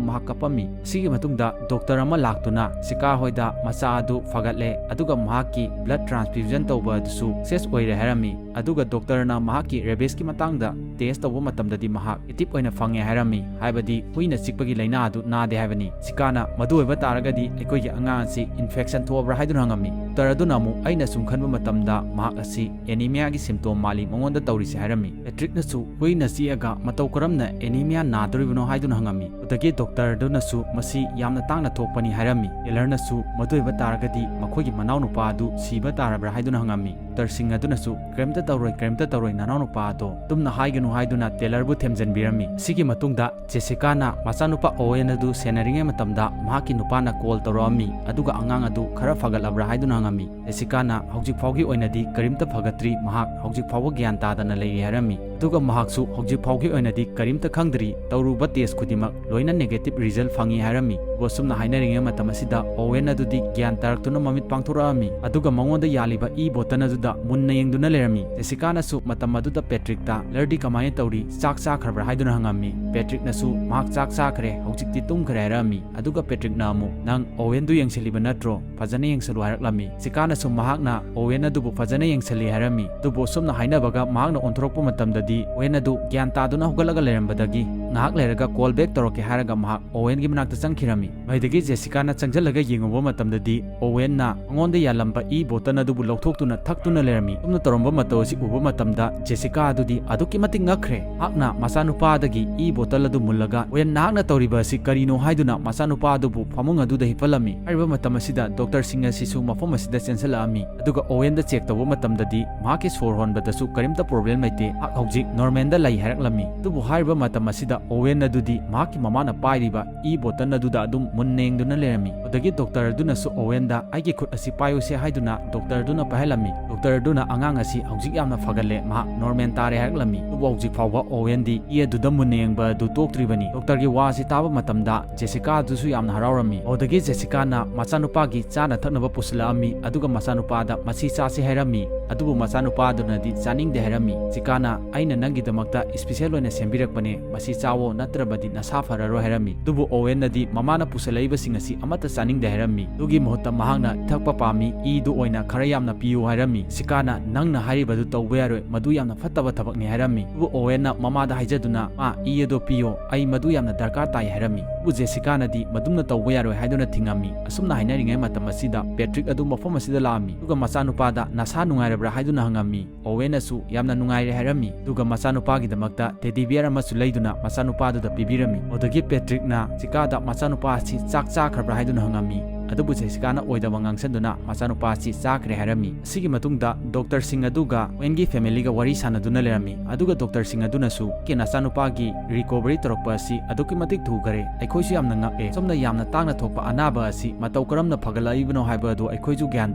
ꯃꯍꯥꯛ ꯀꯞꯄꯝꯃꯤ꯫ ꯑꯁꯤꯒꯤ ꯃꯇꯨꯡꯗ ꯗꯣꯛꯇꯔ ꯑꯃ ꯂꯥꯛꯇꯨꯅ ꯖꯦꯁꯤꯀꯥ ꯍꯣꯏꯗ ꯃꯆꯥ ꯑꯗꯨ ꯐꯒꯠꯂꯦ, ꯑꯗꯨꯒ ꯃꯍꯥꯛꯀꯤ ꯕ꯭ꯂꯗ ꯇ꯭ꯔꯥꯟꯁꯐ꯭ꯌꯨꯖꯟ ꯇꯧꯕ ꯑꯗꯨꯁꯨ ꯁꯛꯁꯦꯁ ꯑꯣꯏꯔꯦ ꯍꯥꯏꯔꯝꯃꯤ꯫ ꯑꯗꯨꯒ ꯗꯣꯛꯇꯔꯅ ꯃꯍꯥꯛꯀꯤ ꯔꯦꯕꯤꯁꯀꯤ ꯃꯇꯥꯡꯗ ꯇꯦꯁ ꯇꯧꯕ ꯃꯇꯝꯗꯗꯤ ꯃꯍꯥꯛ ꯑꯦꯛꯇꯤꯚ ꯑꯣꯏꯅ ꯐꯪꯉꯦ ꯍꯥꯏꯔꯝꯃꯤ, ꯍꯥꯏꯕꯗꯤ ꯍꯨꯏꯅ ꯆꯤꯛꯄꯒꯤ ꯂꯥꯏꯅꯥ ꯑꯗꯨ ꯅꯥꯗꯦ ꯍꯥꯏꯕꯅꯤ꯫ ꯖꯦꯁꯤꯀꯥꯅ, "ꯃꯗꯨ ꯑꯣꯏꯕ ꯇꯥꯔꯒꯗꯤ ꯑꯩꯈꯣꯏꯒꯤ ꯑꯉꯥꯡ ꯑꯁꯤ ꯏꯟꯐꯦꯛꯁꯟ ꯊꯣꯛꯑꯕ꯭ꯔꯥ?" ꯍꯥꯏꯗꯨꯅ ꯍꯪꯉꯝꯃꯤ꯫ ꯗꯣꯛꯇꯔ ꯑꯗꯨꯅ ꯑꯃꯨꯛ, "ꯑꯩꯅ ꯁꯨꯝ ꯈꯟꯕ ꯃꯇꯝꯗ ꯃꯍꯥꯛ ꯑꯁꯤ ꯑꯦꯅꯤꯃꯤꯌꯥꯒꯤ ꯁꯤꯝꯇꯣꯝ ꯃꯥꯜꯂꯤ ꯃꯉꯣꯟꯗ ꯇꯧꯔꯤꯁꯦ" ꯍꯥꯏꯔꯝꯃꯤ꯫ ꯄꯦꯇ꯭ꯔꯤꯛꯅꯁꯨ, "ꯍꯨꯏꯅ ꯆꯤꯛꯑꯒ ꯃꯇꯧ ꯀꯔꯝꯅ ꯑꯦꯅꯤꯃꯤꯌꯥ ꯅꯥꯗꯣꯔꯤꯕꯅꯣ?" ꯍꯥꯏꯗꯨꯅ ꯍꯪꯉꯝꯃꯤ꯫ ꯑꯗꯨꯗꯒꯤ ꯗꯣꯛꯇꯔ ꯑꯗꯨꯅꯁꯨ, "ꯃꯁꯤ ꯌꯥꯝꯅ ꯇꯥꯡꯅ ꯊꯣꯛꯄꯅꯤ" ꯍꯥꯏꯔꯝꯃꯤ꯫ ꯇꯦꯂꯔꯅꯁꯨ, "ꯃꯗꯨ ꯑꯣꯏꯕ ꯇꯥꯔꯒꯗꯤ ꯃꯈꯣꯏꯒꯤ ꯃꯅꯥꯎꯅꯨꯄꯥ ꯑꯗꯨ ꯁꯤꯕ ꯇꯥꯔꯕ꯭ꯔꯥ?" ꯍꯥꯏꯗꯨꯅ ꯍꯪꯉꯝꯃꯤ꯫ ꯗꯣꯛꯇꯔꯁꯤꯡ ꯑꯗꯨꯅꯁꯨ "ꯀꯔꯤꯝꯇ ꯇꯧꯔꯣꯏ, ꯀꯔꯤꯝꯇ ꯇꯧꯔꯣꯏ, ꯅꯅꯥꯎꯅꯨꯄꯥ ꯑꯗꯣ" ꯇꯨꯝꯅ ꯍꯥꯏꯒꯅꯨ ꯍꯥꯏꯗꯨꯅ ꯇꯦꯂꯔꯕꯨ ꯊꯦꯝꯖꯤꯟꯕꯤꯔꯝꯃꯤ꯫ ꯁꯤꯒꯤ ꯃꯇꯨꯡꯗ ꯖꯦꯁꯤꯀꯥꯅ ꯃꯆꯥꯅꯨꯄꯥ ꯑꯣꯋꯦꯟ ꯑꯗꯨ ꯁꯦꯟꯅꯔꯤꯉꯩ ꯃꯇꯝꯗ ꯃꯍꯥꯛꯀꯤ ꯅꯨꯄꯥꯅ ꯀꯣꯜ ꯇꯧꯔꯛꯑꯝꯃꯤ, ꯑꯗꯨꯒ ꯑꯉꯥꯡ ꯑꯗꯨ ꯈꯔ ꯐꯒꯠꯂꯕ꯭ꯔꯥ ꯍꯥꯏꯗꯨꯅ ꯍꯪꯉꯝꯃꯤ꯫ ꯖꯦꯁꯤꯀꯥꯅ ꯍꯧꯖꯤꯛ ꯐꯥꯎꯒꯤ ꯑꯣꯏꯅꯗꯤ ꯀꯔꯤꯝꯇ ꯐꯒꯠꯇ꯭ꯔꯤ, ꯃꯍꯥꯛ ꯍꯧꯖꯤꯛ ꯐꯥꯎꯕ ꯒ꯭ꯌꯥꯟ ꯇꯥꯗꯅ ꯂꯩꯔꯤ ꯍꯥꯏꯔꯝꯃꯤ꯫ ꯑꯗꯨꯒ ꯃꯍꯥꯛꯁꯨ ꯍꯧꯖꯤꯛ ꯐꯥꯎꯒꯤ ꯑꯣꯏꯅꯗꯤ ꯀꯔꯤꯝꯇ ꯈꯪꯗ꯭ꯔꯤ, ꯇꯧꯔꯨꯕ ꯇꯦꯁ ꯈꯨꯗꯤꯡꯃꯛ ꯂꯣꯏꯅ ꯅꯦꯒꯦꯇꯤꯚ ꯔꯤꯖꯜ ꯐꯪꯉꯤ ꯍꯥꯏꯔꯝꯃꯤ꯫ ꯑꯗꯨꯕꯨ ꯑꯁꯨꯝꯅ ꯍꯥꯏꯅꯔꯤꯉꯩ ꯃꯇꯝ ꯑꯁꯤꯗ ꯑꯣꯋꯦꯟ ꯑꯗꯨꯗꯤ ꯒ꯭ꯌꯥꯟ ꯇꯥꯔꯛꯇꯨꯅ ꯃꯃꯤꯠ ꯄꯥꯡꯊꯣꯔꯛꯑꯝꯃꯤ, ꯑꯗꯨꯒ ꯃꯉꯣꯟꯗ ꯌꯥꯜꯂꯤꯕ ꯏ ꯕꯣꯇꯜ ꯑꯗꯨꯗ ꯃꯨꯟꯅ ꯌꯦꯡꯗꯨꯅ ꯂꯩꯔꯝꯃꯤ꯫ ꯖꯦꯁꯤꯀꯥꯅꯁꯨ ꯃꯇꯝ ꯑꯗꯨꯗ ꯄꯦꯇ꯭ꯔꯤꯛꯇ "ꯂꯔꯗꯤ ꯀꯃꯥꯏꯅ ꯇꯧꯔꯤ, ꯆꯥꯛ ꯆꯥꯈ꯭ꯔꯕ꯭ꯔꯥ?" ꯍꯥꯏꯗꯨꯅ ꯍꯪꯉꯝꯃꯤ꯫ ꯄꯦꯇ꯭ꯔꯤꯛꯅꯁꯨ "ꯃꯍꯥꯛ ꯆꯥꯛ ꯆꯥꯈ꯭ꯔꯦ, ꯍꯧꯖꯤꯛꯇꯤ ꯇꯨꯝꯈ꯭ꯔꯦ" ꯍꯥꯏꯔꯛꯑꯝꯃꯤ꯫ ꯑꯗꯨꯒ ꯄꯦꯇ꯭ꯔꯤꯛꯅ ꯑꯃꯨꯛ "ꯅꯪ ꯑꯣꯋꯦꯟꯗꯨ ꯌꯦꯡꯁꯤꯜꯂꯤꯕ ꯅꯠꯇ꯭ꯔꯣ? ꯐꯖꯅ ꯌꯦꯡꯁꯜꯂꯨ" ꯍꯥꯏꯔꯛꯂꯝꯃꯤ꯫ ꯖꯦꯁꯤꯀꯥꯅꯁꯨ ꯃꯍꯥꯛꯅ ꯑꯣꯋꯦꯟ ꯑꯗꯨꯕꯨ ꯐꯖꯅ ꯌꯦꯡꯁꯜꯂꯤ ꯍꯥꯏꯔꯝꯃꯤ꯫ ꯑꯗꯨꯕꯨ ꯑꯁꯨꯝꯅ ꯍꯥꯏꯅꯕꯒ ꯃꯍꯥꯛꯅ ꯑꯣꯟꯊꯣꯔꯛꯄ ꯃꯇꯝꯗꯗꯤ ꯑꯣꯋꯦꯟ ꯑꯗꯨ ꯒ꯭ꯌꯥꯟ ꯇꯥꯗꯨꯅ ꯍꯧꯒꯠꯂꯒ ꯂꯩꯔꯝꯕꯗꯒꯤ ꯉꯥꯏꯍꯥꯛ ꯂꯩꯔꯒ "ꯀꯣꯜ ꯕꯦꯛ ꯇꯧꯔꯛꯀꯦ" ꯍꯥꯏꯔꯒ ꯃꯍꯥꯛ ꯑꯣꯋꯦꯟꯒꯤ ꯃꯅꯥꯛꯇ ꯆꯪꯈꯤꯔꯝꯃꯤ꯫ ꯃꯗꯨꯗꯒꯤ ꯖꯦꯁꯤꯀꯥꯅ ꯆꯪꯁꯤꯜꯂꯒ ꯌꯦꯡꯉꯨꯕ ꯃꯇꯝꯗꯗꯤ ꯑꯣꯋꯦꯟꯅ ꯃꯉꯣꯟꯗ ꯌꯥꯜꯂꯝꯕ ꯏ ꯕꯣꯇꯜ ꯑꯗꯨꯕꯨ ꯂꯧꯊꯣꯛꯇꯨꯅ ꯊꯛꯇꯨꯅ ꯂꯩꯔꯝꯃꯤ꯫ ꯑꯁꯨꯝꯅ ꯇꯧꯔꯝꯕ ꯃꯇꯧ ꯑꯁꯤ ꯎꯕ ꯃꯇꯝꯗ ꯖꯦꯁꯤꯀꯥ ꯑꯗꯨꯗꯤ ꯑꯗꯨꯛꯀꯤ ꯃꯇꯤꯛ ꯉꯛꯈ꯭ꯔꯦ꯫ ꯃꯍꯥꯛꯅ ꯃꯆꯥꯅꯨꯄꯥꯗꯒꯤ ꯏ ꯕꯣꯇꯜ ꯑꯗꯨ ꯃꯨꯜꯂꯒ "ꯑꯣꯋꯦꯟ, ꯅꯍꯥꯛꯅ ꯇꯧꯔꯤꯕ ꯑꯁꯤ ꯀꯔꯤꯅꯣ?" ꯍꯥꯏꯗꯨꯅ ꯃꯆꯥꯅꯨꯄꯥ ꯑꯗꯨꯕꯨ ꯐꯃꯨꯡ ꯑꯗꯨꯗ ꯍꯤꯞꯍꯜꯂꯝꯃꯤ꯫ ꯍꯥꯏꯔꯤꯕ ꯃꯇꯝ ꯑꯁꯤꯗ ꯗꯣꯛꯇꯔꯁꯤꯡ ꯑꯁꯤꯁꯨ ꯃꯐꯝ ꯑꯁꯤꯗ ꯆꯦꯟꯁꯤꯜꯂꯛꯑꯝꯃꯤ꯫ ꯑꯗꯨꯒ ꯑꯣꯋꯦꯟꯗ ꯆꯦꯛ ꯇꯧꯕ ꯃꯇꯝꯗꯗꯤ ꯃꯍꯥꯛꯀꯤ ꯁꯣꯔ ꯍꯣꯟꯕꯗꯁꯨ ꯀꯔꯤꯝꯇ ꯄ꯭ꯔꯣꯕ꯭ꯂꯦꯝ ꯂꯩꯇꯦ, ꯃꯍꯥꯛ ꯍꯧꯖꯤꯛ ꯅꯣꯔꯃꯦꯜꯗ ꯂꯩ ꯍꯥꯏꯔꯛꯂꯝꯃꯤ꯫ ꯑꯗꯨꯕꯨ ꯍꯥꯏꯔꯤꯕ ꯃꯇꯝ ꯑꯁꯤꯗ ꯑꯣꯋꯦꯟ ꯑꯗꯨꯗꯤ ꯃꯍꯥꯛꯀꯤ ꯃꯃꯥꯅ ꯄꯥꯏꯔꯤꯕ ꯏ ꯕꯣꯇꯜ ꯑꯗꯨꯗ ꯑꯗꯨꯝ ꯃꯨꯟꯅ ꯌꯦꯡꯗꯨꯅ ꯂꯩꯔꯝꯃꯤ꯫ ꯑꯗꯨꯗꯒꯤ ꯗꯣꯛꯇꯔ ꯑꯗꯨꯅꯁꯨ ꯑꯣꯋꯦꯟꯗ "ꯑꯩꯒꯤ ꯈꯨꯠ ꯑꯁꯤ ꯄꯥꯏꯌꯨꯁꯦ" ꯍꯥꯏꯗꯨꯅ ꯗꯣꯛꯇꯔ ꯑꯗꯨꯅ ꯄꯥꯏꯍꯜꯂꯝꯃꯤ꯫ ꯗꯣꯛꯇꯔ ꯑꯗꯨꯅ "ꯑꯉꯥꯡ ꯑꯁꯤ ꯍꯧꯖꯤꯛ ꯌꯥꯝꯅ ꯐꯒꯠꯂꯦ, ꯃꯍꯥꯛ ꯅꯣꯔꯃꯦꯜ ꯇꯥꯔꯦ" ꯍꯥꯏꯔꯛꯂꯝꯃꯤ꯫ ꯑꯗꯨꯕꯨ ꯍꯧꯖꯤꯛ ꯐꯥꯎꯕ ꯑꯣꯋꯦꯟꯗꯤ ꯏ ꯑꯗꯨꯗ ꯃꯨꯟꯅ ꯌꯦꯡꯕ ꯑꯗꯨ ꯇꯣꯛꯇ꯭ꯔꯤꯕꯅꯤ꯫ ꯗꯣꯛꯇꯔꯒꯤ ꯋꯥ ꯑꯁꯤ ꯇꯥꯕ ꯃꯇꯝꯗ ꯖꯦꯁꯤꯀꯥ ꯑꯗꯨꯁꯨ ꯌꯥꯝꯅ ꯍꯔꯥꯎꯔꯝꯃꯤ꯫ ꯑꯗꯨꯗꯒꯤ ꯖꯦꯁꯤꯀꯥꯅ ꯃꯆꯥꯅꯨꯄꯥꯒꯤ ꯆꯥꯅ ꯊꯛꯅꯕ ꯄꯨꯁꯤꯜꯂꯛꯑꯝꯃꯤ, ꯑꯗꯨꯒ ꯃꯆꯥꯅꯨꯄꯥꯗ "ꯃꯁꯤ ꯆꯥꯁꯤ" ꯍꯥꯏꯔꯝꯃꯤ꯫ ꯑꯗꯨꯕꯨ ꯃꯆꯥꯅꯨꯄꯥ ꯑꯗꯨꯅꯗꯤ ꯆꯥꯅꯤꯡꯗꯦ ꯍꯥꯏꯔꯝꯃꯤ꯫ ꯖꯦꯁꯤꯀꯥꯅ "ꯑꯩꯅ ꯅꯪꯒꯤꯗꯃꯛꯇ ꯏꯁꯄꯤꯁꯦꯜ ꯑꯣꯏꯅ ꯁꯦꯝꯕꯤꯔꯛꯄꯅꯦ, ꯃꯁꯤ ꯆꯥꯋꯣ, ꯅꯠꯇ꯭ꯔꯕꯗꯤ ꯅꯁꯥ ꯐꯔꯔꯣꯏ" ꯍꯥꯏꯔꯝꯃꯤ꯫ ꯑꯗꯨꯕꯨ ꯑꯣꯋꯦꯟꯅꯗꯤ ꯃꯃꯥꯅ ꯄꯨꯁꯤꯜꯂꯛꯏꯕꯁꯤꯡ ꯑꯁꯤ ꯑꯃꯠꯇ ꯆꯥꯅꯤꯡꯗꯦ ꯍꯥꯏꯔꯝꯃꯤ꯫ ꯑꯗꯨꯒꯤ ꯃꯍꯨꯠꯇ ꯃꯍꯥꯛꯅ "ꯊꯛꯄ ꯄꯥꯝꯃꯤ, ꯏꯗꯨ ꯑꯣꯏꯅ ꯈꯔ ꯌꯥꯝꯅ ꯄꯤꯌꯨ" ꯍꯥꯏꯔꯝꯃꯤ꯫ ꯖꯦꯁꯤꯀꯥꯅ "ꯅꯪꯅ ꯍꯥꯏꯔꯤꯕꯗꯨ ꯇꯧꯕ ꯌꯥꯔꯣꯏ, ꯃꯗꯨ ꯌꯥꯝꯅ ꯐꯠꯇꯕ ꯊꯕꯛꯅꯤ" ꯍꯥꯏꯔꯝꯃꯤ꯫ ꯑꯗꯨꯕꯨ ꯑꯣꯋꯦꯟꯅ ꯃꯃꯥꯗ ꯍꯥꯏꯖꯗꯨꯅ "ꯃꯥ, ꯏ ꯑꯗꯣ ꯄꯤꯌꯣ, ꯑꯩ ꯃꯗꯨ ꯌꯥꯝꯅ ꯗꯔꯀꯥꯔ ꯇꯥꯏ" ꯍꯥꯏꯔꯝꯃꯤ꯫ ꯑꯗꯨꯕꯨ ꯖꯦꯁꯤꯀꯥꯅꯗꯤ ꯃꯗꯨꯝꯅ ꯇꯧꯕ ꯌꯥꯔꯣꯏ ꯍꯥꯏꯗꯨꯅ ꯊꯤꯡꯉꯝꯃꯤ꯫ ꯑꯁꯨꯝꯅ ꯍꯥꯏꯅꯔꯤꯉꯩ ꯃꯇꯝ ꯑꯁꯤꯗ ꯄꯦꯇ꯭ꯔꯤꯛ ꯑꯗꯨ ꯃꯐꯝ ꯑꯁꯤꯗ ꯂꯥꯛꯑꯝꯃꯤ꯫ ꯑꯗꯨꯒ ꯃꯆꯥꯅꯨꯄꯥꯗ "ꯅꯁꯥ ꯅꯨꯡꯉꯥꯏꯔꯕ꯭ꯔꯥ?" ꯍꯥꯏꯗꯨꯅ ꯍꯪꯉꯝꯃꯤ꯫ ꯑꯣꯋꯦꯟꯅꯁꯨ "ꯌꯥꯝꯅ ꯅꯨꯡꯉꯥꯏꯔꯦ" ꯍꯥꯏꯔꯝꯃꯤ꯫ ꯑꯗꯨꯒ ꯃꯆꯥꯅꯨꯄꯥꯒꯤꯗꯃꯛꯇ ꯇꯦꯗꯤ ꯕꯤꯌꯔ ꯑꯃꯁꯨ ꯂꯩꯗꯨꯅ ꯃꯆꯥꯅꯨꯄꯥꯗꯨꯗ ꯄꯤꯕꯤꯔꯝꯃꯤ꯫ ꯑꯗꯨꯗꯒꯤ ꯄꯦꯇ꯭ꯔꯤꯛꯅ ꯖꯦꯁꯤꯀꯥꯗ ꯃꯆꯥꯅꯨꯄꯥ ꯑꯁꯤ ꯆꯥꯛ ꯆꯥꯈ꯭ꯔꯕ꯭ꯔꯥ ꯍꯥꯏꯗꯨꯅ ꯍꯪꯉꯝꯃꯤ꯫ ꯑꯗꯨꯕꯨ ꯖꯦꯁꯤꯀꯥꯅ ꯑꯣꯏꯗꯕ ꯉꯥꯡꯁꯟꯗꯨꯅ ꯃꯆꯥꯅꯨꯄꯥ ꯑꯁꯤ ꯆꯥꯈ꯭ꯔꯦ ꯍꯥꯏꯔꯝꯃꯤ꯫ ꯑꯁꯤꯒꯤ ꯃꯇꯨꯡꯗ ꯗꯣꯛꯇꯔꯁꯤꯡ ꯑꯗꯨꯒ ꯋꯦꯟꯒꯤ ꯐꯦꯃꯤꯂꯤꯒ ꯋꯥꯔꯤ ꯁꯥꯟꯅꯗꯨꯅ ꯂꯩꯔꯝꯃꯤ꯫ ꯑꯗꯨꯒ ꯗꯣꯛꯇꯔꯁꯤꯡ ꯑꯗꯨꯅꯁꯨ ꯀꯦ ꯅꯆꯥꯅꯨꯄꯥꯒꯤ ꯔꯤꯀꯣꯚꯔꯤ ꯇꯧꯔꯛꯄ ꯑꯁꯤ ꯑꯗꯨꯛꯀꯤ ꯃꯇꯤꯛ ꯊꯨꯈꯔꯦ꯫ ꯑꯩꯈꯣꯏꯁꯨ ꯌꯥꯝꯅ ꯉꯛꯑꯦ꯫ ꯁꯣꯝꯅ ꯌꯥꯝꯅ ꯇꯥꯡꯅ ꯊꯣꯛꯄ ꯑꯅꯥꯕ ꯑꯁꯤ ꯃꯇꯧ ꯀꯔꯝꯅ ꯐꯒꯠꯂꯛꯏꯕꯅꯣ ꯍꯥꯏꯕ ꯑꯗꯨ ꯑꯩꯈꯣꯏꯁꯨ ꯒ꯭ꯌꯥꯟ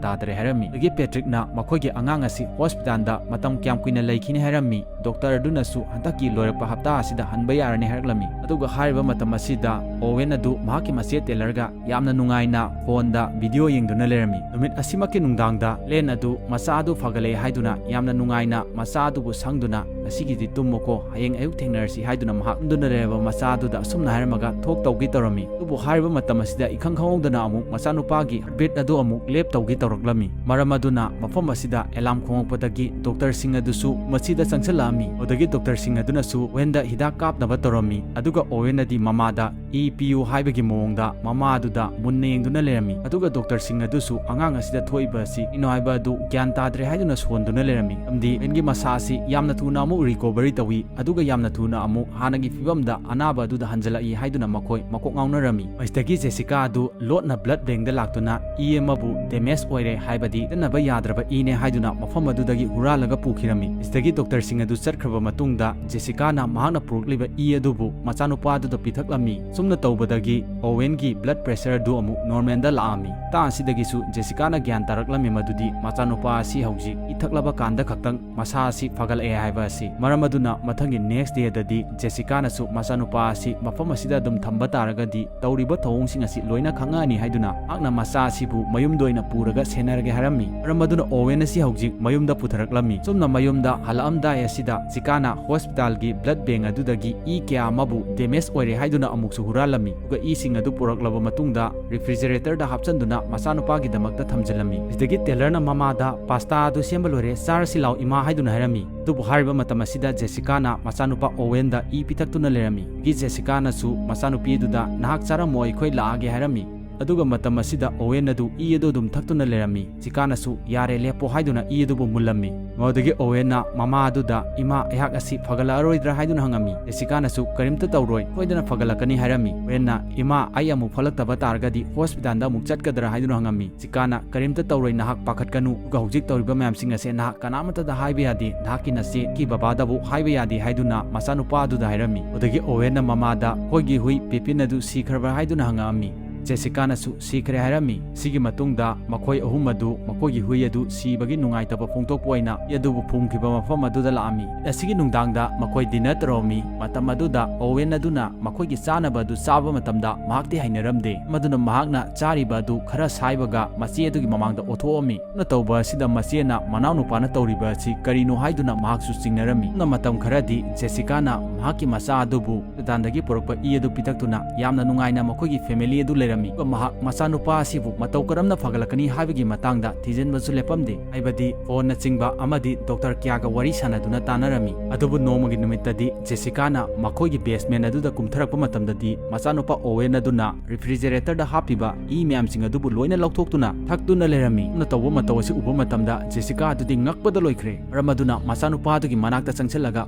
ꯇꯥꯗ꯭ꯔꯦ ꯍꯥꯏꯔꯝꯃꯤ꯫ ꯑꯗꯒꯤ ꯄꯦꯇ꯭ꯔꯤꯛꯅ ꯃꯈꯣꯏꯒꯤ ꯑꯉꯥꯡ ꯑꯁꯤ ꯍꯣꯁꯄꯤꯇꯥꯜꯗ ꯃꯇꯝ ꯀꯌꯥꯝ ꯀꯨꯏꯅ ꯂꯩꯈꯤꯅꯤ ꯍꯥꯏꯔꯝꯃꯤ꯫ ꯗꯣꯛꯇꯔ ꯑꯗꯨꯅꯁꯨ ꯍꯟꯗꯛꯀꯤ ꯂꯣꯏꯔꯛꯄ ꯍꯞꯇꯥ ꯑꯁꯤꯗ ꯍꯟꯕ ꯌꯥꯔꯅꯤ ꯍꯥꯏꯔꯛꯂꯝꯃꯤ꯫ ꯑꯗꯨꯒ ꯍꯥꯏꯔꯤꯕ ꯃꯇꯝ ꯑꯁꯤꯗ ꯑꯣꯋꯦꯟ ꯑꯗꯨ ꯃꯍꯥꯛꯀꯤ ꯃꯆꯦ ꯇꯦꯂꯔꯒ ꯌꯥꯝꯅ ꯅꯨꯡꯉꯥꯏꯅ ꯐꯣꯟꯗ ꯚꯤꯗꯤꯑꯣ ꯌꯦꯡꯗꯨꯅ ꯂꯩꯔꯝꯃꯤ꯫ ꯅꯨꯃꯤꯠ ꯑꯁꯤꯃꯛꯀꯤ ꯅꯨꯡꯗꯥꯡꯗ ꯂꯦꯟ ꯑꯗꯨ ꯃꯆꯥ ꯑꯗꯨ ꯐꯒꯠꯂꯛꯑꯦ ꯍꯥꯏꯗꯨꯅ ꯌꯥꯝꯅ ꯅꯨꯡꯉꯥꯏꯅ ꯃꯆꯥ ꯑꯗꯨꯕꯨ ꯁꯪꯗꯨꯅ "ꯉꯁꯤꯒꯤꯗꯤ ꯇꯨꯝꯃꯨꯀꯣ, ꯍꯌꯦꯡ ꯑꯌꯨꯛ ꯊꯦꯡꯅꯔꯁꯤ" ꯍꯥꯏꯗꯨꯅ ꯃꯍꯥꯛ ꯇꯨꯝꯗꯨꯅ ꯂꯩꯔꯕ ꯃꯆꯥ ꯑꯗꯨꯗ ꯑꯁꯨꯝꯅ ꯍꯥꯏꯔꯝꯃꯒ ꯊꯣꯛ ꯇꯧꯒꯦ ꯇꯧꯔꯝꯃꯤ꯫ ꯑꯗꯨꯕꯨ ꯍꯥꯏꯔꯤꯕ ꯃꯇꯝ ꯑꯁꯤꯗ ꯏꯈꯪ ꯈꯪꯍꯧꯗꯅ ꯑꯃꯨꯛ ꯃꯆꯥꯅꯨꯄꯥꯒꯤ ꯍꯥꯔꯠꯕꯤꯠ ꯑꯗꯨ ꯑꯃꯨꯛ ꯂꯦꯞ ꯇꯧꯒꯦ ꯇꯧꯔꯛꯂꯝꯃꯤ꯫ ꯃꯔꯝ ꯑꯗꯨꯅ ꯃꯐꯝ ꯑꯁꯤꯗ ꯑꯦꯂꯥꯝ ꯈꯣꯡꯉꯛꯄꯗꯒꯤ ꯗꯣꯛꯇꯔꯁꯤꯡ ꯑꯗꯨꯁꯨ ꯃꯁꯤꯗ ꯆꯪꯁꯤꯜꯂꯛꯑꯝꯃꯤ꯫ ꯑꯗꯨꯗꯒꯤ ꯗꯣꯛꯇꯔꯁꯤꯡ ꯑꯗꯨꯅꯁꯨ ꯋꯦꯟꯗ ꯍꯤꯗꯥꯛ ꯀꯥꯞꯅꯕ ꯇꯧꯔꯝꯃꯤ꯫ ꯑꯗꯨꯒ ꯑꯣꯋꯦꯟꯅꯗꯤ ꯃꯃꯥꯗ ꯏ ꯄꯤꯌꯨ ꯍꯥꯏꯕꯒꯤ ꯃꯑꯣꯡꯗ ꯃꯃꯥ ꯑꯗꯨꯗ ꯃꯨꯟꯅ ꯌꯦꯡꯗꯨꯅ ꯂꯩꯔꯝꯃꯤ꯫ ꯑꯗꯨꯒ ꯗꯣꯛꯇꯔꯁꯤꯡ ꯑꯗꯨꯁꯨ ꯑꯉꯥꯡ ꯑꯁꯤꯗ ꯊꯣꯛꯏꯕ ꯑꯁꯤ ꯀꯩꯅꯣ ꯍꯥꯏꯕ ꯑꯗꯨ ꯒ꯭ꯌꯥꯟ ꯇꯥꯗ꯭ꯔꯦ ꯍꯥꯏꯗꯨꯅ ꯁꯣꯟꯗꯨꯅ ꯂꯩꯔꯝꯃꯤ꯫ ꯃꯔꯝꯗꯤ ꯋꯦꯟꯒꯤ ꯃꯁꯥ ꯑꯁꯤ ꯌꯥꯝꯅ ꯊꯨꯅ ꯑꯃꯨꯛ ꯔꯤꯀꯣꯚꯔꯤ ꯇꯧꯏ, ꯑꯗꯨꯒ ꯌꯥꯝꯅ ꯊꯨꯅ ꯑꯃꯨꯛ ꯍꯥꯟꯅꯒꯤ ꯐꯤꯕꯝꯗ ꯑꯅꯥꯕ ꯑꯗꯨꯗ ꯍꯟꯖꯤꯜꯂꯛꯏ ꯍꯥꯏꯗꯨꯅ ꯃꯈꯣꯏ ꯃꯀꯣꯛ ꯉꯥꯎꯅꯔꯝꯃꯤ꯫ ꯃꯁꯤꯗꯒꯤ ꯖꯦꯁꯤꯀꯥ ꯑꯗꯨ ꯂꯣꯠꯅ ꯕ꯭ꯂꯗ ꯕꯦꯡꯗ ꯂꯥꯛꯇꯨꯅ ꯏ ꯑꯃꯕꯨ ꯗꯦꯃꯦꯖ ꯑꯣꯏꯔꯦ ꯍꯥꯏꯕꯗꯤ ꯁꯤꯖꯤꯟꯅꯕ ꯌꯥꯗ꯭ꯔꯕ ꯏꯅꯦ ꯍꯥꯏꯗꯨꯅ ꯃꯐꯝ ꯑꯗꯨꯗꯒꯤ ꯍꯨꯔꯥꯜꯂꯒ ꯄꯨꯈꯤꯔꯝꯃꯤ꯫ ꯃꯁꯤꯗꯒꯤ ꯗꯣꯛꯇꯔꯁꯤꯡ ꯑꯗꯨ ꯆꯠꯈ꯭ꯔꯕ ꯃꯇꯨꯡꯗ ꯖꯦꯁꯤꯀꯥꯅ ꯃꯍꯥꯛꯅ ꯄꯨꯔꯛꯂꯤꯕ ꯏ ꯑꯗꯨꯕꯨ ꯃꯆꯥꯅꯨꯄꯥ ꯑꯗꯨꯗ ꯄꯤꯊꯛꯂꯝꯃꯤ꯫ ꯁꯨꯝꯅ ꯇꯧꯕꯗꯒꯤ ꯑꯣꯋꯦꯟꯒꯤ ꯕ꯭ꯂꯗ ꯄ꯭ꯔꯦꯁꯔ ꯑꯗꯨ ꯑꯃꯨꯛ ꯅꯣꯔꯃꯦꯜꯗ ꯂꯥꯛꯑꯝꯃꯤ꯫ ꯃꯇꯥꯡ ꯑꯁꯤꯗꯒꯤꯁꯨ ꯖꯦꯁꯤꯀꯥꯅ ꯒ꯭ꯌꯥꯟ ꯇꯥꯔꯛꯂꯝꯃꯤ ꯃꯗꯨꯗꯤ ꯃꯆꯥꯅꯨꯄꯥ ꯑꯁꯤ ꯍꯧꯖꯤꯛ ꯏ ꯊꯛꯂꯕ ꯀꯥꯟꯗ ꯈꯛꯇꯪ ꯃꯁꯥ ꯑꯁꯤ ꯐꯒꯠꯂꯛꯑꯦ ꯍꯥꯏꯕ ꯑꯁꯤ꯫ ꯃꯔꯝ ꯑꯗꯨꯅ ꯃꯊꯪꯒꯤ ꯅꯦꯛꯁ ꯗꯦꯗꯗꯤ ꯖꯦꯁꯤꯀꯥꯅꯁꯨ ꯃꯆꯥꯅꯨꯄꯥ ꯑꯁꯤ ꯃꯐꯝ ꯑꯁꯤꯗ ꯑꯗꯨꯝ ꯊꯝꯕ ꯇꯥꯔꯒꯗꯤ ꯇꯧꯔꯤꯕ ꯊꯧꯑꯣꯡꯁꯤꯡ ꯑꯁꯤ ꯂꯣꯏꯅ ꯈꯪꯉꯛꯑꯅꯤ ꯍꯥꯏꯗꯨꯅ ꯃꯍꯥꯛꯅ ꯃꯆꯥ ꯑꯁꯤꯕꯨ ꯃꯌꯨꯝꯗ ꯑꯣꯏꯅ ꯄꯨꯔꯒ ꯁꯦꯟꯅꯔꯒꯦ ꯍꯥꯏꯔꯝꯃꯤ꯫ ꯃꯔꯝ ꯑꯗꯨꯅ ꯑꯣꯋꯦꯟ ꯑꯁꯤ ꯍꯧꯖꯤꯛ ꯃꯌꯨꯝꯗ ꯄꯨꯊꯔꯛꯂꯝꯃꯤ꯫ ꯁꯨꯝꯅ ꯃꯌꯨꯝꯗ ꯍꯜꯂꯛꯑꯝꯗꯥꯏ ꯑꯁꯤꯗ ꯖꯦꯁꯤꯀꯥꯅ ꯍꯣꯁꯄꯤꯇꯥꯜꯒꯤ ꯕ꯭ꯂꯗ ꯕꯦꯡ ꯑꯗꯨꯗꯒꯤ ꯏ ꯀꯌꯥ ꯑꯃꯕꯨ ꯗꯦꯃꯦꯖ ꯑꯣꯏꯔꯦ ꯍꯥꯏꯗꯨꯅ ꯑꯃꯨꯛꯁꯨ ꯍꯨꯔꯥꯜꯂꯝꯃꯤ꯫ ꯑꯗꯨꯒ ꯏꯁꯤꯡ ꯑꯗꯨ ꯄꯨꯔꯛꯂꯕ ꯃꯇꯨꯡꯗ ꯔꯤꯐ꯭ꯔꯤꯖꯔꯦꯇꯔꯗ ꯍꯥꯞꯆꯤꯟꯗꯨꯅ ꯃꯆꯥꯅꯨꯄꯥꯒꯤꯗꯃꯛꯇ ꯊꯝꯖꯤꯜꯂꯝꯃꯤ꯫ ꯁꯤꯗꯒꯤ ꯇꯦꯂꯔꯅ ꯃꯃꯥꯗ "ꯄꯥꯁꯇꯥ ꯑꯗꯨ ꯁꯦꯝꯕ ꯂꯣꯏꯔꯦ, ꯆꯥꯔꯁꯤ ꯂꯥꯎ ꯏꯃꯥ" ꯍꯥꯏꯗꯨꯅ ꯍꯥꯏꯔꯝꯃꯤ꯫ ꯑꯗꯨꯕꯨ ꯍꯥꯏꯔꯤꯕ ꯃꯇꯝ ꯑꯁꯤꯗ ꯖꯦꯁꯤꯀꯥꯅ ꯃꯆꯥꯅꯨꯄꯥ ꯑꯣꯋꯦꯟꯗ ꯏ ꯄꯤꯊꯛꯇꯨꯅ ꯂꯩꯔꯝꯃꯤ꯫ ꯑꯗꯒꯤ ꯖꯦꯁꯤꯀꯥꯅꯁꯨ ꯃꯆꯥꯅꯨꯄꯤ ꯑꯗꯨꯗ "ꯅꯍꯥꯛ ꯆꯥꯔꯝꯃꯣ, ꯑꯩꯈꯣꯏ ꯂꯥꯛꯑꯒꯦ" ꯍꯥꯏꯔꯝꯃꯤ꯫ ꯑꯗꯨꯒ ꯃꯇꯝ ꯑꯁꯤꯗ ꯑꯣꯋꯦꯟ ꯑꯗꯨ ꯏ ꯑꯗꯨ ꯑꯗꯨꯝ ꯊꯛꯇꯨꯅ ꯂꯩꯔꯝꯃꯤ꯫ ꯖꯦꯁꯤꯀꯥꯅꯁꯨ "ꯌꯥꯔꯦ, ꯂꯦꯞꯄꯣ" ꯍꯥꯏꯗꯨꯅ ꯏ ꯑꯗꯨꯕꯨ ꯃꯨꯜꯂꯝꯃꯤ꯫ ꯃꯗꯨꯗꯒꯤ ꯑꯣꯋꯦꯟꯅ ꯃꯃꯥ ꯑꯗꯨꯗ, "ꯏꯃꯥ, ꯑꯩꯍꯥꯛ ꯑꯁꯤ ꯐꯒꯠꯂꯛꯑꯔꯣꯏꯗ꯭ꯔꯥ?" ꯍꯥꯏꯗꯨꯅ ꯍꯪꯉꯝꯃꯤ꯫ ꯖꯦꯁꯤꯀꯥꯅꯁꯨ "ꯀꯔꯤꯝꯇ ꯇꯧꯔꯣꯏ, ꯁꯣꯏꯗꯅ ꯐꯒꯠꯂꯛꯀꯅꯤ" ꯍꯥꯏꯔꯝꯃꯤ꯫ ꯑꯣꯋꯦꯟꯅ, "ꯏꯃꯥ, ꯑꯩ ꯑꯃꯨꯛ ꯐꯠꯂꯛꯇꯕ ꯇꯥꯔꯒꯗꯤ ꯍꯣꯁꯄꯤꯇꯥꯜꯗ ꯑꯃꯨꯛ ꯆꯠꯀꯗ꯭ꯔꯥ?" ꯍꯥꯏꯗꯨꯅ ꯍꯪꯉꯝꯃꯤ꯫ ꯖꯦꯁꯤꯀꯥꯅ, "ꯀꯔꯤꯝꯇ ꯇꯧꯔꯣꯏ, ꯅꯍꯥꯛ ꯄꯥꯈꯠꯀꯅꯨ, ꯑꯗꯨꯒ ꯍꯧꯖꯤꯛ ꯇꯧꯔꯤꯕ ꯃꯌꯥꯝꯁꯤꯡ ꯑꯁꯦ ꯅꯍꯥꯛ ꯀꯅꯥꯃꯠꯇꯗ ꯍꯥꯏꯕ ꯌꯥꯗꯦ, ꯅꯍꯥꯛꯀꯤ ꯅꯆꯦꯒꯤ ꯕꯕꯥꯗꯕꯨ ꯍꯥꯏꯕ ꯌꯥꯗꯦ" ꯍꯥꯏꯗꯨꯅ ꯃꯆꯥꯅꯨꯄꯥ ꯑꯗꯨꯗ ꯍꯥꯏꯔꯝꯃꯤ꯫ ꯑꯗꯨꯗꯒꯤ ꯑꯣꯋꯦꯟꯅ ꯃꯃꯥꯗ, "ꯑꯩꯈꯣꯏꯒꯤ ꯍꯨꯏ ꯄꯤꯄꯤꯟ ꯑꯗꯨ ꯁꯤꯈ꯭ꯔꯕ꯭ꯔꯥ?" ꯍꯥꯏꯗꯨꯅ ꯍꯪꯉꯛꯑꯝꯃꯤ꯫ ꯖꯦꯁꯤꯀꯥꯅꯁꯨ "ꯁꯤꯈ꯭ꯔꯦ" ꯍꯥꯏꯔꯝꯃꯤ꯫ ꯁꯤꯒꯤ ꯃꯇꯨꯡꯗ ꯃꯈꯣꯏ ꯑꯍꯨꯝ ꯑꯗꯨ ꯃꯈꯣꯏꯒꯤ ꯍꯨꯏ ꯑꯗꯨ ꯁꯤꯕꯒꯤ ꯅꯨꯡꯉꯥꯏꯇꯕ ꯐꯣꯡꯗꯣꯛꯄ ꯑꯣꯏꯅ ꯍꯨꯏ ꯑꯗꯨꯕꯨ ꯐꯨꯝꯈꯤꯕ ꯃꯐꯝ ꯑꯗꯨꯗ ꯂꯥꯛꯑꯝꯃꯤ꯫ ꯑꯁꯤꯒꯤ ꯅꯨꯡꯗꯥꯡꯗ ꯃꯈꯣꯏ ꯗꯤꯅꯔ ꯇꯧꯔꯝꯃꯤ꯫ ꯃꯇꯝ ꯑꯗꯨꯗ ꯑꯣꯋꯦꯟ ꯑꯗꯨꯅ ꯃꯈꯣꯏꯒꯤ ꯆꯥꯅꯕ ꯑꯗꯨ ꯆꯥꯕ ꯃꯇꯝꯗ ꯃꯍꯥꯛꯇꯤ ꯍꯩꯅꯔꯝꯗꯦ꯫ ꯃꯗꯨꯅ ꯃꯍꯥꯛꯅ ꯆꯥꯔꯤꯕ ꯑꯗꯨ ꯈꯔ ꯁꯥꯏꯕꯒ ꯃꯆꯦ ꯑꯗꯨꯒꯤ ꯃꯃꯥꯡꯗ ꯑꯣꯊꯣꯛꯑꯝꯃꯤ꯫ ꯁꯨꯝꯅ ꯇꯧꯕ ꯑꯁꯤꯗ ꯃꯆꯦꯅ ꯃꯅꯥꯎꯅꯨꯄꯥꯅ ꯇꯧꯔꯤꯕ ꯑꯁꯤ ꯀꯔꯤꯅꯣ ꯍꯥꯏꯗꯨꯅ ꯃꯍꯥꯛꯁꯨ ꯆꯤꯡꯅꯔꯝꯃꯤ꯫ ꯁꯨꯝꯅ ꯃꯇꯝ ꯈꯔꯗꯤ ꯖꯦꯁꯤꯀꯥꯅ ꯃꯍꯥꯛꯀꯤ ꯃꯆꯥ ꯑꯗꯨꯕꯨ ꯍꯣꯁꯄꯤꯇꯥꯜꯗꯒꯤ ꯄꯨꯔꯛꯄ ꯏ ꯑꯗꯨ ꯄꯤꯊꯛꯇꯨꯅ ꯌꯥꯝꯅ ꯅꯨꯡꯉꯥꯏꯅ ꯃꯈꯣꯏꯒꯤ ꯐꯦꯃꯤꯂꯤ ꯑꯗꯨ ꯂꯩꯔꯝꯃꯤ꯫ ꯑꯗꯨꯒ ꯃꯍꯥꯛ ꯃꯆꯥꯅꯨꯄꯥ ꯑꯁꯤꯕꯨ ꯃꯇꯧ ꯀꯔꯝꯅ ꯐꯒꯠꯂꯛꯀꯅꯤ ꯍꯥꯏꯕꯒꯤ ꯃꯇꯥꯡꯗ ꯊꯤꯖꯤꯟꯕꯁꯨ ꯂꯦꯞꯄꯝꯗꯦ꯫ ꯍꯥꯏꯕꯗꯤ ꯐꯣꯟꯅꯆꯤꯡꯕ ꯑꯃꯗꯤ ꯗꯣꯛꯇꯔ ꯀꯌꯥꯒ ꯋꯥꯔꯤ ꯁꯥꯟꯅꯗꯨꯅ ꯇꯥꯟꯅꯔꯝꯃꯤ꯫ ꯑꯗꯨꯕꯨ ꯅꯣꯡꯃꯒꯤ ꯅꯨꯃꯤꯠꯇꯗꯤ ꯖꯦꯁꯤꯀꯥꯅ ꯃꯈꯣꯏꯒꯤ ꯕꯦꯁꯃꯦꯟ ꯑꯗꯨꯗ ꯀꯨꯝꯊꯔꯛꯄ ꯃꯇꯝꯗꯗꯤ ꯃꯆꯥꯅꯨꯄꯥ ꯑꯣꯋꯦꯟ ꯑꯗꯨꯅ ꯔꯤꯐ꯭ꯔꯤꯖꯔꯦꯇꯔꯗ ꯍꯥꯞꯄꯤꯕ ꯏ ꯃꯌꯥꯝꯁꯤꯡ ꯑꯗꯨꯕꯨ ꯂꯣꯏꯅ ꯂꯧꯊꯣꯛꯇꯨꯅ ꯊꯛꯇꯨꯅ ꯂꯩꯔꯝꯃꯤ꯫ ꯁꯨꯝꯅ ꯇꯧꯕ ꯃꯇꯧ ꯑꯁꯤ ꯎꯕ ꯃꯇꯝꯗ ꯖꯦꯁꯤꯀꯥ ꯑꯗꯨꯗꯤ ꯉꯛꯄꯗ ꯂꯣꯏꯈ꯭ꯔꯦ꯫ ꯃꯔꯝ ꯑꯗꯨꯅ ꯃꯆꯥꯅꯨꯄꯥ ꯑꯗꯨꯒꯤ ꯃꯅꯥꯛꯇ ꯆꯪꯁꯤꯜꯂꯒ,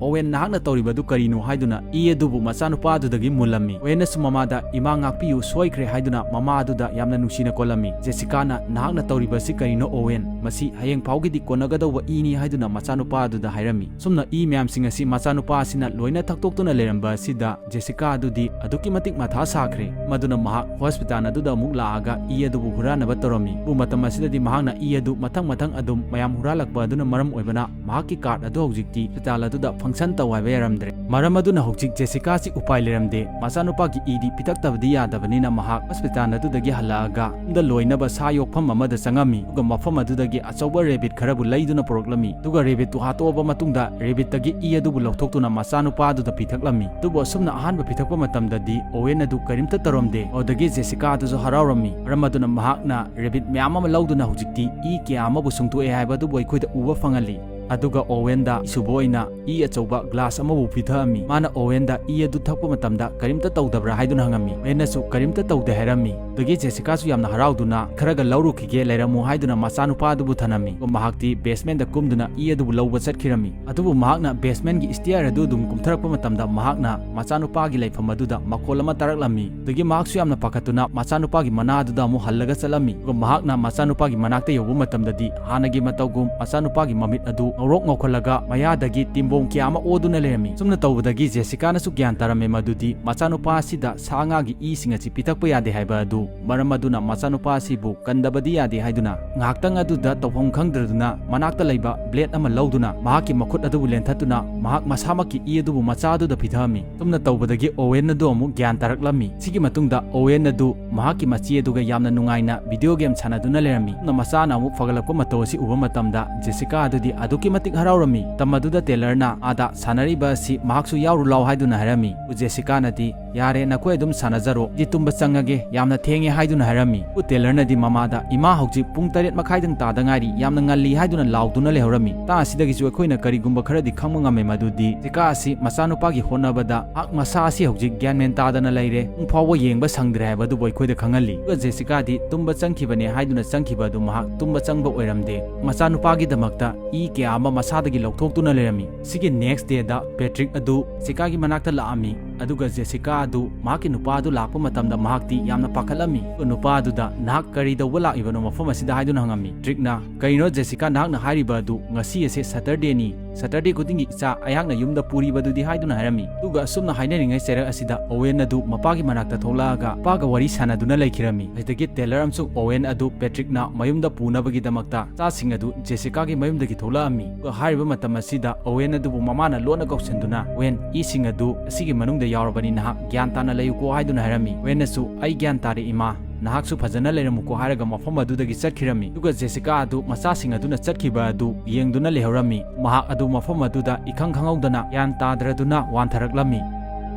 "ꯑꯣꯋꯦꯟ, ꯅꯍꯥꯛꯅ ꯇꯧꯔꯤꯕ ꯑꯗꯨ ꯀꯔꯤꯅꯣ?" ꯍꯥꯏꯗꯨꯅ ꯏ ꯑꯗꯨꯕꯨ ꯃꯆꯥꯅꯨꯄꯥ ꯑꯗꯨꯗꯒꯤ ꯃꯨꯜꯂꯝꯃꯤ꯫ ꯑꯣꯋꯦꯟꯅꯁꯨ ꯃꯃꯥꯗ, "ꯏꯃꯥ, ꯉꯥꯛꯄꯤꯌꯨ, ꯁꯣꯏꯈ꯭ꯔꯦ" ꯍꯥꯏꯗꯨꯅ ꯃꯃꯥ ꯑꯗꯨꯗ ꯌꯥꯝꯅ ꯅꯨꯡꯁꯤꯅ ꯀꯣꯜꯂꯝꯃꯤ꯫ ꯖꯦꯁꯤꯀꯥꯅ, "ꯅꯍꯥꯛꯅ ꯇꯧꯔꯤꯕ ꯑꯁꯤ ꯀꯔꯤꯅꯣ, ꯑꯣꯋꯦꯟ? ꯃꯁꯤ ꯍꯌꯦꯡ ꯐꯥꯎꯒꯤꯗꯤ ꯀꯣꯟꯅꯒꯗꯧꯕ ꯏꯅꯤ" ꯍꯥꯏꯗꯨꯅ ꯃꯆꯥꯅꯨꯄꯥ ꯑꯗꯨꯗ ꯍꯥꯏꯔꯝꯃꯤ꯫ ꯁꯨꯝꯅ ꯏ ꯃꯌꯥꯝꯁꯤꯡ ꯑꯁꯤ ꯃꯆꯥꯅꯨꯄꯥ ꯑꯁꯤꯅ ꯂꯣꯏꯅ ꯊꯛꯇꯣꯛꯇꯨꯅ ꯂꯩꯔꯝꯕ ꯑꯁꯤꯗ ꯖꯦꯁꯤꯀꯥ ꯑꯗꯨꯗꯤ ꯑꯗꯨꯛꯀꯤ ꯃꯇꯤꯛ ꯃꯊꯥ ꯁꯥꯈ꯭ꯔꯦ꯫ ꯃꯗꯨꯅ ꯃꯍꯥꯛ ꯍꯣꯁꯄꯤꯇꯥꯜ ꯑꯗꯨꯗ ꯑꯃꯨꯛ ꯂꯥꯛꯑꯒ ꯏ ꯑꯗꯨꯕꯨ ꯍꯨꯔꯥꯟꯅꯕ ꯇꯧꯔꯝꯃꯤ꯫ ꯑꯗꯨꯕꯨ ꯃꯇꯝ ꯑꯁꯤꯗꯗꯤ ꯃꯍꯥꯛꯅ ꯏ ꯑꯗꯨ ꯃꯊꯪ ꯃꯊꯪ ꯑꯗꯨꯝ ꯃꯌꯥꯝ ꯍꯨꯔꯥꯜꯂꯛꯄ ꯑꯗꯨꯅ ꯃꯔꯝ ꯑꯣꯏꯕꯅ ꯃꯍꯥꯛꯀꯤ ꯀꯥꯔꯗ ꯑꯗꯨ ꯍꯧꯖꯤꯛꯇꯤ ꯍꯣꯁꯄꯤꯇꯥꯜ ꯑꯗꯨꯗ ꯐꯪꯁꯟ ꯇꯧ ꯍꯥꯏꯕ ꯌꯥꯔꯝꯗ꯭ꯔꯦ꯫ ꯃꯔꯝ ꯑꯗꯨꯅ ꯍꯧꯖꯤꯛ ꯖꯦꯁꯤꯀꯥꯁꯤ ꯎꯄꯥꯏ ꯂꯩꯔꯝꯗꯦ꯫ ꯃꯆꯥꯅꯨꯄꯥꯒꯤ ꯏꯗꯤ ꯄꯤꯊꯛꯇꯕꯗꯤ ꯌꯥꯗꯕꯅꯤꯅ ꯃꯍꯥꯛ ꯍꯣꯁꯄꯤꯇꯥꯜ ꯑꯗꯨꯗꯒꯤ ꯍꯜꯂꯛꯑꯒ ꯌꯨꯝꯗ ꯂꯣꯏꯅꯕ ꯁꯥ ꯌꯣꯛꯐꯝ ꯑꯃꯗ ꯆꯪꯉꯝꯃꯤ꯫ ꯑꯗꯨꯒ ꯃꯐꯝ ꯑꯗꯨꯗꯒꯤ ꯑꯆꯧꯕ ꯔꯦꯕꯤꯠ ꯈꯔꯕꯨ ꯂꯩꯗꯨꯅ ꯄꯨꯔꯛꯂꯝꯃꯤ꯫ ꯑꯗꯨꯒ ꯔꯦꯕꯤꯠꯇꯨ ꯍꯥꯠꯇꯣꯛꯑꯕ ꯃꯇꯨꯡꯗ ꯔꯦꯕꯤꯠꯇꯒꯤ ꯏ ꯑꯗꯨꯕꯨ ꯂꯧꯊꯣꯛꯇꯨꯅ ꯃꯆꯥꯅꯨꯄꯥ ꯑꯗꯨꯗ ꯄꯤꯊꯛꯂꯝꯃꯤ꯫ ꯑꯗꯨꯕꯨ ꯑꯁꯨꯝꯅ ꯑꯍꯥꯟꯕ ꯄꯤꯊꯛꯄ ꯃꯇꯝꯗꯗꯤ ꯑꯣꯋꯦꯟ ꯑꯗꯨ ꯀꯔꯤꯝꯇ ꯇꯧꯔꯝꯗꯦ꯫ ꯑꯗꯨꯗꯒꯤ ꯖꯦꯁꯤꯀꯥ ꯑꯗꯨꯁꯨ ꯍꯔꯥꯎꯔꯝꯃꯤ꯫ ꯃꯔꯝ ꯑꯗꯨꯅ ꯃꯍꯥꯛꯅ ꯔꯦꯕꯤꯠ ꯃꯌꯥꯝ ꯑꯃ ꯂꯧꯗꯨꯅ ꯍꯧꯖꯤꯛꯇꯤ ꯏ ꯀꯌꯥ ꯑꯃꯕꯨ ꯁꯨꯡꯇꯣꯛꯑꯦ ꯍꯥꯏꯕ ꯑꯗꯨꯕꯨ ꯑꯩꯈꯣꯏꯗ ꯎꯕ ꯐꯪꯍꯜꯂꯤ꯫ ꯑꯗꯨꯒ ꯑꯣꯋꯦꯟꯗ ꯑꯅꯤꯁꯨꯕ ꯑꯣꯏꯅ ꯏ ꯑꯆꯧꯕ ꯒ꯭ꯂꯥꯁ ꯑꯃꯕꯨ ꯄꯤꯊꯛꯑꯝꯃꯤ꯫ ꯃꯥꯅ ꯑꯣꯋꯦꯟꯗ ꯏ ꯑꯗꯨ ꯊꯛꯄ ꯃꯇꯝꯗ ꯀꯔꯤꯝꯇ ꯇꯧꯗꯕ꯭ꯔꯥ ꯍꯥꯏꯗꯨꯅ ꯍꯪꯉꯝꯃꯤ꯫ ꯑꯣꯋꯦꯟꯅꯁꯨ ꯀꯔꯤꯝꯇ ꯇꯧꯗꯦ ꯍꯥꯏꯔꯝꯃꯤ꯫ ꯑꯗꯨꯗꯒꯤ ꯖꯦꯁꯤꯀꯥꯁꯨ ꯌꯥꯝꯅ ꯍꯔꯥꯎꯗꯨꯅ, "ꯈꯔꯒ ꯂꯧꯔꯨꯈꯤꯒꯦ, ꯂꯩꯔꯝꯃꯨ" ꯍꯥꯏꯗꯨꯅ ꯃꯆꯥꯅꯨꯄꯥ ꯑꯗꯨꯕꯨ ꯊꯅꯝꯃꯤ꯫ ꯑꯗꯨꯒ ꯃꯍꯥꯛꯇꯤ ꯕꯦꯁꯃꯦꯟꯗ ꯀꯨꯝꯗꯨꯅ ꯏ ꯑꯗꯨꯕꯨ ꯂꯧꯕ ꯆꯠꯈꯤꯔꯝꯃꯤ꯫ ꯑꯗꯨꯕꯨ ꯃꯍꯥꯛꯅ ꯕꯦꯁꯃꯦꯟꯒꯤ ꯁ꯭ꯇꯤꯌꯔ ꯑꯗꯨ ꯑꯗꯨꯝ ꯀꯨꯝꯊꯔꯛꯄ ꯃꯇꯝꯗ ꯃꯍꯥꯛꯅ ꯃꯆꯥꯅꯨꯄꯥꯒꯤ ꯂꯩꯐꯝ ꯑꯗꯨꯗ ꯃꯈꯣꯜ ꯑꯃ ꯇꯥꯔꯛꯂꯝꯃꯤ꯫ ꯑꯗꯨꯗꯒꯤ ꯃꯍꯥꯛꯁꯨ ꯌꯥꯝꯅ ꯄꯥꯈꯠꯇꯨꯅ ꯃꯆꯥꯅꯨꯄꯥꯒꯤ ꯃꯅꯥ ꯑꯗꯨꯗ ꯑꯃꯨꯛ ꯍꯜꯂꯒ ꯆꯠꯂꯝꯃꯤ꯫ ꯑꯗꯨꯒ ꯃꯍꯥꯛꯅ ꯃꯆꯥꯅꯨꯄꯥꯒꯤ ꯃꯅꯥꯛꯇ ꯌꯧꯕ ꯃꯇꯝꯗꯗꯤ ꯍꯥꯟꯅꯒꯤ ꯃꯇꯧꯒꯨꯝ ꯃꯆꯥꯅꯨꯄꯥꯒꯤ ꯃꯃꯤꯠ ꯑꯗꯨ ꯉꯧꯔꯣꯛ ꯉꯧꯈꯠꯂꯒ ꯃꯌꯥꯗꯒꯤ ꯇꯤꯝꯕꯣꯡ ꯀꯌꯥ ꯑꯃ ꯑꯣꯗꯨꯅ ꯂꯩꯔꯝꯃꯤ꯫ ꯁꯨꯝꯅ ꯇꯧꯕꯗꯒꯤ ꯖꯦꯁꯤꯀꯥꯅꯁꯨ ꯒ꯭ꯌꯥꯟ ꯇꯥꯔꯝꯃꯤ ꯃꯗꯨꯗꯤ ꯃꯆꯥꯅꯨꯄꯥ ꯑꯁꯤꯗ ꯁꯥ ꯉꯥꯒꯤ ꯏꯁꯤꯡ ꯑꯁꯤ ꯄꯤꯊꯛꯄ ꯌꯥꯗꯦ ꯍꯥꯏꯕ ꯑꯗꯨ ꯃꯔꯝ ꯑꯗꯨꯅ ꯃꯆꯥꯅꯨꯄꯥ ꯑꯁꯤꯕꯨ ꯀꯟꯗꯕꯗꯤ ꯌꯥꯗꯦ ꯍꯥꯏꯗꯨꯅ ꯉꯥꯏꯍꯥꯛꯇꯪ ꯑꯗꯨꯗ ꯇꯧꯐꯝ ꯈꯪꯗ꯭ꯔꯗꯨꯅ ꯃꯅꯥꯛꯇ ꯂꯩꯕ ꯕ꯭ꯂꯦꯗ ꯑꯃ ꯂꯧꯗꯨꯅ ꯃꯍꯥꯛꯀꯤ ꯃꯈꯨꯠ ꯑꯗꯨꯕꯨ ꯂꯦꯟꯊꯠꯇꯨꯅ ꯃꯍꯥꯛ ꯃꯁꯥꯃꯛꯀꯤ ꯏ ꯑꯗꯨꯕꯨ ꯃꯆꯥ ꯑꯗꯨꯗ ꯄꯤꯊꯛꯑꯝꯃꯤ꯫ ꯁꯨꯝꯅ ꯇꯧꯕꯗꯒꯤ ꯑꯣꯋꯦꯟ ꯑꯗꯨ ꯑꯃꯨꯛ ꯒ꯭ꯌꯥꯟ ꯇꯥꯔꯛꯂꯝꯃꯤ꯫ ꯁꯤꯒꯤ ꯃꯇꯨꯡꯗ ꯑꯣꯋꯦꯟ ꯑꯗꯨ ꯃꯍꯥꯛꯀꯤ ꯃꯆꯦ ꯑꯗꯨꯒ ꯌꯥꯝꯅ ꯅꯨꯡꯉꯥꯏꯅ ꯚꯤꯗꯤꯑꯣ ꯒꯦꯝ ꯁꯥꯟꯅꯗꯨꯅ ꯂꯩꯔꯝꯃꯤ꯫ ꯑꯗꯨꯅ ꯃꯆꯥꯅ ꯑꯃꯨꯛ ꯐꯒꯠꯂꯛꯄ ꯃꯇꯧ ꯑꯁꯤ ꯎꯕ ꯃꯇꯝꯗ ꯖꯦꯁꯤꯀꯥ ꯑꯗꯨꯗꯤ ꯑꯗꯨꯛꯀꯤ ꯃꯇꯤꯛ ꯍꯔꯥꯎꯔꯝꯃꯤ꯫ ꯃꯇꯝ ꯑꯗꯨꯗ ꯇꯦꯂꯔꯅ ꯑꯥꯗ ꯁꯥꯟꯅꯔꯤꯕ ꯑꯁꯤ ꯃꯍꯥꯛꯁꯨ ꯌꯥꯎꯔꯨ ꯂꯥꯎ ꯍꯥꯏꯗꯨꯅ ꯍꯥꯏꯔꯝꯃꯤ꯫ ꯖꯦꯁꯤꯀꯥꯅꯗꯤ, "ꯌꯥꯔꯦ, ꯅꯈꯣꯏ ꯑꯗꯨꯝ ꯁꯥꯟꯅꯖꯔꯣ, ꯑꯩꯗꯤ ꯇꯨꯝꯕ ꯆꯪꯉꯒꯦ, ꯌꯥꯝꯅ ꯊꯦꯡꯉꯦ" ꯍꯥꯏꯗꯨꯅ ꯍꯥꯏꯔꯝꯃꯤ꯫ ꯇꯦꯂꯔꯅꯗꯤ ꯃꯃꯥꯗ, "ꯏꯃꯥ, ꯍꯧꯖꯤꯛ ꯄꯨꯡ ꯇꯔꯦꯠ ꯃꯈꯥꯏꯗꯪ ꯇꯥꯗ ꯉꯥꯏꯔꯤ, ꯌꯥꯝꯅ ꯉꯜꯂꯤ" ꯍꯥꯏꯗꯨꯅ ꯂꯥꯎꯗꯨꯅ ꯂꯩꯍꯧꯔꯝꯃꯤ꯫ ꯃꯇꯥꯡ ꯑꯁꯤꯗꯒꯤꯁꯨ ꯑꯩꯈꯣꯏꯅ ꯀꯔꯤꯒꯨꯝꯕ ꯈꯔꯗꯤ ꯈꯪꯕ ꯉꯝꯃꯦ, ꯃꯗꯨꯗꯤ ꯖꯦꯁꯤꯀꯥ ꯑꯁꯤ ꯃꯆꯥꯅꯨꯄꯥꯒꯤ ꯍꯣꯠꯅꯕꯗ ꯃꯍꯥꯛ ꯃꯁꯥ ꯑꯁꯤ ꯍꯧꯖꯤꯛ ꯒ꯭ꯌꯥꯟ ꯃꯦꯟ ꯇꯥꯗꯅ ꯂꯩꯔꯦ, ꯄꯨꯡ ꯐꯥꯎꯕ ꯌꯦꯡꯕ ꯁꯪꯗ꯭ꯔꯦ ꯍꯥꯏꯕ ꯑꯗꯨꯕꯨ ꯑꯩꯈꯣꯏꯗ ꯈꯪꯍꯜꯂꯤ꯫ ꯑꯗꯨꯒ ꯖꯦꯁꯤꯀꯥꯗꯤ ꯇꯨꯝꯕ ꯆꯪꯈꯤꯕꯅꯦ ꯍꯥꯏꯗꯨꯅ ꯆꯪꯈꯤꯕ ꯑꯗꯨ ꯃꯍꯥꯛ ꯇꯨꯝꯕ ꯆꯪꯕ ꯑꯣꯏꯔꯝꯗꯦ꯫ ꯃꯆꯥꯅꯨꯄꯥꯒꯤꯗꯃꯛꯇ ꯏ ꯀꯌꯥ ꯑꯃ ꯃꯁꯥꯗꯒꯤ ꯂꯧꯊꯣꯛꯇꯨꯅ ꯂꯩꯔꯝꯃꯤ꯫ ꯁꯤꯒꯤ ꯅꯦꯛꯁ ꯗꯦꯗ ꯄꯦꯇ꯭ꯔꯤꯛ ꯑꯗꯨ ꯖꯦꯁꯤꯀꯥꯒꯤ ꯃꯅꯥꯛꯇ ꯂꯥꯛꯑꯝꯃꯤ꯫ ꯑꯗꯨꯒ ꯖꯦꯁꯤꯀꯥ ꯑꯗꯨ ꯃꯍꯥꯛꯀꯤ ꯅꯨꯄꯥ ꯑꯗꯨ ꯂꯥꯛꯄ ꯃꯇꯝꯗ ꯃꯍꯥꯛꯇꯤ ꯌꯥꯝꯅ ꯄꯥꯈꯠꯂꯝꯃꯤ꯫ ꯑꯗꯨꯒ ꯅꯨꯄꯥ ꯑꯗꯨꯗ, "ꯅꯍꯥꯛ ꯀꯔꯤ ꯇꯧꯕ ꯂꯥꯛꯏꯕꯅꯣ ꯃꯐꯝ ꯑꯁꯤꯗ?" ꯍꯥꯏꯗꯨꯅ ꯍꯪꯉꯝꯃꯤ꯫ ꯄꯦꯇ꯭ꯔꯤꯛꯅ, "ꯀꯔꯤꯅꯣ ꯖꯦꯁꯤꯀꯥ, ꯅꯍꯥꯛꯅ ꯍꯥꯏꯔꯤꯕ ꯑꯗꯨ? ꯉꯁꯤ ꯑꯁꯤ ꯁꯇꯔꯗꯦꯅꯤ꯫ ꯁꯇꯔꯗꯦ ꯈꯨꯗꯤꯡꯒꯤ ꯏꯆꯥ ꯑꯩꯍꯥꯛꯅ ꯌꯨꯝꯗ ꯄꯨꯔꯤꯕꯗꯨꯗꯤ?" ꯍꯥꯏꯗꯨꯅ ꯍꯥꯏꯔꯝꯃꯤ꯫ ꯑꯗꯨꯒ ꯑꯁꯨꯝꯅ ꯍꯥꯏꯅꯔꯤꯉꯩ ꯆꯩꯔꯛ ꯑꯁꯤꯗ ꯑꯣꯋꯦꯟ ꯑꯗꯨ ꯃꯄꯥꯒꯤ ꯃꯅꯥꯛꯇ ꯊꯣꯛꯂꯛꯑꯒ ꯃꯄꯥꯒ ꯋꯥꯔꯤ ꯁꯥꯟꯅꯗꯨꯅ ꯂꯩꯈꯤꯔꯝꯃꯤ꯫ ꯑꯗꯨꯗꯒꯤ ꯇꯦꯂꯔ ꯑꯃꯁꯨꯡ ꯑꯣꯋꯦꯟ ꯑꯗꯨ ꯄꯦꯇ꯭ꯔꯤꯛꯅ ꯃꯌꯨꯝꯗ ꯄꯨꯅꯕꯒꯤꯗꯃꯛꯇ ꯃꯆꯥꯁꯤꯡ ꯑꯗꯨ ꯖꯦꯁꯤꯀꯥꯒꯤ ꯃꯌꯨꯝꯗꯒꯤ ꯊꯣꯛꯂꯛꯑꯝꯃꯤ꯫ ꯑꯗꯨꯒ ꯍꯥꯏꯔꯤꯕ ꯃꯇꯝ ꯑꯁꯤꯗ ꯑꯣꯋꯦꯟ ꯑꯗꯨꯕꯨ ꯃꯃꯥꯅ ꯂꯣꯟꯅ ꯀꯧꯁꯤꯟꯗꯨꯅ, "ꯑꯣꯋꯦꯟ, ꯏꯁꯤꯡ ꯑꯗꯨ ꯑꯁꯤꯒꯤ ꯃꯅꯨꯡꯗ ꯌꯥꯎꯔꯕꯅꯤ, ꯅꯍꯥꯛ ꯒ꯭ꯌꯥꯟ ꯇꯥꯅ ꯂꯩꯌꯨꯀꯣ" ꯍꯥꯏꯗꯨꯅ ꯍꯥꯏꯔꯝꯃꯤ꯫ ꯑꯣꯋꯦꯟꯅꯁꯨ, "ꯑꯩ ꯒ꯭ꯌꯥꯟ ꯇꯥꯔꯦ ꯏꯃꯥ, ꯅꯍꯥꯛꯁꯨ ꯐꯖꯅ ꯂꯩꯔꯝꯃꯨꯀꯣ" ꯍꯥꯏꯔꯒ ꯃꯐꯝ ꯑꯗꯨꯗꯒꯤ ꯆꯠꯈꯤꯔꯝꯃꯤ꯫ ꯑꯗꯨꯒ ꯖꯦꯁꯤꯀꯥ ꯑꯗꯨ ꯃꯆꯥꯁꯤꯡ ꯑꯗꯨꯅ ꯆꯠꯈꯤꯕ ꯑꯗꯨ ꯌꯦꯡꯗꯨꯅ ꯂꯩꯍꯧꯔꯝꯃꯤ꯫ ꯃꯍꯥꯛ ꯑꯗꯨ ꯃꯐꯝ ꯑꯗꯨꯗ ꯏꯈꯪ ꯈꯪꯍꯧꯗꯅ ꯒ꯭ꯌꯥꯟ ꯇꯥꯗ꯭ꯔꯗꯨꯅ ꯋꯥꯟꯊꯔꯛꯂꯝꯃꯤ꯫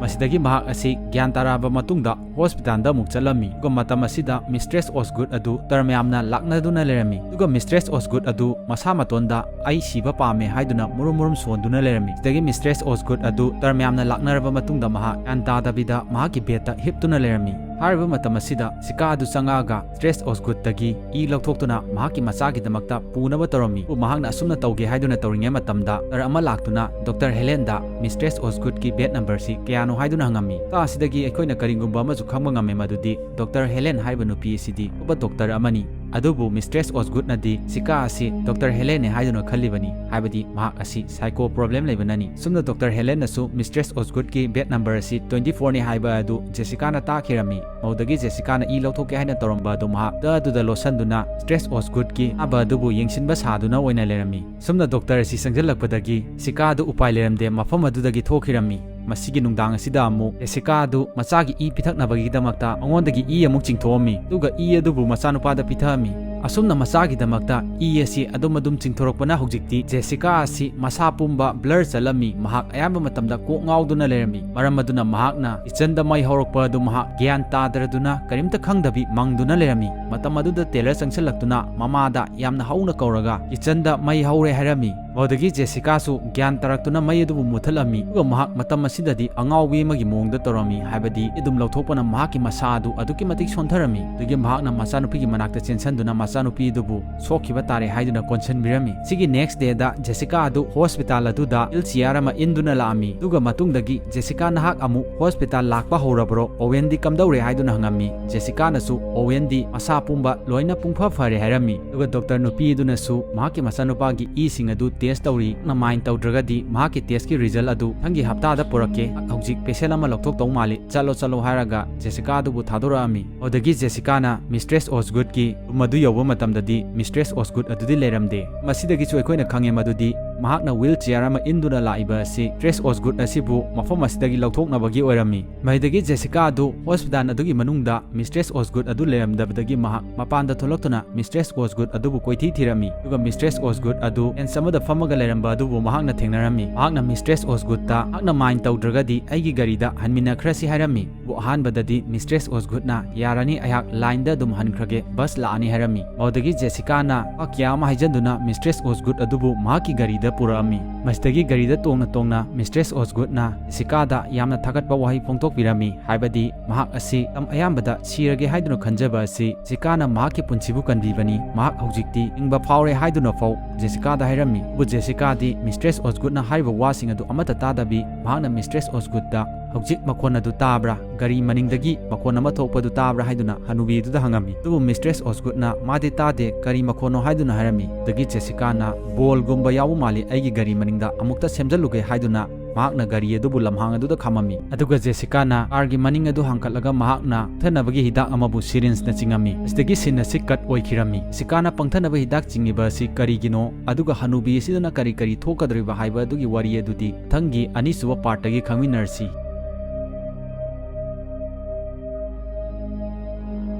ꯃꯁꯤꯗꯒꯤ ꯃꯍꯥꯛ ꯑꯁꯤ ꯒ꯭ꯌꯥꯟ ꯇꯥꯔꯛꯑꯕ ꯃꯇꯨꯡꯗ ꯍꯣꯁꯄꯤꯇꯥꯜꯗ ꯑꯃꯨꯛ ꯆꯠꯂꯝꯃꯤ꯫ ꯑꯗꯨꯒ ꯃꯇꯝ ꯑꯁꯤꯗ ꯃꯤꯁꯇ꯭ꯔꯦꯁ ꯑꯣꯁꯒꯨꯗ ꯑꯗꯨ ꯗꯣꯛꯇꯔ ꯃꯌꯥꯝꯅ ꯂꯥꯛꯅꯗꯨꯅ ꯂꯩꯔꯝꯃꯤ꯫ ꯑꯗꯨꯒ ꯃꯤꯁꯇ꯭ꯔꯦꯁ ꯑꯣꯁꯒꯨꯗ ꯑꯗꯨ ꯃꯁꯥ ꯃꯇꯣꯟꯗ ꯑꯩ ꯁꯤꯕ ꯄꯥꯝꯃꯦ ꯍꯥꯏꯗꯨꯅ ꯃꯨꯔꯨꯝ ꯃꯨꯔꯨꯝ ꯁꯣꯟꯗꯨꯅ ꯂꯩꯔꯝꯃꯤ꯫ ꯁꯤꯗꯒꯤ ꯃꯤꯁꯇ꯭ꯔꯦꯁ ꯑꯣꯁꯒꯨꯗ ꯑꯗꯨ ꯗꯣꯛꯇꯔ ꯃꯌꯥꯝꯅ ꯂꯥꯛꯅꯔꯕ ꯃꯇꯨꯡꯗ ꯃꯍꯥꯛ ꯒ꯭ꯌꯥꯟ ꯇꯥꯗꯕꯤꯗ ꯃꯍꯥꯛꯀꯤ ꯕꯦꯗꯇ ꯍꯤꯞꯇꯨꯅ ꯂꯩꯔꯝꯃꯤ꯫ ꯍꯥꯏꯔꯤꯕ ꯃꯇꯝ ꯑꯁꯤꯗ ꯖꯦꯁꯤꯀꯥ ꯑꯗꯨ ꯆꯪꯉꯛꯑꯒ ꯃꯤꯁꯇ꯭ꯔꯦꯁ ꯑꯣꯁꯒꯨꯗꯇꯒꯤ ꯏ ꯂꯧꯊꯣꯛꯇꯨꯅ ꯃꯍꯥꯛꯀꯤ ꯃꯆꯥꯒꯤꯗꯃꯛꯇ ꯄꯨꯅꯕ ꯇꯧꯔꯝꯃꯤ꯫ ꯑꯗꯨꯕꯨ ꯃꯍꯥꯛꯅ ꯑꯁꯨꯝꯅ ꯇꯧꯒꯦ ꯍꯥꯏꯗꯨꯅ ꯇꯧꯔꯤꯉꯩ ꯃꯇꯝꯗ ꯗꯣꯛꯇꯔ ꯑꯃ ꯂꯥꯛꯇꯨꯅ ꯗꯣꯛꯇꯔ ꯍꯦꯂꯦꯟꯗ ꯃꯤꯁꯇ꯭ꯔꯦꯁ ꯑꯣꯁꯒꯨꯗꯀꯤ ꯕꯦꯗ ꯅꯝꯕꯔꯁꯤ ꯀꯌꯥꯅꯣ ꯍꯥꯏꯗꯨꯅ ꯍꯪꯉꯝꯃꯤ꯫ ꯖꯦꯁꯤꯀꯥ ꯑꯁꯤꯗꯒꯤ ꯑꯩꯈꯣꯏꯅ ꯀꯔꯤꯒꯨꯝꯕ ꯑꯃꯁꯨ ꯈꯪꯕ ꯉꯝꯃꯦ, ꯃꯗꯨꯗꯤ ꯗꯣꯛꯇꯔ ꯍꯦꯂꯦꯟ ꯍꯥꯏꯕ ꯅꯨꯄꯤ ꯑꯁꯤꯗꯤ ꯑꯐꯕ ꯗꯣꯛꯇꯔ ꯑꯃꯅꯤ꯫ ꯑꯗꯨꯕꯨ ꯃꯤꯁꯇ꯭ꯔꯦꯁ ꯑꯣꯁꯒꯨꯗꯅꯗꯤ ꯖꯦꯁꯤꯀꯥ ꯑꯁꯤ ꯗꯣꯛꯇꯔ ꯍꯦꯂꯦꯟꯅꯦ ꯍꯥꯏꯗꯨꯅ ꯈꯜꯂꯤꯕꯅꯤ, ꯍꯥꯏꯕꯗꯤ ꯃꯍꯥꯛ ꯑꯁꯤ ꯁꯥꯏꯀꯣ ꯄ꯭ꯔꯣꯕ꯭ꯂꯦꯝ ꯂꯩꯕꯅꯅꯤ꯫ ꯁꯨꯝꯅ ꯗꯣꯛꯇꯔ ꯍꯦꯂꯦꯟꯅꯁꯨ ꯃꯤꯁꯇ꯭ꯔꯦꯁ ꯑꯣꯁꯒꯨꯗꯀꯤ ꯕꯦꯗ ꯅꯝꯕꯔ ꯑꯁꯤ ꯇ꯭ꯋꯦꯟꯇꯤ ꯐꯣꯔꯅꯤ ꯍꯥꯏꯕ ꯑꯗꯨ ꯖꯦꯁꯤꯀꯥꯅ ꯇꯥꯛꯈꯤꯔꯝꯃꯤ꯫ ꯃꯗꯨꯗꯒꯤ ꯖꯦꯁꯤꯀꯥꯅ ꯏ ꯂꯧꯊꯣꯛꯀꯦ ꯍꯥꯏꯅ ꯇꯧꯔꯝꯕ ꯑꯗꯨ ꯃꯍꯥꯛ ꯗ ꯑꯗꯨꯗ ꯂꯣꯠꯁꯤꯟꯗꯨꯅ ꯃꯤꯁꯇ꯭ꯔꯦꯁ ꯑꯣꯁꯒꯨꯗꯀꯤ ꯑꯅꯥꯕ ꯑꯗꯨꯕꯨ ꯌꯦꯡꯁꯤꯟꯕ ꯁꯥꯗꯨꯅ ꯑꯣꯏꯅ ꯂꯩꯔꯝꯃꯤ꯫ ꯁꯨꯝꯅ ꯗꯣꯛꯇꯔ ꯑꯁꯤ ꯆꯪꯁꯤꯜꯂꯛꯄꯗꯒꯤ ꯖꯦꯁꯤꯀꯥ ꯑꯗꯨ ꯎꯄꯥꯏ ꯂꯩꯔꯝꯗꯦ, ꯃꯐꯝ ꯑꯗꯨꯗꯒꯤ ꯊꯣꯛꯈꯤꯔꯝꯃꯤ꯫ ꯃꯁꯤꯒꯤ ꯅꯨꯡꯗꯥꯡ ꯑꯁꯤꯗ ꯑꯃꯨꯛ ꯖꯦꯁꯤꯀꯥ ꯑꯗꯨ ꯃꯆꯥꯒꯤ ꯏ ꯄꯤꯊꯛꯅꯕꯒꯤꯗꯃꯛꯇ ꯃꯉꯣꯟꯗꯒꯤ ꯏ ꯑꯃꯨꯛ ꯆꯤꯡꯊꯣꯛꯑꯝꯃꯤ, ꯑꯗꯨꯒ ꯏ ꯑꯗꯨꯕꯨ ꯃꯆꯥꯅꯨꯄꯥꯗ ꯄꯤꯊꯛꯑꯝꯃꯤ꯫ ꯑꯁꯨꯝꯅ ꯃꯆꯥꯒꯤꯗꯃꯛꯇ ꯏ ꯑꯁꯤ ꯑꯗꯨꯝ ꯑꯗꯨꯝ ꯆꯤꯡꯊꯣꯔꯛꯄꯅ ꯍꯧꯖꯤꯛꯇꯤ ꯖꯦꯁꯤꯀꯥ ꯑꯁꯤ ꯃꯁꯥ ꯄꯨꯝꯕ ꯕ꯭ꯂꯔ ꯆꯠꯂꯝꯃꯤ꯫ ꯃꯍꯥꯛ ꯑꯌꯥꯝꯕ ꯃꯇꯝꯗ ꯀꯣꯛ ꯉꯥꯎꯗꯨꯅ ꯂꯩꯔꯝꯃꯤ꯫ ꯃꯔꯝ ꯑꯗꯨꯅ ꯃꯍꯥꯛꯅ ꯀꯤꯆꯟꯗ ꯃꯩ ꯍꯧꯔꯛꯄ ꯑꯗꯨ ꯃꯍꯥꯛ ꯒ꯭ꯌꯥꯟ ꯇꯥꯗ꯭ꯔꯗꯨꯅ ꯀꯔꯤꯝꯇ ꯈꯪꯗꯕꯤ ꯃꯪꯗꯨꯅ ꯂꯩꯔꯝꯃꯤ꯫ ꯃꯇꯝ ꯑꯗꯨꯗ ꯇꯦꯂꯔ ꯆꯪꯁꯤꯜꯂꯛꯇꯨꯅ ꯃꯃꯥꯗ ꯌꯥꯝꯅ ꯍꯧꯅ ꯀꯧꯔꯒ ꯀꯤꯆꯟꯗ ꯃꯩ ꯍꯧꯔꯦ ꯍꯥꯏꯔꯝꯃꯤ꯫ ꯃꯗꯨꯗꯒꯤ ꯖꯦꯁꯤꯀꯥꯁꯨ ꯒ꯭ꯌꯥꯟ ꯇꯥꯔꯛꯇꯨꯅ ꯃꯩ ꯑꯗꯨꯕꯨ ꯃꯨꯊꯠꯂꯝꯃꯤ꯫ ꯑꯗꯨꯒ ꯃꯍꯥꯛ ꯃꯇꯝ ꯑꯁꯤꯗꯗꯤ ꯑꯉꯥꯎꯕꯤ ꯑꯃꯒꯤ ꯃꯑꯣꯡꯗ ꯇꯧꯔꯝꯃꯤ, ꯍꯥꯏꯕꯗꯤ ꯑꯗꯨꯝ ꯂꯧꯊꯣꯛꯄꯅ ꯃꯍꯥꯛꯀꯤ ꯃꯁꯥ ꯑꯗꯨ ꯑꯗꯨꯛꯀꯤ ꯃꯇꯤꯛ ꯁꯣꯟꯊꯔꯝꯃꯤ꯫ ꯑꯗꯨꯒꯤ ꯃꯍꯥꯛꯅ ꯃꯆꯥꯅꯨꯄꯤꯒꯤ ꯃꯅꯥꯛꯇ ꯆꯦꯟꯁꯤꯟꯗꯨꯅ ꯃꯆꯥꯅꯨꯄꯤ ꯑꯗꯨꯕꯨ ꯁꯣꯛꯈꯤꯕ ꯇꯥꯔꯦ ꯍꯥꯏꯗꯨꯅ ꯀꯣꯟꯁꯤꯟꯕꯤꯔꯝꯃꯤ꯫ ꯁꯤꯒꯤ ꯅꯦꯛꯁ ꯗꯦꯗ ꯖꯦꯁꯤꯀꯥ ꯑꯗꯨ ꯍꯣꯁꯄꯤꯇꯥꯜ ꯑꯗꯨꯗ ꯋꯤꯜ ꯆꯤꯌꯥꯔ ꯑꯃ ꯏꯟꯗꯨꯅ ꯂꯥꯛꯑꯝꯃꯤ꯫ ꯑꯗꯨꯒ ꯃꯇꯨꯡꯗꯒꯤ ꯖꯦꯁꯤꯀꯥ, "ꯅꯍꯥꯛ ꯑꯃꯨꯛ ꯍꯣꯁꯄꯤꯇꯥꯜ ꯂꯥꯛꯄ ꯍꯧꯔꯕ꯭ꯔꯣ? ꯑꯣꯋꯦꯟꯗꯤ ꯀꯝꯗꯧꯔꯦ?" ꯍꯥꯏꯗꯨꯅ ꯍꯪꯉꯝꯃꯤ꯫ ꯖꯦꯁꯤꯀꯥꯅꯁꯨ ꯑꯣꯋꯦꯟꯗꯤ ꯃꯁꯥ ꯄꯨꯝꯕ ꯂꯣꯏꯅ ꯄꯨꯡꯐ ꯐꯔꯦ ꯍꯥꯏꯔꯝꯃꯤ꯫ ꯑꯗꯨꯒ ꯗꯣꯛꯇꯔ ꯅꯨꯄꯤ ꯑꯗꯨꯅꯁꯨ ꯃꯍꯥꯛꯀꯤ ꯃꯆꯥꯅꯨꯄꯥꯒꯤ ꯏꯁꯤꯡ ꯑꯗꯨ ꯇꯦꯁ ꯇꯧꯔꯤ, ꯅ ꯃꯥꯏꯟ ꯇꯧꯗ꯭ꯔꯒꯗꯤ ꯃꯍꯥꯛꯀꯤ ꯇꯦꯁꯀꯤ ꯔꯤꯖꯜ ꯑꯗꯨ ꯃꯊꯪꯒꯤ ꯍꯞꯇꯥꯗ ꯄꯨꯔꯛꯀꯦ꯫ ꯍꯧꯖꯤꯛ ꯄꯦꯁꯦꯟ ꯑꯃ ꯂꯧꯊꯣꯛꯇꯧ ꯃꯥꯜꯂꯤ, ꯆꯠꯂꯣ ꯆꯠꯂꯣ ꯍꯥꯏꯔꯒ ꯖꯦꯁꯤꯀꯥ ꯑꯗꯨꯕꯨ ꯊꯥꯗꯣꯔꯛꯑꯝꯃꯤ꯫ ꯑꯗꯨꯗꯒꯤ ꯖꯦꯁꯤꯀꯥꯅ ꯃꯤꯁꯇ꯭ꯔꯦꯁ ꯑꯣꯁꯒꯨꯗꯀꯤ ꯔꯨꯝ ꯑꯗꯨ ꯌꯧꯕ ꯃꯇꯝꯗꯗꯤ ꯃꯤꯁꯇ꯭ꯔꯦꯁ ꯑꯣꯁꯒꯨꯗ ꯑꯗꯨꯗꯤ ꯂꯩꯔꯝꯗꯦ꯫ ꯃꯁꯤꯗꯒꯤꯁꯨ ꯑꯩꯈꯣꯏꯅ ꯈꯪꯉꯦ ꯃꯗꯨꯗꯤ ꯃꯍꯥꯛꯅ ꯋꯤꯜ ꯆꯤꯌꯥꯔ ꯑꯃ ꯏꯟꯗꯨꯅ ꯂꯥꯛꯏꯕ ꯑꯁꯤ ꯃꯤꯁꯇ꯭ꯔꯦꯁ ꯑꯣꯁꯒꯨꯗ ꯑꯁꯤꯕꯨ ꯃꯐꯝ ꯑꯁꯤꯗꯒꯤ ꯂꯧꯊꯣꯛꯅꯕꯒꯤ ꯑꯣꯏꯔꯝꯃꯤ꯫ ꯃꯁꯤꯗꯒꯤ ꯖꯦꯁꯤꯀꯥ ꯑꯗꯨ ꯍꯣꯁꯄꯤꯇꯥꯜ ꯑꯗꯨꯒꯤ ꯃꯅꯨꯡꯗ ꯃꯤꯁꯇ꯭ꯔꯦꯁ ꯑꯣꯁꯒꯨꯗ ꯑꯗꯨ ꯂꯩꯔꯝꯗꯕꯗꯒꯤ ꯃꯍꯥꯛ ꯃꯄꯥꯟꯗ ꯊꯣꯛꯂꯛꯇꯨꯅ ꯃꯤꯁꯇ꯭ꯔꯦꯁ ꯑꯣꯁꯒꯨꯗ ꯑꯗꯨꯕꯨ ꯀꯣꯏꯊꯤ ꯊꯤꯔꯝꯃꯤ꯫ ꯑꯗꯨꯒ ꯃꯤꯁꯇ꯭ꯔꯦꯁ ꯑꯣꯁꯒꯨꯗ ꯑꯗꯨ ꯕꯦꯟꯆ ꯑꯃꯗ ꯐꯝꯃꯒ ꯂꯩꯔꯝꯕ ꯑꯗꯨꯕꯨ ꯃꯍꯥꯛꯅ ꯊꯦꯡꯅꯔꯝꯃꯤ꯫ ꯃꯍꯥꯛꯅ ꯃꯤꯁꯇ꯭ꯔꯦꯁ ꯑꯣꯁꯒꯨꯗꯇ, "ꯅꯍꯥꯛꯅ ꯃꯥꯏꯟ ꯇꯧꯗ꯭ꯔꯒꯗꯤ ꯑꯩꯒꯤ ꯒꯥꯔꯤꯗ ꯍꯟꯃꯤꯟꯅꯈ꯭ꯔꯁꯤ" ꯍꯥꯏꯔꯝꯃꯤ꯫ ꯑꯗꯨꯕꯨ ꯑꯍꯥꯟꯕꯗꯗꯤ ꯃꯤꯁꯇ꯭ꯔꯦꯁ ꯑꯣꯁꯒꯨꯗꯅ, "ꯌꯥꯔꯅꯤ, ꯑꯩꯍꯥꯛ ꯂꯥꯏꯟꯗ ꯑꯗꯨꯝ ꯍꯟꯈ꯭ꯔꯒꯦ, ꯕꯁ ꯂꯥꯛꯑꯅꯤ" ꯍꯥꯏꯔꯝꯃꯤ꯫ ꯃꯗꯨꯗꯒꯤ ꯖꯦꯁꯤꯀꯥꯅ ꯋꯥ ꯀꯌꯥ ꯑꯃ ꯍꯥꯏꯖꯟꯗꯨꯅ ꯃꯤꯁꯇ꯭ꯔꯦꯁ ꯑꯣꯁꯒꯨꯗ ꯑꯗꯨꯕꯨ ꯃꯍꯥꯛꯀꯤ ꯒꯥꯔꯤꯗ ꯄꯨꯔꯛꯑꯝꯃꯤ꯫ ꯃꯁꯤꯗꯒꯤ ꯒꯥꯔꯤꯗ ꯇꯣꯡꯅ ꯇꯣꯡꯅ ꯃꯤꯁꯇ꯭ꯔꯦꯁ ꯑꯣꯁꯒꯨꯗꯅ ꯖꯦꯁꯤꯀꯥꯗ ꯌꯥꯝꯅ ꯊꯥꯒꯠꯄ ꯋꯥꯍꯩ ꯐꯣꯡꯗꯣꯛꯄꯤꯔꯝꯃꯤ, ꯍꯥꯏꯕꯗꯤ ꯃꯍꯥꯛ ꯑꯁꯤ ꯃꯇꯝ ꯑꯌꯥꯝꯕꯗ ꯁꯤꯔꯒꯦ ꯍꯥꯏꯗꯨꯅ ꯈꯟꯖꯕ ꯑꯁꯤ ꯖꯦꯁꯤꯀꯥꯅ ꯃꯍꯥꯛꯀꯤ ꯄꯨꯟꯁꯤꯕꯨ ꯀꯟꯕꯤꯕꯅꯤ, ꯃꯍꯥꯛ ꯍꯧꯖꯤꯛꯇꯤ ꯍꯤꯡꯕ ꯐꯥꯎꯔꯦ ꯍꯥꯏꯗꯨꯅ ꯐꯥꯎ ꯖꯦꯁꯤꯀꯥꯗ ꯍꯥꯏꯔꯝꯃꯤ꯫ ꯑꯗꯨꯕꯨ ꯖꯦꯁꯤꯀꯥꯗꯤ ꯃꯤꯁꯇ꯭ꯔꯦꯁ ꯑꯣꯁꯒꯨꯗꯅ ꯍꯥꯏꯔꯤꯕ ꯋꯥꯁꯤꯡ ꯑꯗꯨ ꯑꯃꯠꯇ ꯇꯥꯗꯕꯤ, ꯃꯍꯥꯛꯅ ꯃꯤꯁꯇ꯭ꯔꯦꯁ ꯑꯣꯁꯒꯨꯗꯇ "ꯍꯧꯖꯤꯛ ꯃꯈꯣꯟ ꯑꯗꯨ ꯇꯥꯕ꯭ꯔꯥ? ꯒꯥꯔꯤ ꯃꯅꯤꯡꯗꯒꯤ ꯃꯈꯣꯟ ꯑꯃ ꯊꯣꯛꯄꯗꯨ ꯇꯥꯕ꯭ꯔꯥ?" ꯍꯥꯏꯗꯨꯅ ꯍꯅꯨꯕꯤ ꯑꯗꯨꯗ ꯍꯪꯉꯝꯃꯤ꯫ ꯑꯗꯨꯕꯨ ꯃꯤꯁꯇ꯭ꯔꯦꯁ ꯑꯣꯁꯒꯨꯗꯅ, "ꯃꯥꯗꯤ ꯇꯥꯗꯦ, ꯀꯔꯤ ꯃꯈꯣꯟꯅꯣ?" ꯍꯥꯏꯗꯨꯅ ꯍꯥꯏꯔꯝꯃꯤ꯫ ꯑꯗꯒꯤ ꯖꯦꯁꯤꯀꯥꯅ, "ꯕꯣꯜꯒꯨꯝꯕ ꯌꯥꯎꯕ ꯃꯥꯜꯂꯤ ꯑꯩꯒꯤ ꯒꯥꯔꯤ ꯃꯅꯤꯡꯗ, ꯑꯃꯨꯛꯇ ꯁꯦꯝꯖꯜꯂꯨꯒꯦ" ꯍꯥꯏꯗꯨꯅ ꯃꯍꯥꯛꯅ ꯒꯥꯔꯤ ꯑꯗꯨꯕꯨ ꯂꯝꯍꯥꯡ ꯑꯗꯨꯗ ꯈꯥꯝꯃꯝꯃꯤ꯫ ꯑꯗꯨꯒ ꯖꯦꯁꯤꯀꯥꯅ ꯀꯥꯔꯒꯤ ꯃꯅꯤꯡ ꯑꯗꯨ ꯍꯥꯡꯀꯠꯂꯒ ꯃꯍꯥꯛꯅ ꯄꯪꯊꯅꯕꯒꯤ ꯍꯤꯗꯥꯛ ꯑꯃꯕꯨ ꯁꯤꯔꯤꯟꯖꯅ ꯆꯤꯡꯉꯝꯃꯤ꯫ ꯃꯁꯤꯗꯒꯤ ꯁꯤꯟ ꯑꯁꯤ ꯀꯠ ꯑꯣꯏꯈꯤꯔꯝꯃꯤ꯫ ꯖꯦꯁꯤꯀꯥꯅ ꯄꯪꯊꯅꯕ ꯍꯤꯗꯥꯛ ꯆꯤꯡꯉꯤꯕ ꯑꯁꯤ ꯀꯔꯤꯒꯤꯅꯣ, ꯑꯗꯨꯒ ꯍꯅꯨꯕꯤ ꯑꯁꯤꯗꯅ ꯀꯔꯤ ꯀꯔꯤ ꯊꯣꯛꯀꯗꯧꯔꯤꯕ ꯍꯥꯏꯕ ꯑꯗꯨꯒꯤ ꯋꯥꯔꯤ ꯑꯗꯨꯗꯤ ꯃꯊꯪꯒꯤ ꯑꯅꯤꯁꯨꯕ ꯄꯥꯔꯠꯇꯒꯤ ꯈꯪꯃꯤꯟꯅꯔꯁꯤ꯫